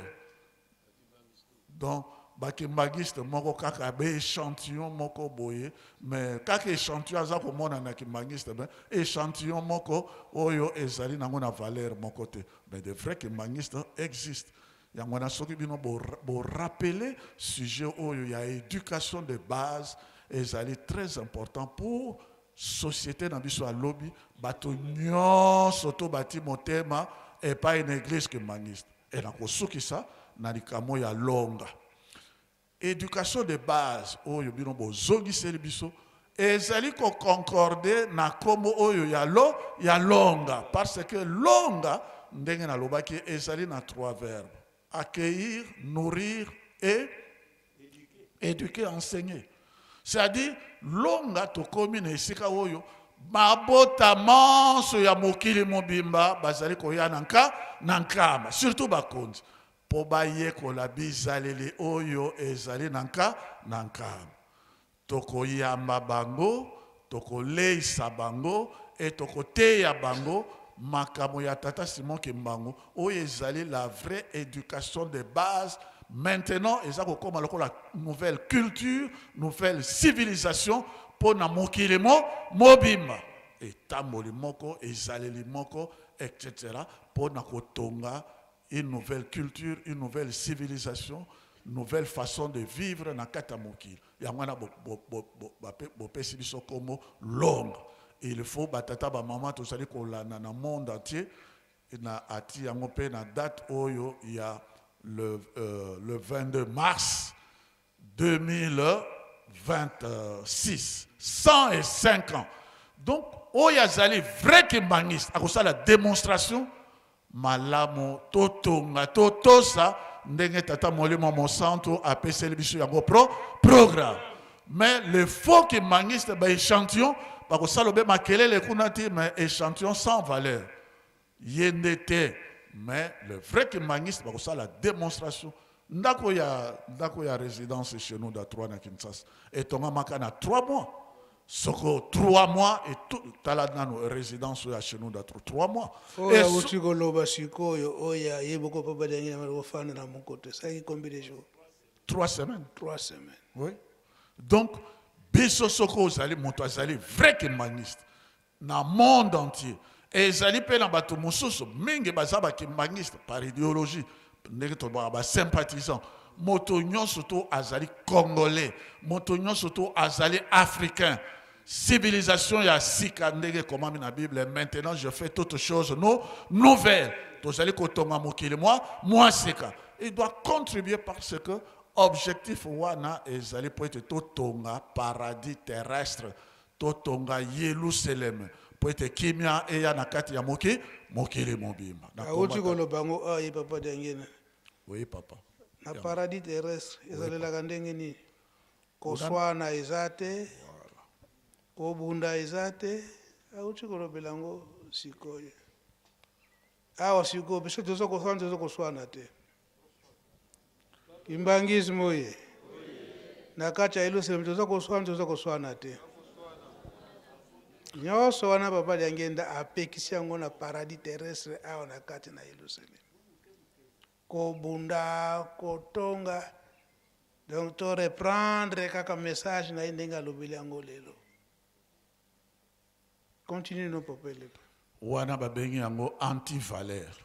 Donc ba kimbanguiste moko kaka ba echantillon moko boye mais kaka echantillon aza komona na kimbanguiste mais echantillon moko oyo ezali nango na valeur moko te mais de vrai kimbanguiste existe. Yango wana soki bino bo rappeler sujet oyo ya education de base ezali très important pour société na biso ya lobi bato nyonso to bati motema epai na eglise kimbanguiste. Et nakosukisa na likamo ya longa. Education de base oyo bino bozongiseli biso ezali ko concorder na kombo oyo ya lo ya longa parce que longa ndenge nalobaki ezali na trois verbes accueillir, nourrir et eduquer, enseigner. C'est-à-dire longa tokomi na esika oyo mabota manso ya mokili mobimba bazali koya na nka na nkamba surtout bakonzi mpo bayekola bizaleli oyo ezali na nka na nkamba. Tokoyamba bango, tokoleisa bango et tokoteya bango makambo ya Tata Simon Kimbangu oyo ezali la vraie education de base. Maintenant eza kokoma lokola nouvelle culture, nouvelle civilisation mpo na mokili mo mobimba, etamboli moko, ezaleli moko, etc. mpo na kotonga une nouvelle culture, une nouvelle civilisation, nouvelle façon de vivre na kati ya mokili. Yango wana bopesi biso kombo longue. Il faut batata ba mama tozali kolanda na monde entier na ati yango mpe na date oyo ya le 22 mars 2026, 105 ans. Donc oyo azali vrai kimbanguiste akosala démonstration malamu totonga totosa ndenge tata molimo mosantu apeseli biso yango pro programme. Mais le faux kimbanguiste ba échantillon bakosala obe makelele kuna ti mais échantillon sans valeur ye nde te. Mais le vrai kimbanguiste bakosala démonstration. Ndako ya ndako ya résidence chez nous da 3 na Kinshasa etongamaka na 3 mois. Soko 3 mois et tout tala nano résidence ya chez nous da 3 mois. Oyo awuti koloba sikoyo oyo ye moko papa Diangi na kofanda na mokoto esalaki combien de jours? 3 semaines. 3 semaines. Oui. Donc biso soko ozali moto azali vrai kimbanguiste na monde entier ezali mpe na bato mosusu mingi baza ba kimbanguiste par idéologie ndenge tolobaka ba sympathisant. Moto nyonso to azali congolais, moto nyonso to azali africain. Civilisation ya sika ndenge ekomami na Bible, maintenant je fais toutes choses no nouvelles. Tozali kotonga mokili mwa mwa sika. Il doit contribuer parce que objectif wana ezali po ete totonga paradis terrestre, totonga Yelusaleme po ete kimia eya na kati ya moki mokili mobimba. Na Awuti koloba yango awa ye papa Diangienda. Oui papa. Na paradis terrestre ezalelaka ndenge nini? Koswana eza te, kobunda eza te, awuti kolobela yango sikoyo. Awa sikoyo biso toza koswana, toza koswana te. Kimbanguisme oye. Na kati ya Yelusalemi toza koswana, toza koswana te. Nyonso wana papa Diangienda apekisi yango na paradis terrestre awa na kati na Yelusalemi. Kobunda, kotonga. Donc to reprendre kaka message na ye ndenge alobeli yango lelo. Continue no papa Elepa. Wana babengi yango anti-valeur.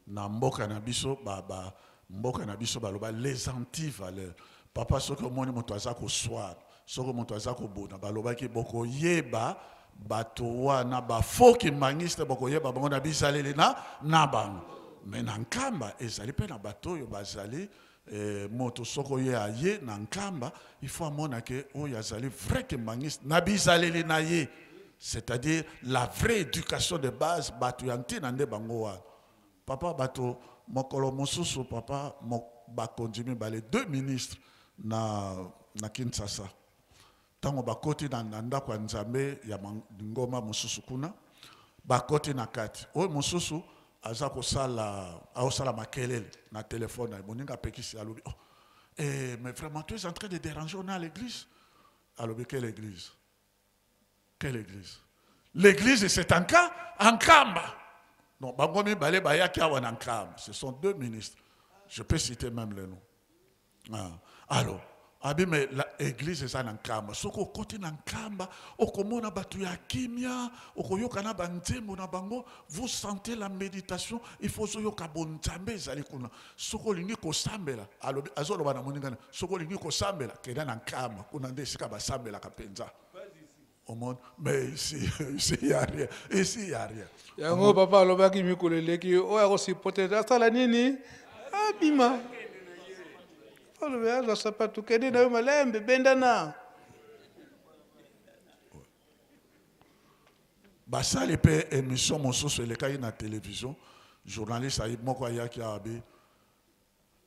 Na mboka na biso ba ba mboka na biso baloba les anti-valeurs. Papa soki omoni moto aza koswana, soki moto aza kobunda, balobaki bokoyeba bato wana ba faux kimbanguiste, bokoyeba bango na bizaleli na na bango. Mais na Nkamba ezali pe na bato oyo bazali eh, moto soko ye aye na Nkamba, il faut amona ke oyo azali vrai kimbanguiste na bizaleli na ye, c'est-à-dire la vraie éducation de base. Bato ya ntina nde bango wana papa. Bato mokolo mosusu papa bakonzi mibale, deux ministres na Kinshasa, ntango bakoti na ndako ya Nzambe ya ngomba mosusu kuna, bakoti na kati, oyo mosusu aza kosala, aosala makelele na telefone na ye. Moninga apekisi, alobi: "Oh, eh, mais vraiment tu es en train de déranger, on est à l'église." Alobi: "Quelle église? Quelle église? L'église, c'est en cas en Nkamba." Donc bango mibale bayaki awa na Nkamba, ce sont deux ministres, je peux citer même le nom. Ah. Alors abi me la église eza na Nkamba. Soki okoti na Nkamba, okomona bato ya kimia, okoyoka na banzembo na bango, vous sentez la méditation, il faut ozoyoka bonzambe ezali kuna. Soki olingi kosambela, alobi, azoloba na moningana, soki olingi kosambela, kenda na Nkamba, kuna nde esika basambelaka mpenza au monde. Mais ici, ici il y a rien, ici il y a rien. Yango papa alobaki mikolo eleki, oyo akosupporter asala nini? Abima. Alobi azwa sapatu, kende na yo malembe, bendana. Basali mpe émission mosusu elekaki na télévision. Journaliste ayi moko ayaki awa, abi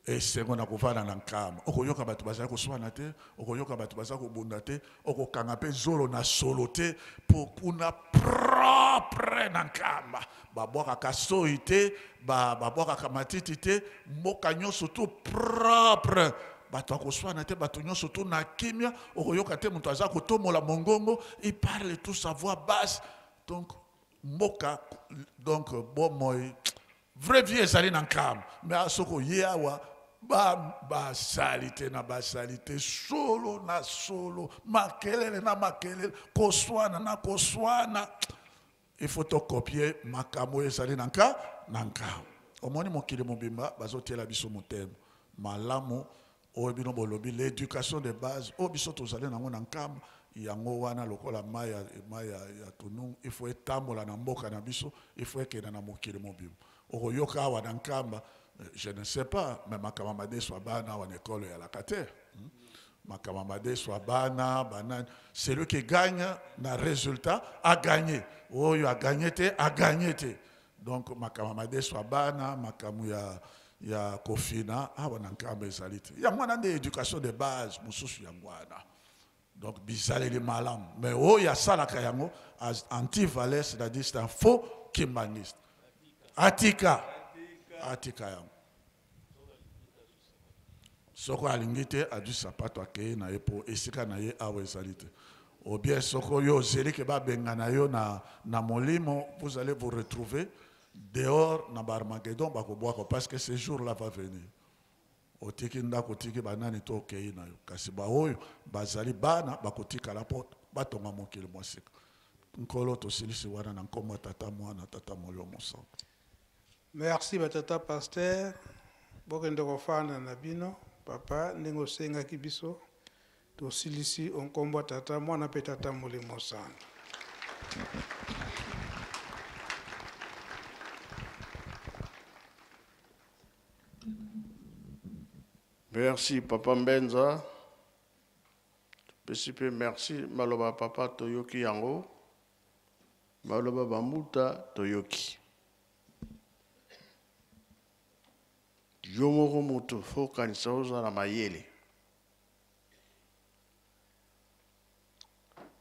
esengo na kovanda na Nkamba, okoyoka bato bazali koswana te, okoyoka bato baza kobunda te, okokanga mpe zolo na solo te, mpo kuna propre. Na Nkamba babwakaka soi te, babwakaka matiti te, mboka nyonso tu propre, bato akoswana te, bato nyonso tu na kimia, okoyoka te moto aza kotomola mongongo, il parle tous à voix basse. Donc mboka, donc bomoi, vraie vie ezali na Nkamba. Mais soki oye awa, basali te na basali te, solo na solo, makelele na makelele, koswana na koswana. Il faut tocopier makambo oyo ezali na nka na Nkamba. Omoni mokili mobimba bazotiela biso motema malamu. Oyo bino bolobi l'éducation de base, oyo biso tozali nango na Nkamba, yango wana lokola mai ya tunungu, il faut etambola na mboka na biso, il faut ekenda na mokili mobimba. Okoyoka awa na Nkamba, je ne sais pas, mais makambo madeso ya bana awa na ekolo eyalaka te. Makambo madeso ya bana banani, celui qui gagne na résultat a gagné, oyo a gagné te a gagné te. Donc makambo madeso ya bana, makambo ya kofina awa na Nkamba ezali te. Yango wana nde éducation de base mosusu, yango wana. Donc bizaleli malamu, mais oyo asalaka yango anti-valeur, c'est-à-dire c'est un faux kimbanguiste. Atika, atika yango. Soko alingi te, adwi sapato, akei na ye, mpo esika na ye awa ezali te. Ou bien soko oyo ozeli ke babengana yo na molimo, vous allez vous retrouver dehors na baarmagedon, bakobwaka, parce que ce jour là va venir. Otiki ndako, otiki banani to okei na yo, kasi baoyo bazali bana bakotikala mpo batonga mokili mwa sika. Nkolo, tosilisi wana na nkombo ya Tata, Mwana, Tata Molimo Mosantu. Merci batata pasteur, bokende kofanda na bino. Papa, ndenge osengaki biso, tosilisi nkombo ya Tata, Mwana mpe Tata Molimo Santu. Merci papa Mbenza. Pesi mpe merci. Maloba papa toyoki yango, maloba bambuta toyoki. Yo moko moto fo okanisa, ozala mayele.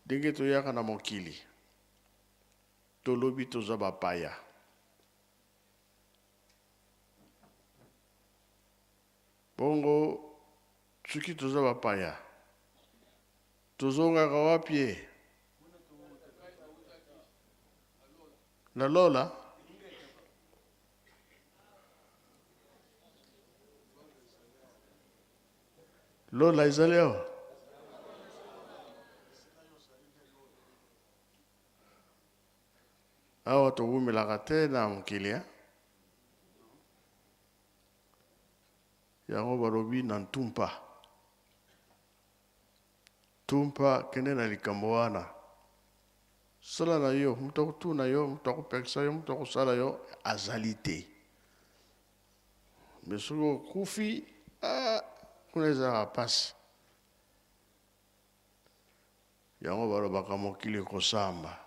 Ndenge toyaka na mokili, tolobi toza bapaya. Bongo soki toza bapaya, tozongaka wapi ye? Na lola. Lola ezali awa? Awa towumelaka te na mokili hein? Yango balobi na ntumpa. Tumpa kende na likambo wana. Sala na yo, moto akotuna yo, moto akopekisa yo, moto akosala yo azali te. Mais soki okufi, ah, kuna ezalaka pasi. Yango balobaka mokili ekosamba.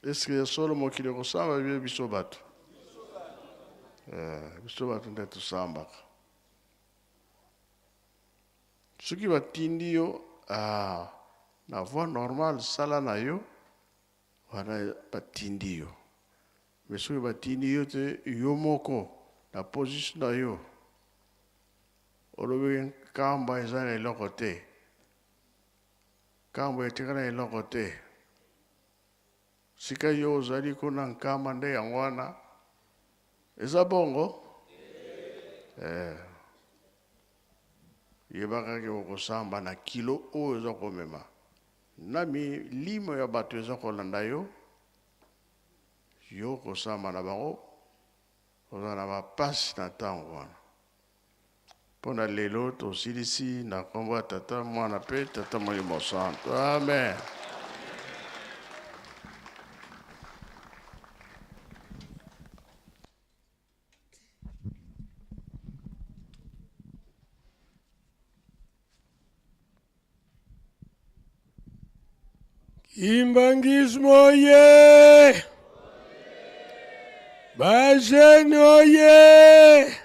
Est-ce que ya solo mokili ekosamba bie biso bato? Eh, biso bato nde tosambaka. Soki batindi yo ah, na voie normale sala na yo wana batindi yo. Mais soki batindi yo te yo moko na position na yo olobi nkamba eza na eloko te, nkamba etikala na eloko te. Sika yo ozali kuna nkamba nde yango wana eza bongo? Eh. Yebaka ke okosamba na kilo oyo oza komema na milimo ya bato eza kolanda yo, yo okosamba na bango, oza na bapasi na ntango wana. Mpo na lelo tosilisi na nkombo ya Tata, Mwana mpe Tata Molimo Santo. Amen. Kimbanguisme oye! Ba jeunes oye!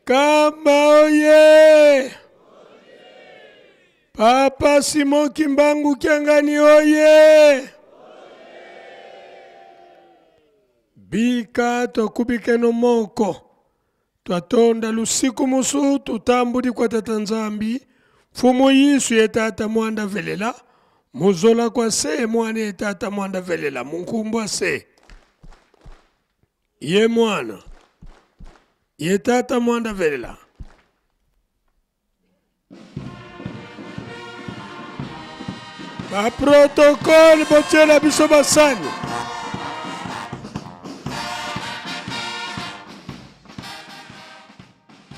Kamba oye! Papa Simon Kimbangu Kiangani oye! Bika tokubikeno moko Twatonda lusiku musu tutambudi kwa Tata Nzambi, Mfumu Yesu ye Tata mwanda velela, muzola kwa se mwana ye Tata mwanda velela, munkumbwa se ye mwana ye Tata mwanda velela. Ba protocole botiela biso basani.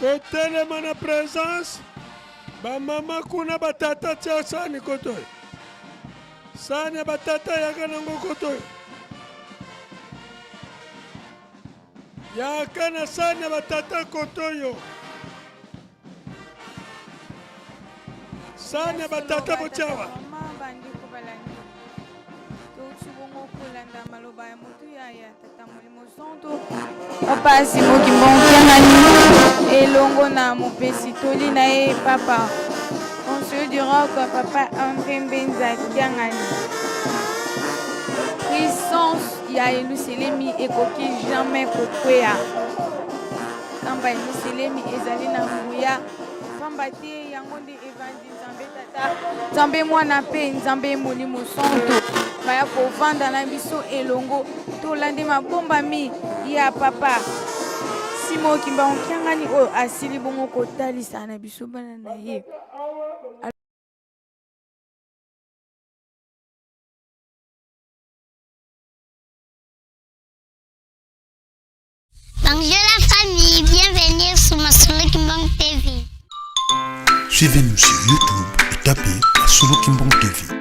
Totelema na presence bamama kuna batata tia sani kotoyo sani ya batata yaka nango kotoyo yaka na sani ya batata kotoyo Sani ya batata botiawa. Bandeko balandi, touti bongo kolanda maloba ya motuya ya tata Molimo Santo Papa Simon Kimbangu Kiangani elongo na mopesi toli na ye Papa Conseiller du Rock Papa Andre Mbenza Kiangani. Puissance ya Yelusalemi ekoki jamais kokwea. Nkamba ya Yelusalemi ezali na nguya, pamba te yango nde evandi Nzambe Tata, Nzambe Mwana mpe Nzambe Molimo Santo baya kovanda na biso elongo. Tolandi mabombami ya Papa Simon Kimbangu Kiangani oyo asili bongo kotalisa na biso bana na ye. Bonjour la famille, bienvenue sur Masolo Kimbang TV. Suivez-nous sur YouTube et tapez Masolo Kimbang TV.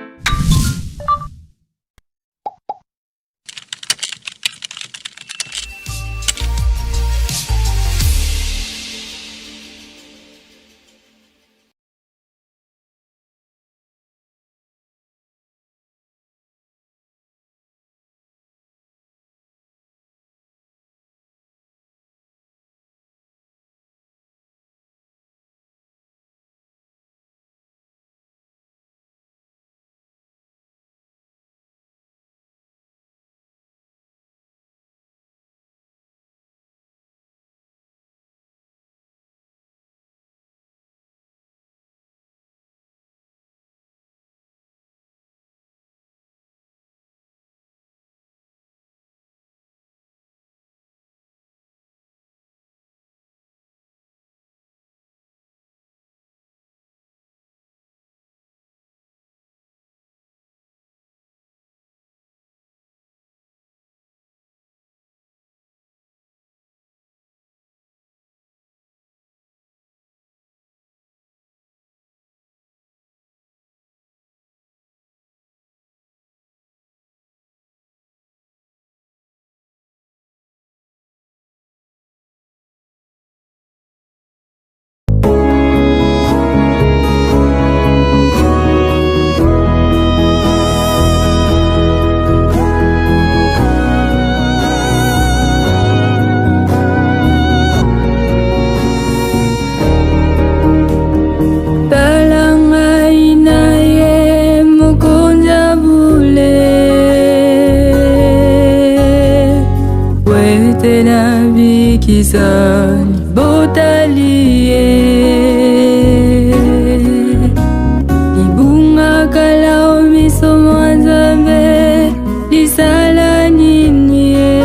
kobikisa libota liye. Libunga kala o miso mwa Nzambe lisala nini ye?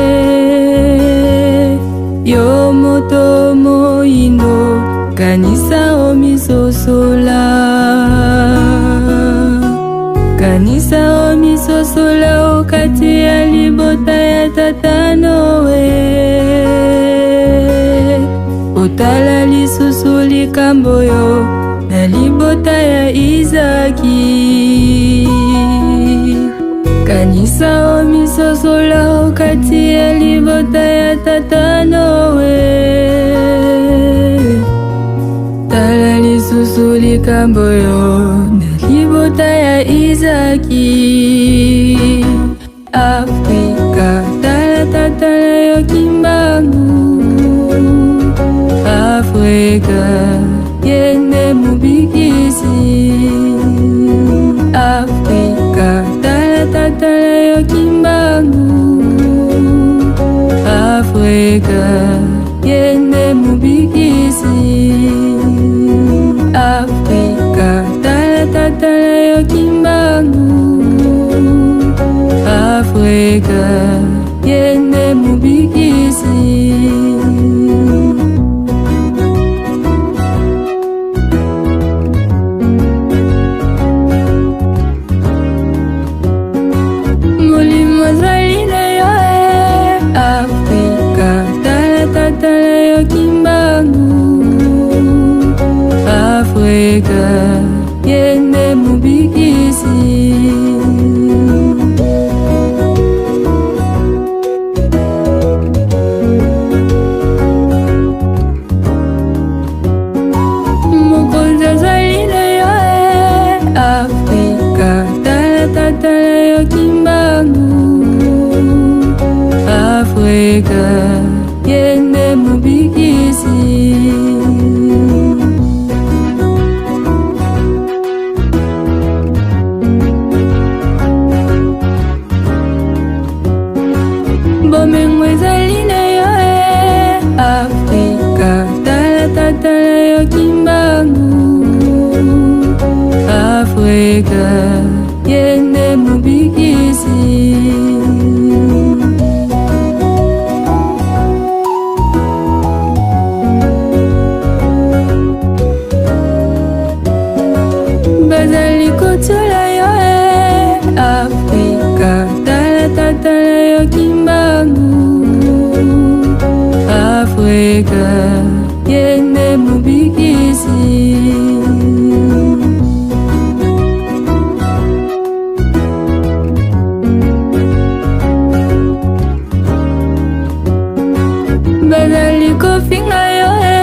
Yo moto moyindo kanisa o misosola, kanisa o misosola o kati ya libota ya tata Noe. Otala lisusu likambo yo na libota ya Izaki. Kanisa o misosola o kati ya libota ya tata Noe. Tala lisusu likambo yo na libota ya Izaki. Afrika, tala tata na yo Kimbangu. Afrika, ye nde mobikisi. Afrika, tala tata na yo Kimbangu. Afrika, ye nde mobikisi. Afrika, tala tata na yo Kimbangu. Afrika, ye nde mobikisi. Molimo azali na yo e Afrika, tala tata na yo Kimbangu. Afrika, ye nde mobikisi. Mokonzi azali na yo e Afrika, tala tata na yo Kimbangu. Afrika, ye nde mobikisi. Bomengo ezali na yo e Afrika, tala tata na yo Kimbangu. Afrika, ye nde mobikisi. Bazali kotiola yo e Afrika, tala tata na yo Kimbangu. Afrika, ye nde mobikisi. Bazali kofinga yo e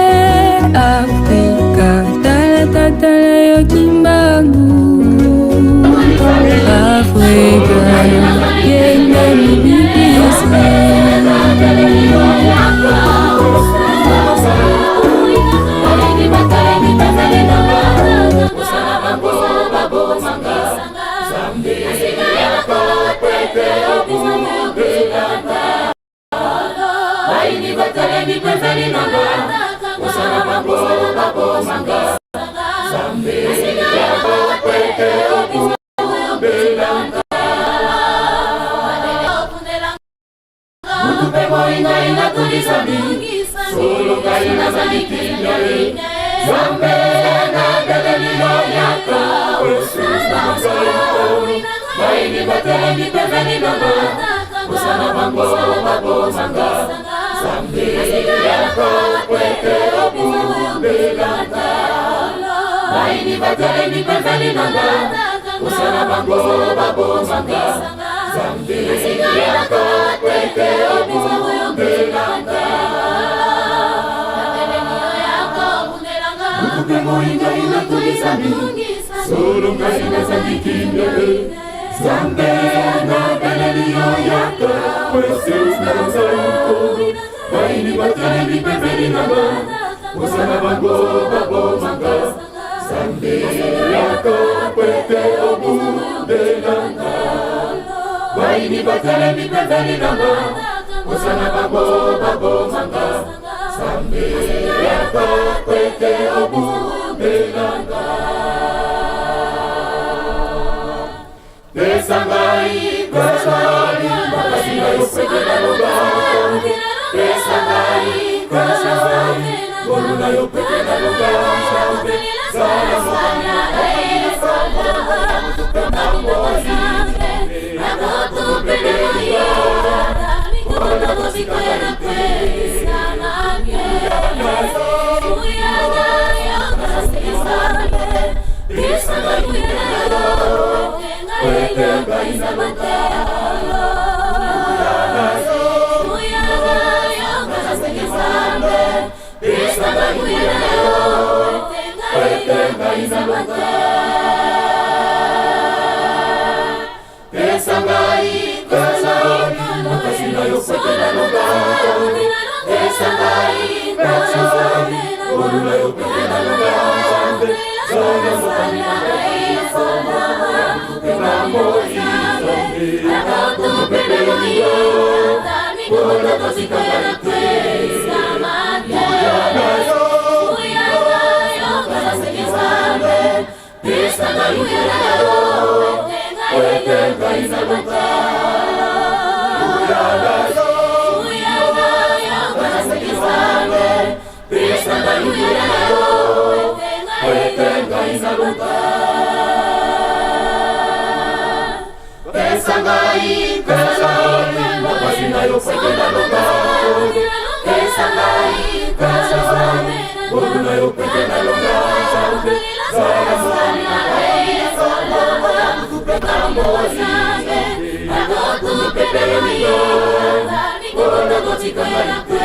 Afrika, tala tata na yo Kimbangu. Afrika, ye nde mobikisi. Baini batelemi pembeni nanga, kosana bango babomanga. Yaka kwete obundelanga. Pesa ngai kozali makasi na yo pete nalonga. Pesa ngai kozali ngolu na yo pete nalonga. Nzambe zala mokambi na ngai. Pesa ngai kozali makasi na yo pete nalonga. Pesa ngai kozali ngolu na yo pete nalonga. Nzambe zala mokambi na ngai. Na moi Nzambe mopepeli yo mpona kotika ngai te. Pesa ngai kozali makasi na yo pete nalonga. Pesa ngai kozali ngolu na yo pete nalonga. Nzambe zala mokambi na ngai. Mopepeli yo mpona kotika ngai te.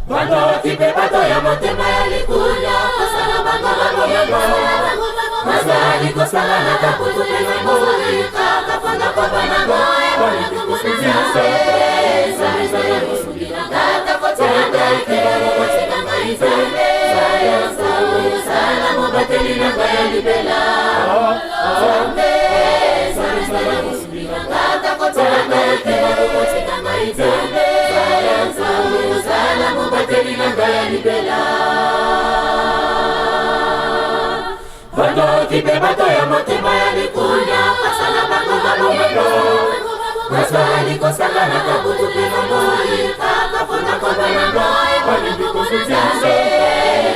Bandoki mpe bato ya motema ya likunya kosala bango baboyanga bazali kosala na kakutu mpe na moi kaka mpona kobanango. Mobateli na ngai ya libela. Nzambe zala mobateli na ngai ya libela. Bandoki mpe bato ya motema ya likunya kosala bango babomengo bazali kosala na kabutu mpe na moi kaka mpona kobanango. Balingi kosunza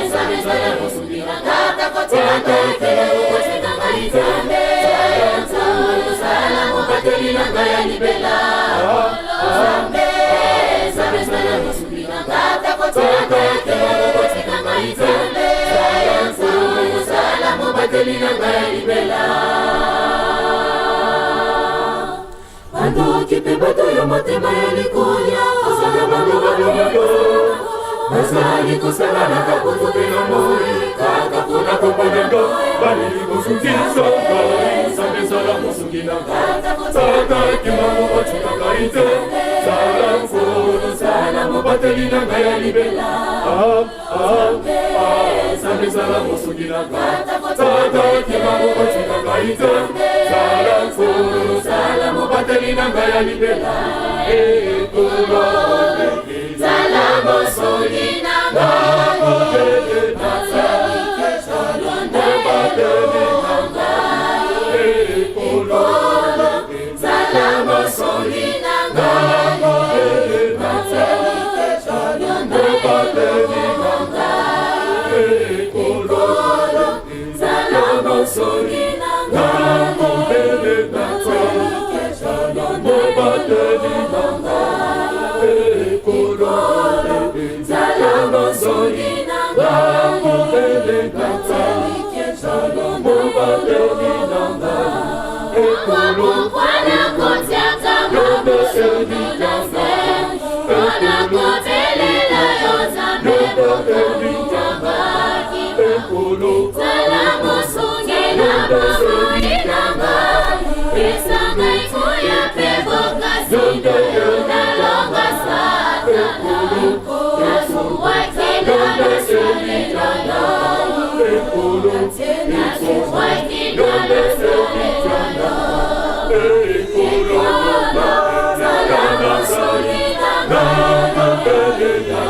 Nzambe zala mosungi na ngai kotika ngai te kotika ngai Nzambe zala mobateli na ngai ya libela. Nzambe Nzambe zala mosungi na ngai kotika ngai te kotika ngai Nzambe zala mobateli na ngai ya libela. Bandoki mpe bato ya motema ya likunya kosala bango babomengo bazali kosala na kakutu mpe na moi kaka mpona kobananga. Balingi kosukisa ngai. Nzambe zala mosungi na ngai. Tata kimbangu kotika ngai te. Zala nkolo zala mobateli na ngai ya libela. Ah, ah, ah, Nzambe zala mosungi na ngai. Tata kimbangu kotika ngai te. Zala nkolo zala mobateli na ngai ya libela. Ekolo zala mosungi na ngai. Zala mosungi na ngai. Zala mosungi na ngai. Mobateli na ngai. Thank you.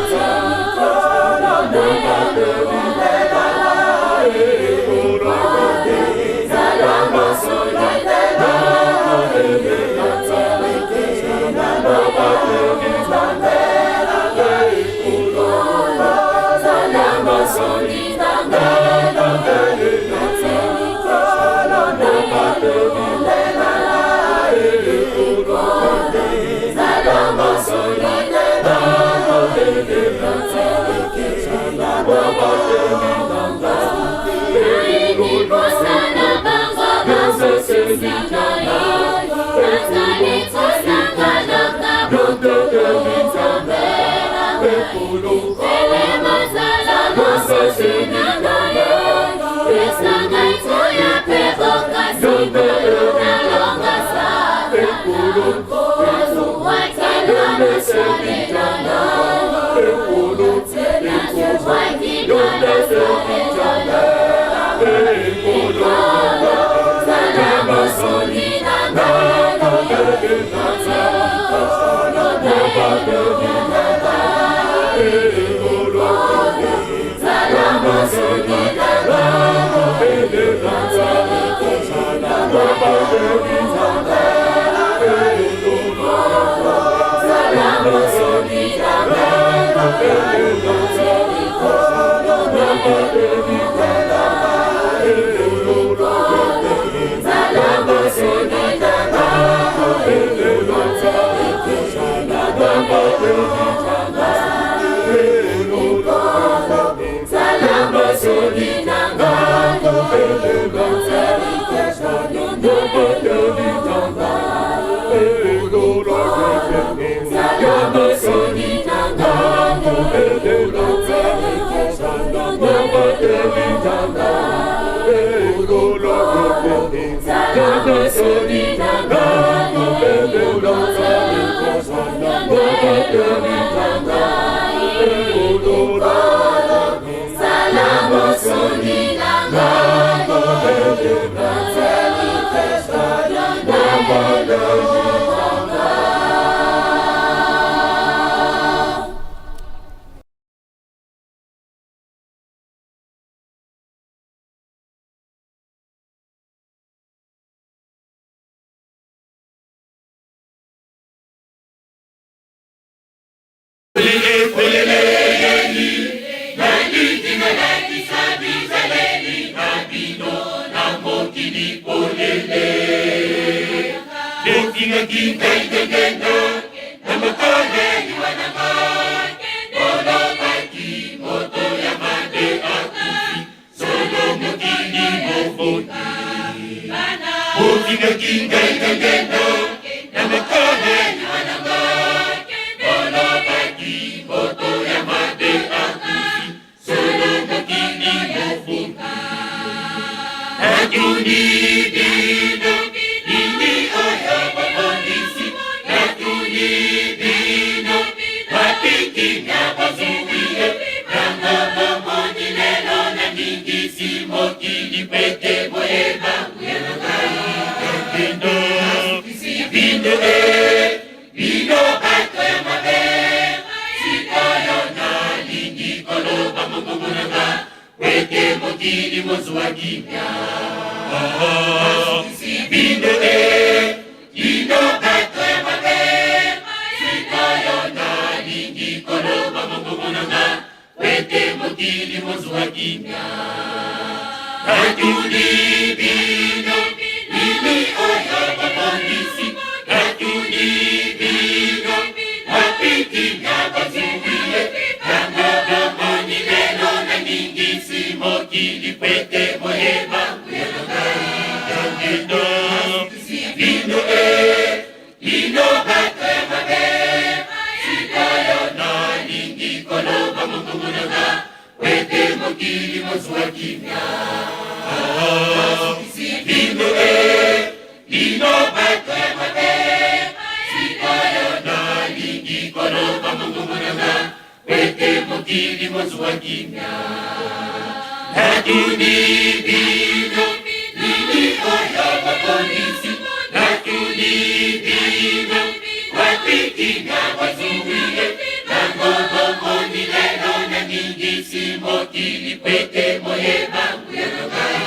Pete moyeba nguya na ngai.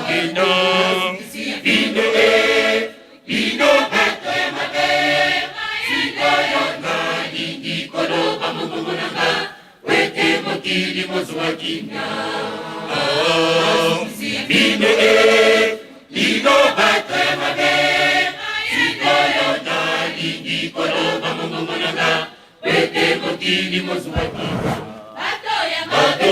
Bino, bino e, bino bato ya mabe. Sikoyo nalingi koloba mongongo na nga, wete mokili mozwa kimia. Bino e, bino bato ya mabe. Sikoyo nalingi koloba mongongo na nga, wete mokili mozwa kimia. Bato ya mabe,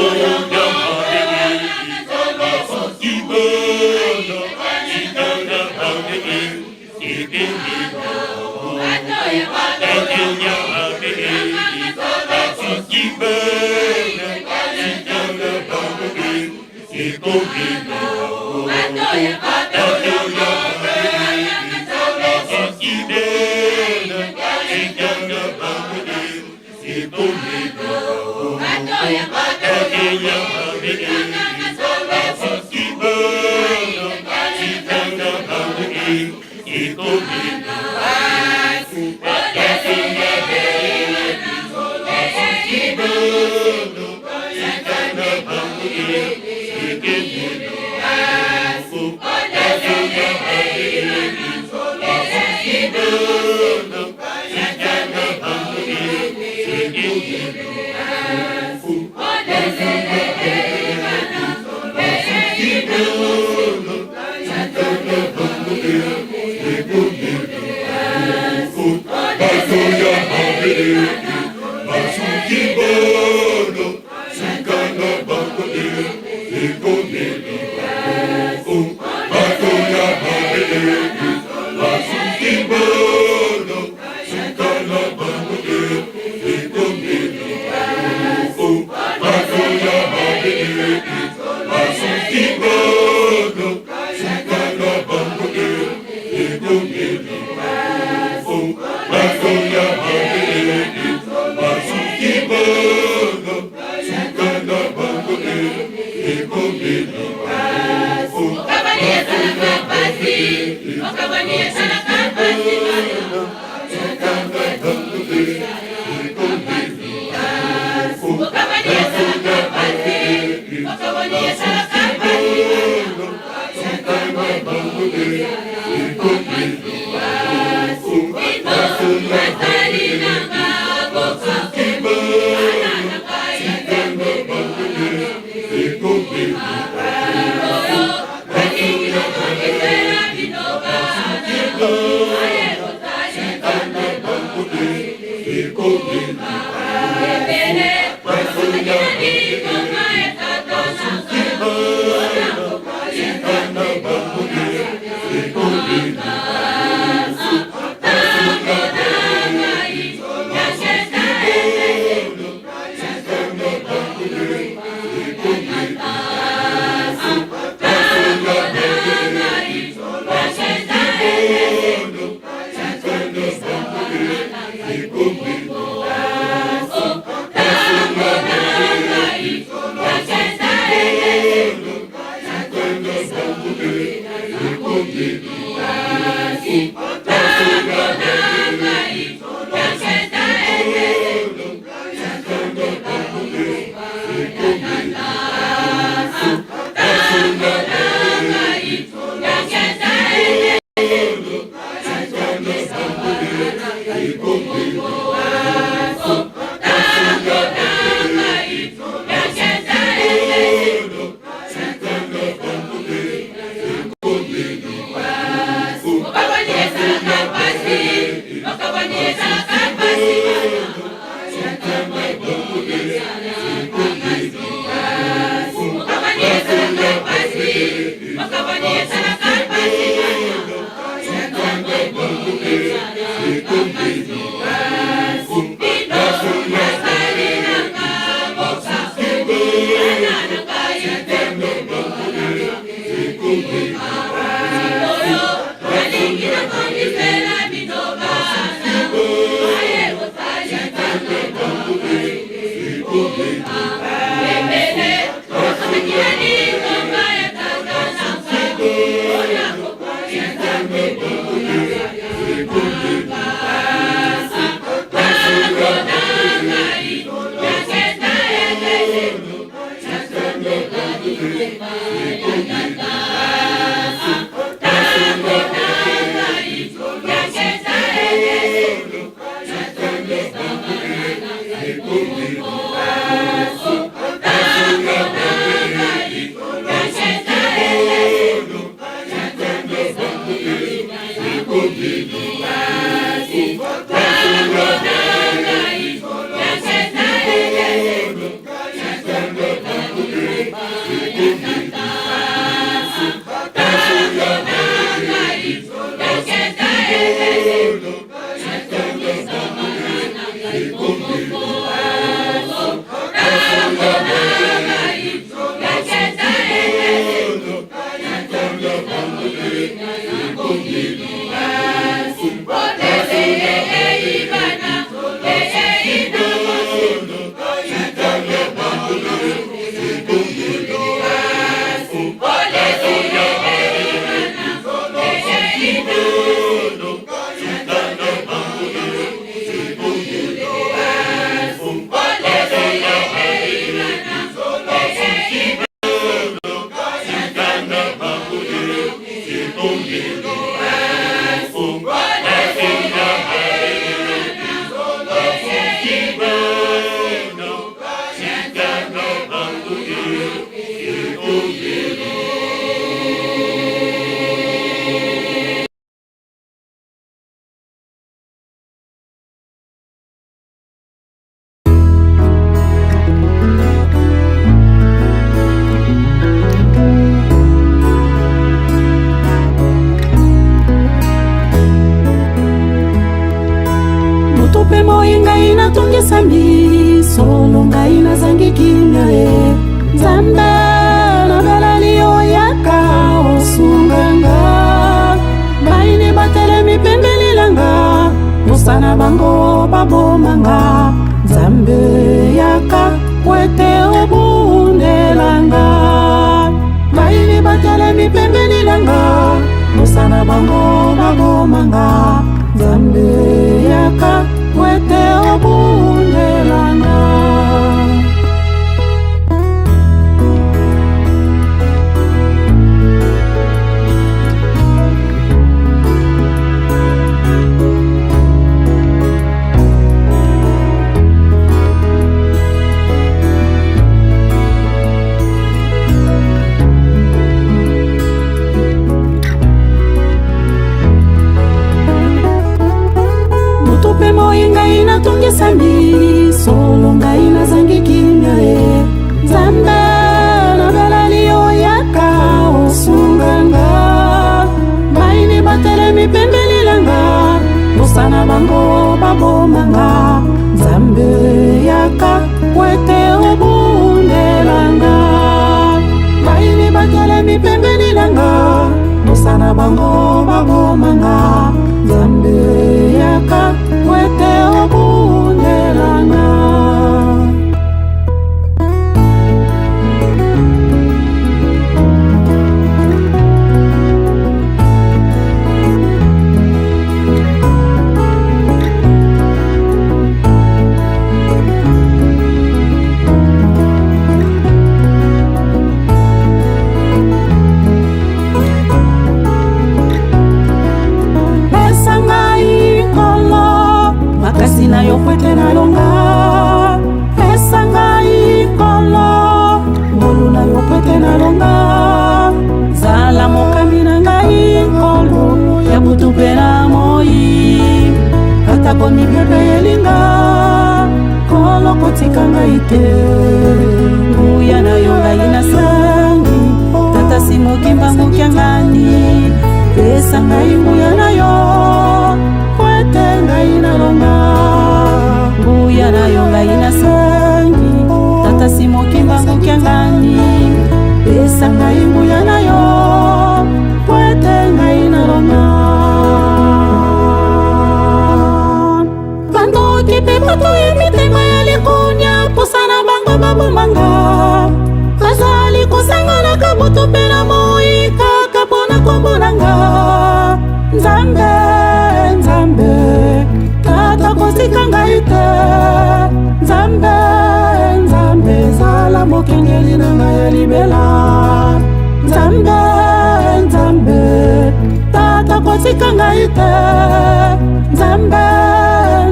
Moto mpe moi ngai natungisami solo ngai nazangi kimia e nzambe nabeleli yo yaka osunga nga baini batelemi pembeni na nga posa na bango baboma nga nzambe yaka po ete obundela nga baini batelemi pembeni na nga posa na bango baboma nga nzambe yaka po ete obundela nga. Moto mpe moi ngai natungisami solo ngai nazangi kimia e nzambe nabeleli yo yaka osunga nga baini batelemi pembeni na nga posa na bango baboma nga nzambe yaka po ete obundela nga baini batelemi pembeni na nga posa na bango baboma nga nzambe yaka po ete obundela nga. Pesa ngai nkolo makasi na yo po ete nalonga pesa ngai nkolo ngolu na yo po ete nalonga zala mokambi na ngai nkolo ya butu mpe na moi atako mipepe elinga nkolo kotika ngai te nguya na yo ngai nasangi tata simoki mbangu kiangani pesa ngai nguya na yo po ete ngai nalonga nguya na yo ngai nasangi tata simoki mbangu kiangani pesa ngai nguya na yo po ete ngai nalonga. Bandoki mpe bato ya mitema ya likunya posa na bango babomanga bazali kosanganaka butu mpe na moi kaka mpo na kombo na nga nzambe nzambe tata kotika ngai te nzambe nzambe zala mokengeli na ngai ya libela nzambe nzambe tata kotika ngai te nzambe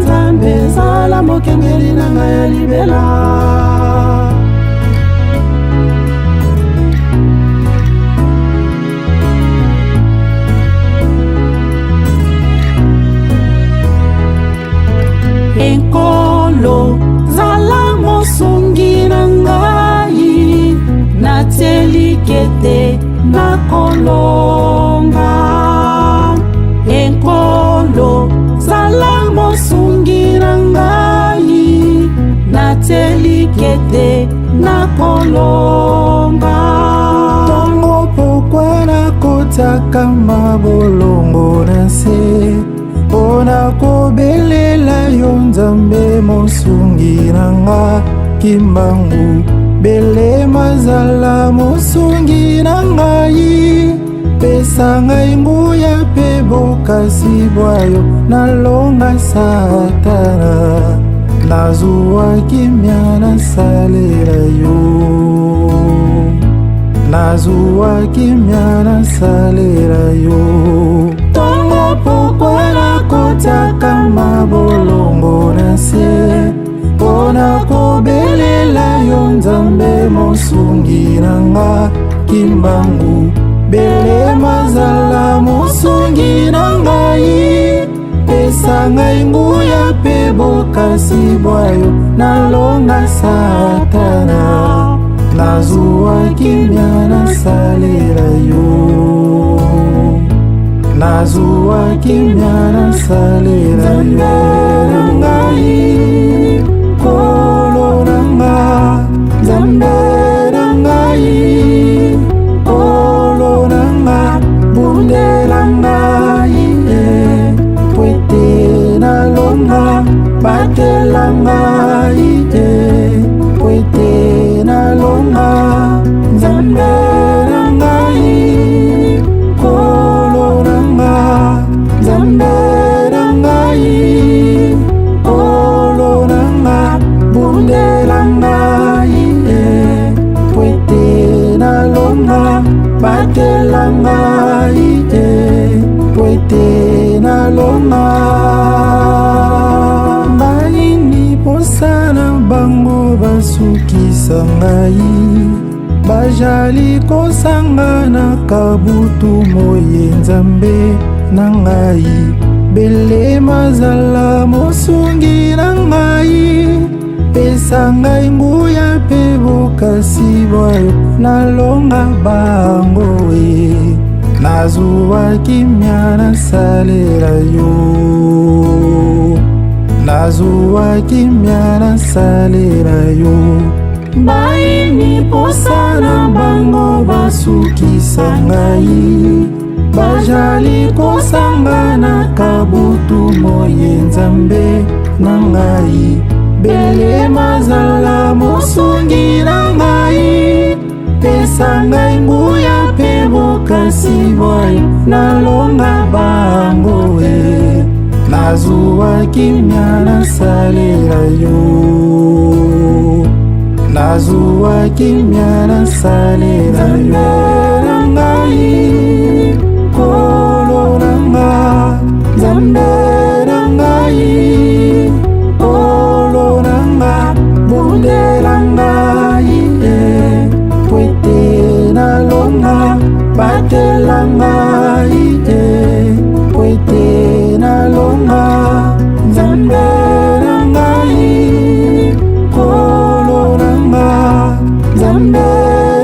nzambe zala Zala mokengeli na ngai ya libela. Enkolo, zala mosungi na ngai, natielike te nakolonga. Enkolo, zala mosungi na ngai, natielike te nakolonga. Ntongo pokwa nakotiaka mabolongo na nse mpo na kobelela yo Nzambe mosungi na nga. Kimbangu belema zala mosungi na ngai, pesa ngai nguya mpe bokasi bwa yo, nalonga Satana, nazwa kimia nasalela yo, nazwa kimia nasalela yo. Ntongo pokwa nakotiaka mabolongo na nse mpo na kobelela yo Nzambe mosungi na nga. Kimbangu belema zala mosungi na ngai, pesa ngai nguya mpe bokasi bwa yo, nalonga Satana, nazwa kimia nasalela yo, nazwa kimia nasalela yo. Ngai Nkolo na nga, Nzambe na ngai, Nkolo na nga, bundela ngai po ete nalonga, batela ngai po ete nalonga. Nzambe na ngai, Nkolo na nga, Nzambe na ngai, Nkolo na nga, bundela ngai po ete nalonga, batela ngai po ete nalonga. Bayini posa na bango basukisa ngai, bajali kosangana kabutu moye. Nzambe na ngai belema zala mosungi na ngai, pesa ngai nguya mpe bokasi bwa yo, nalonga bango nazwa kimia nasalela yo, nazwa kimia nasalela yo. Bayini posa na bango basukisa ngai, bajali kosangana kabutu moye. Nzambe na ngai belema zala mosungi na ngai, pesa ngai nguya mpe bokasi bwa yo, nalonga bango nazwa kimia nasalela yo, nazwa kimia nasalela yo. Na ngai Nkolo na nga, Nzambe na ngai, Nkolo na nga, bundela ngai po ete nalonga, batela ngai po ete nalonga. Nzambe na ngai, Nkolo na nga, Nzambe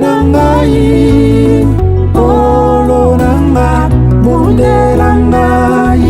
na ngai, Nkolo na nga, bundela ngai.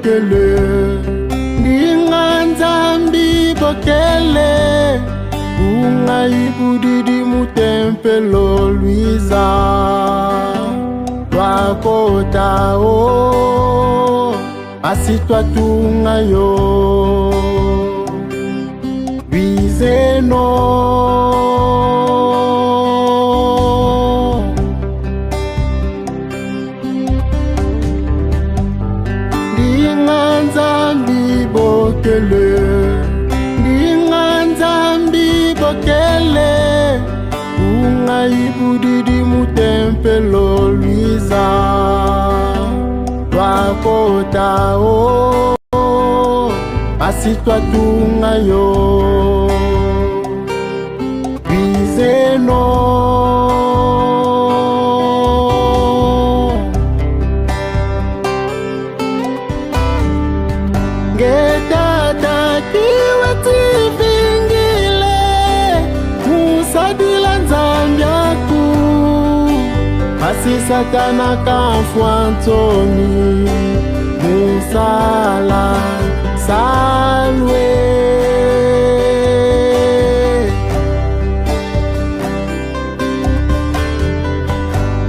bokele ndinga nzambi bokele ungai budidi mutempelo lwiza twakota o asi twatunga yo bizeno. Ndinga nzambi bokele ndinga nzambi bokele ungai budidi mutempelo lwiza twakota o asi twatunga yo bizeno. Ngetata kiwe tivingile musadila nzambiaku asi satana kafwa ntomi musala salwe.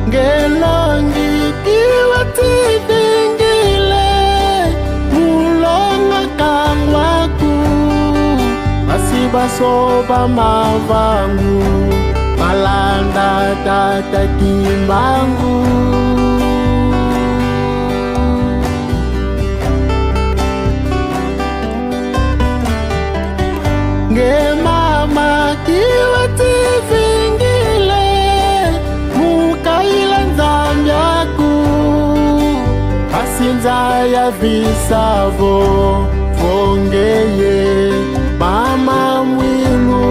Ngelongi kiwe tivingile mulonga kangwaku basi basoba mavangu malanda tata kimbangu. Ngemama kiwe tivingile mukaila nzambiaku asinza ya visavo vongeye mama mwilu.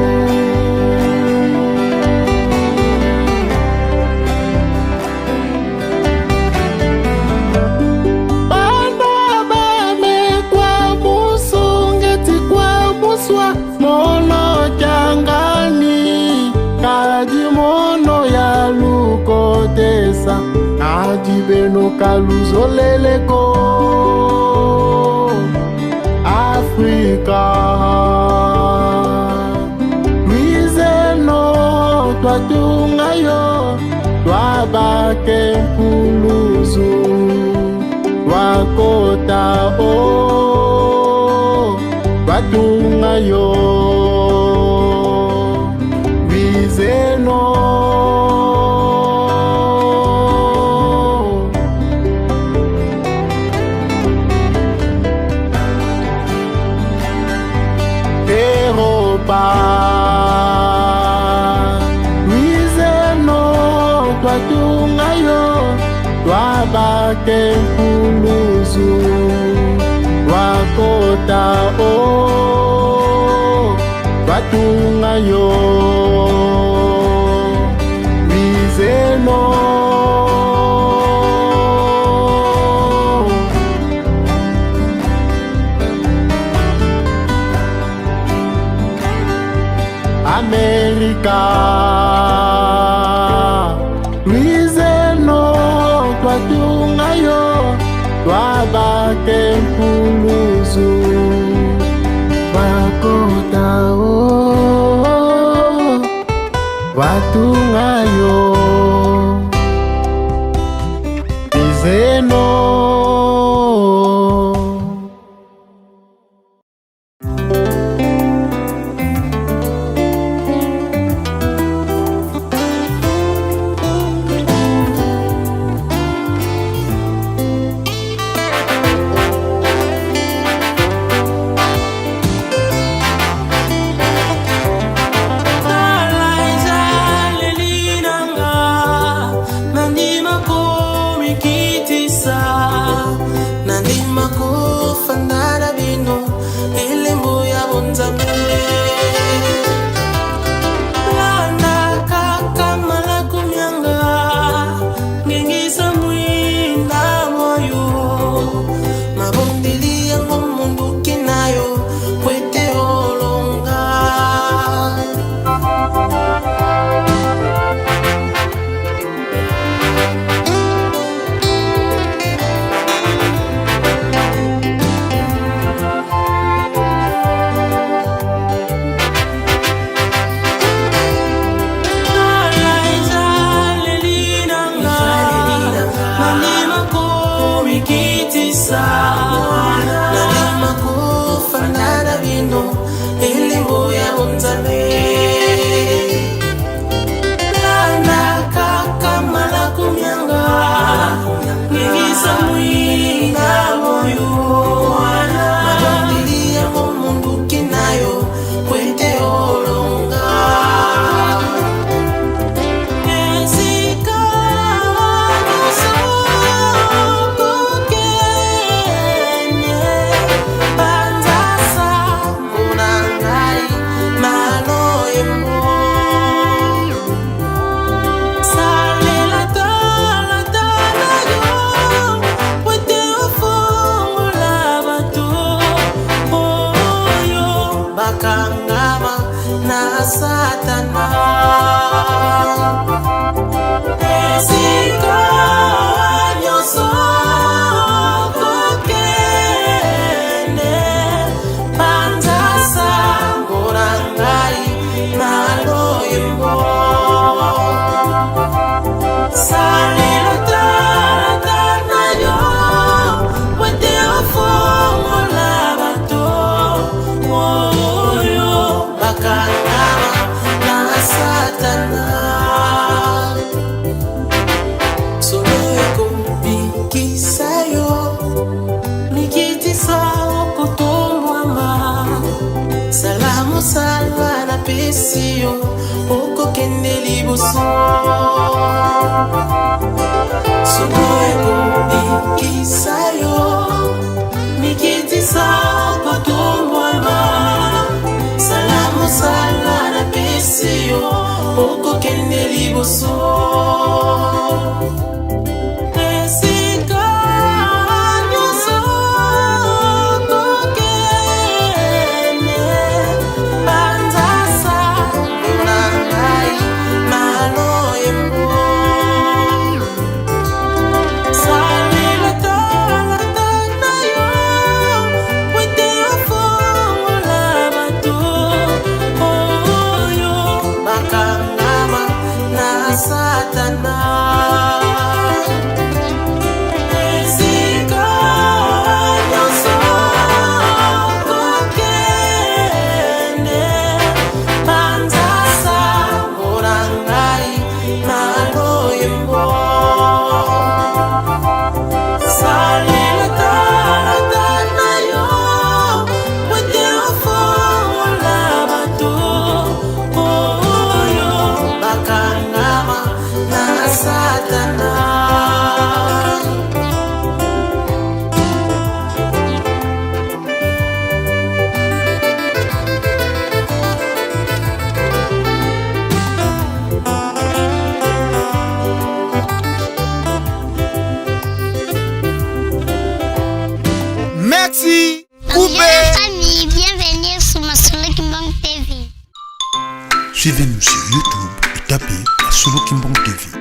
Bana bamekwa musungeti kwa muswa mono kyangani kadi mono ya lukotesa kadi beno kaluzoleleko Afrika. Lwizeno twatunga yo twabake mpuluzu twakota o twatunga yo lwizeno. Europa lwizeno twatunga yo twabake mpuluzu twakota o twatunga yo lwizeno. Amerika lwizeno twatunga yo twabake mpuluzu twakota o twatunga yo lwizeno. Tala ezaleli na nga. Satana. Esika nyonso kokende, panza sango na ngai na loyembo. Salela tata na yo po ete ofongola bato oyo bakangama na Satana. Solo ekobikisa yo, mikitisa okotombwama. Sala mosala napesi yo, okokende liboso. Solo ekobikisa yo, mikitisa okotombwama. Sala mosala napesi yo, okokende liboso. Esika nyonso kokende, panza sango na ngai na loyembo. Salela tata na yo po ete ofongola bato oyo bakangama na Satana. Esika nyonso kokende, panza sango na ngai na loyembo. Salela tata na yo po ete ofongola bato oyo bakangama na Satana. Merci. Bonjour la famille, bienvenue sur Masolo Kimbangu TV. Suivez-nous sur YouTube et tapez Masolo Kimbangu TV.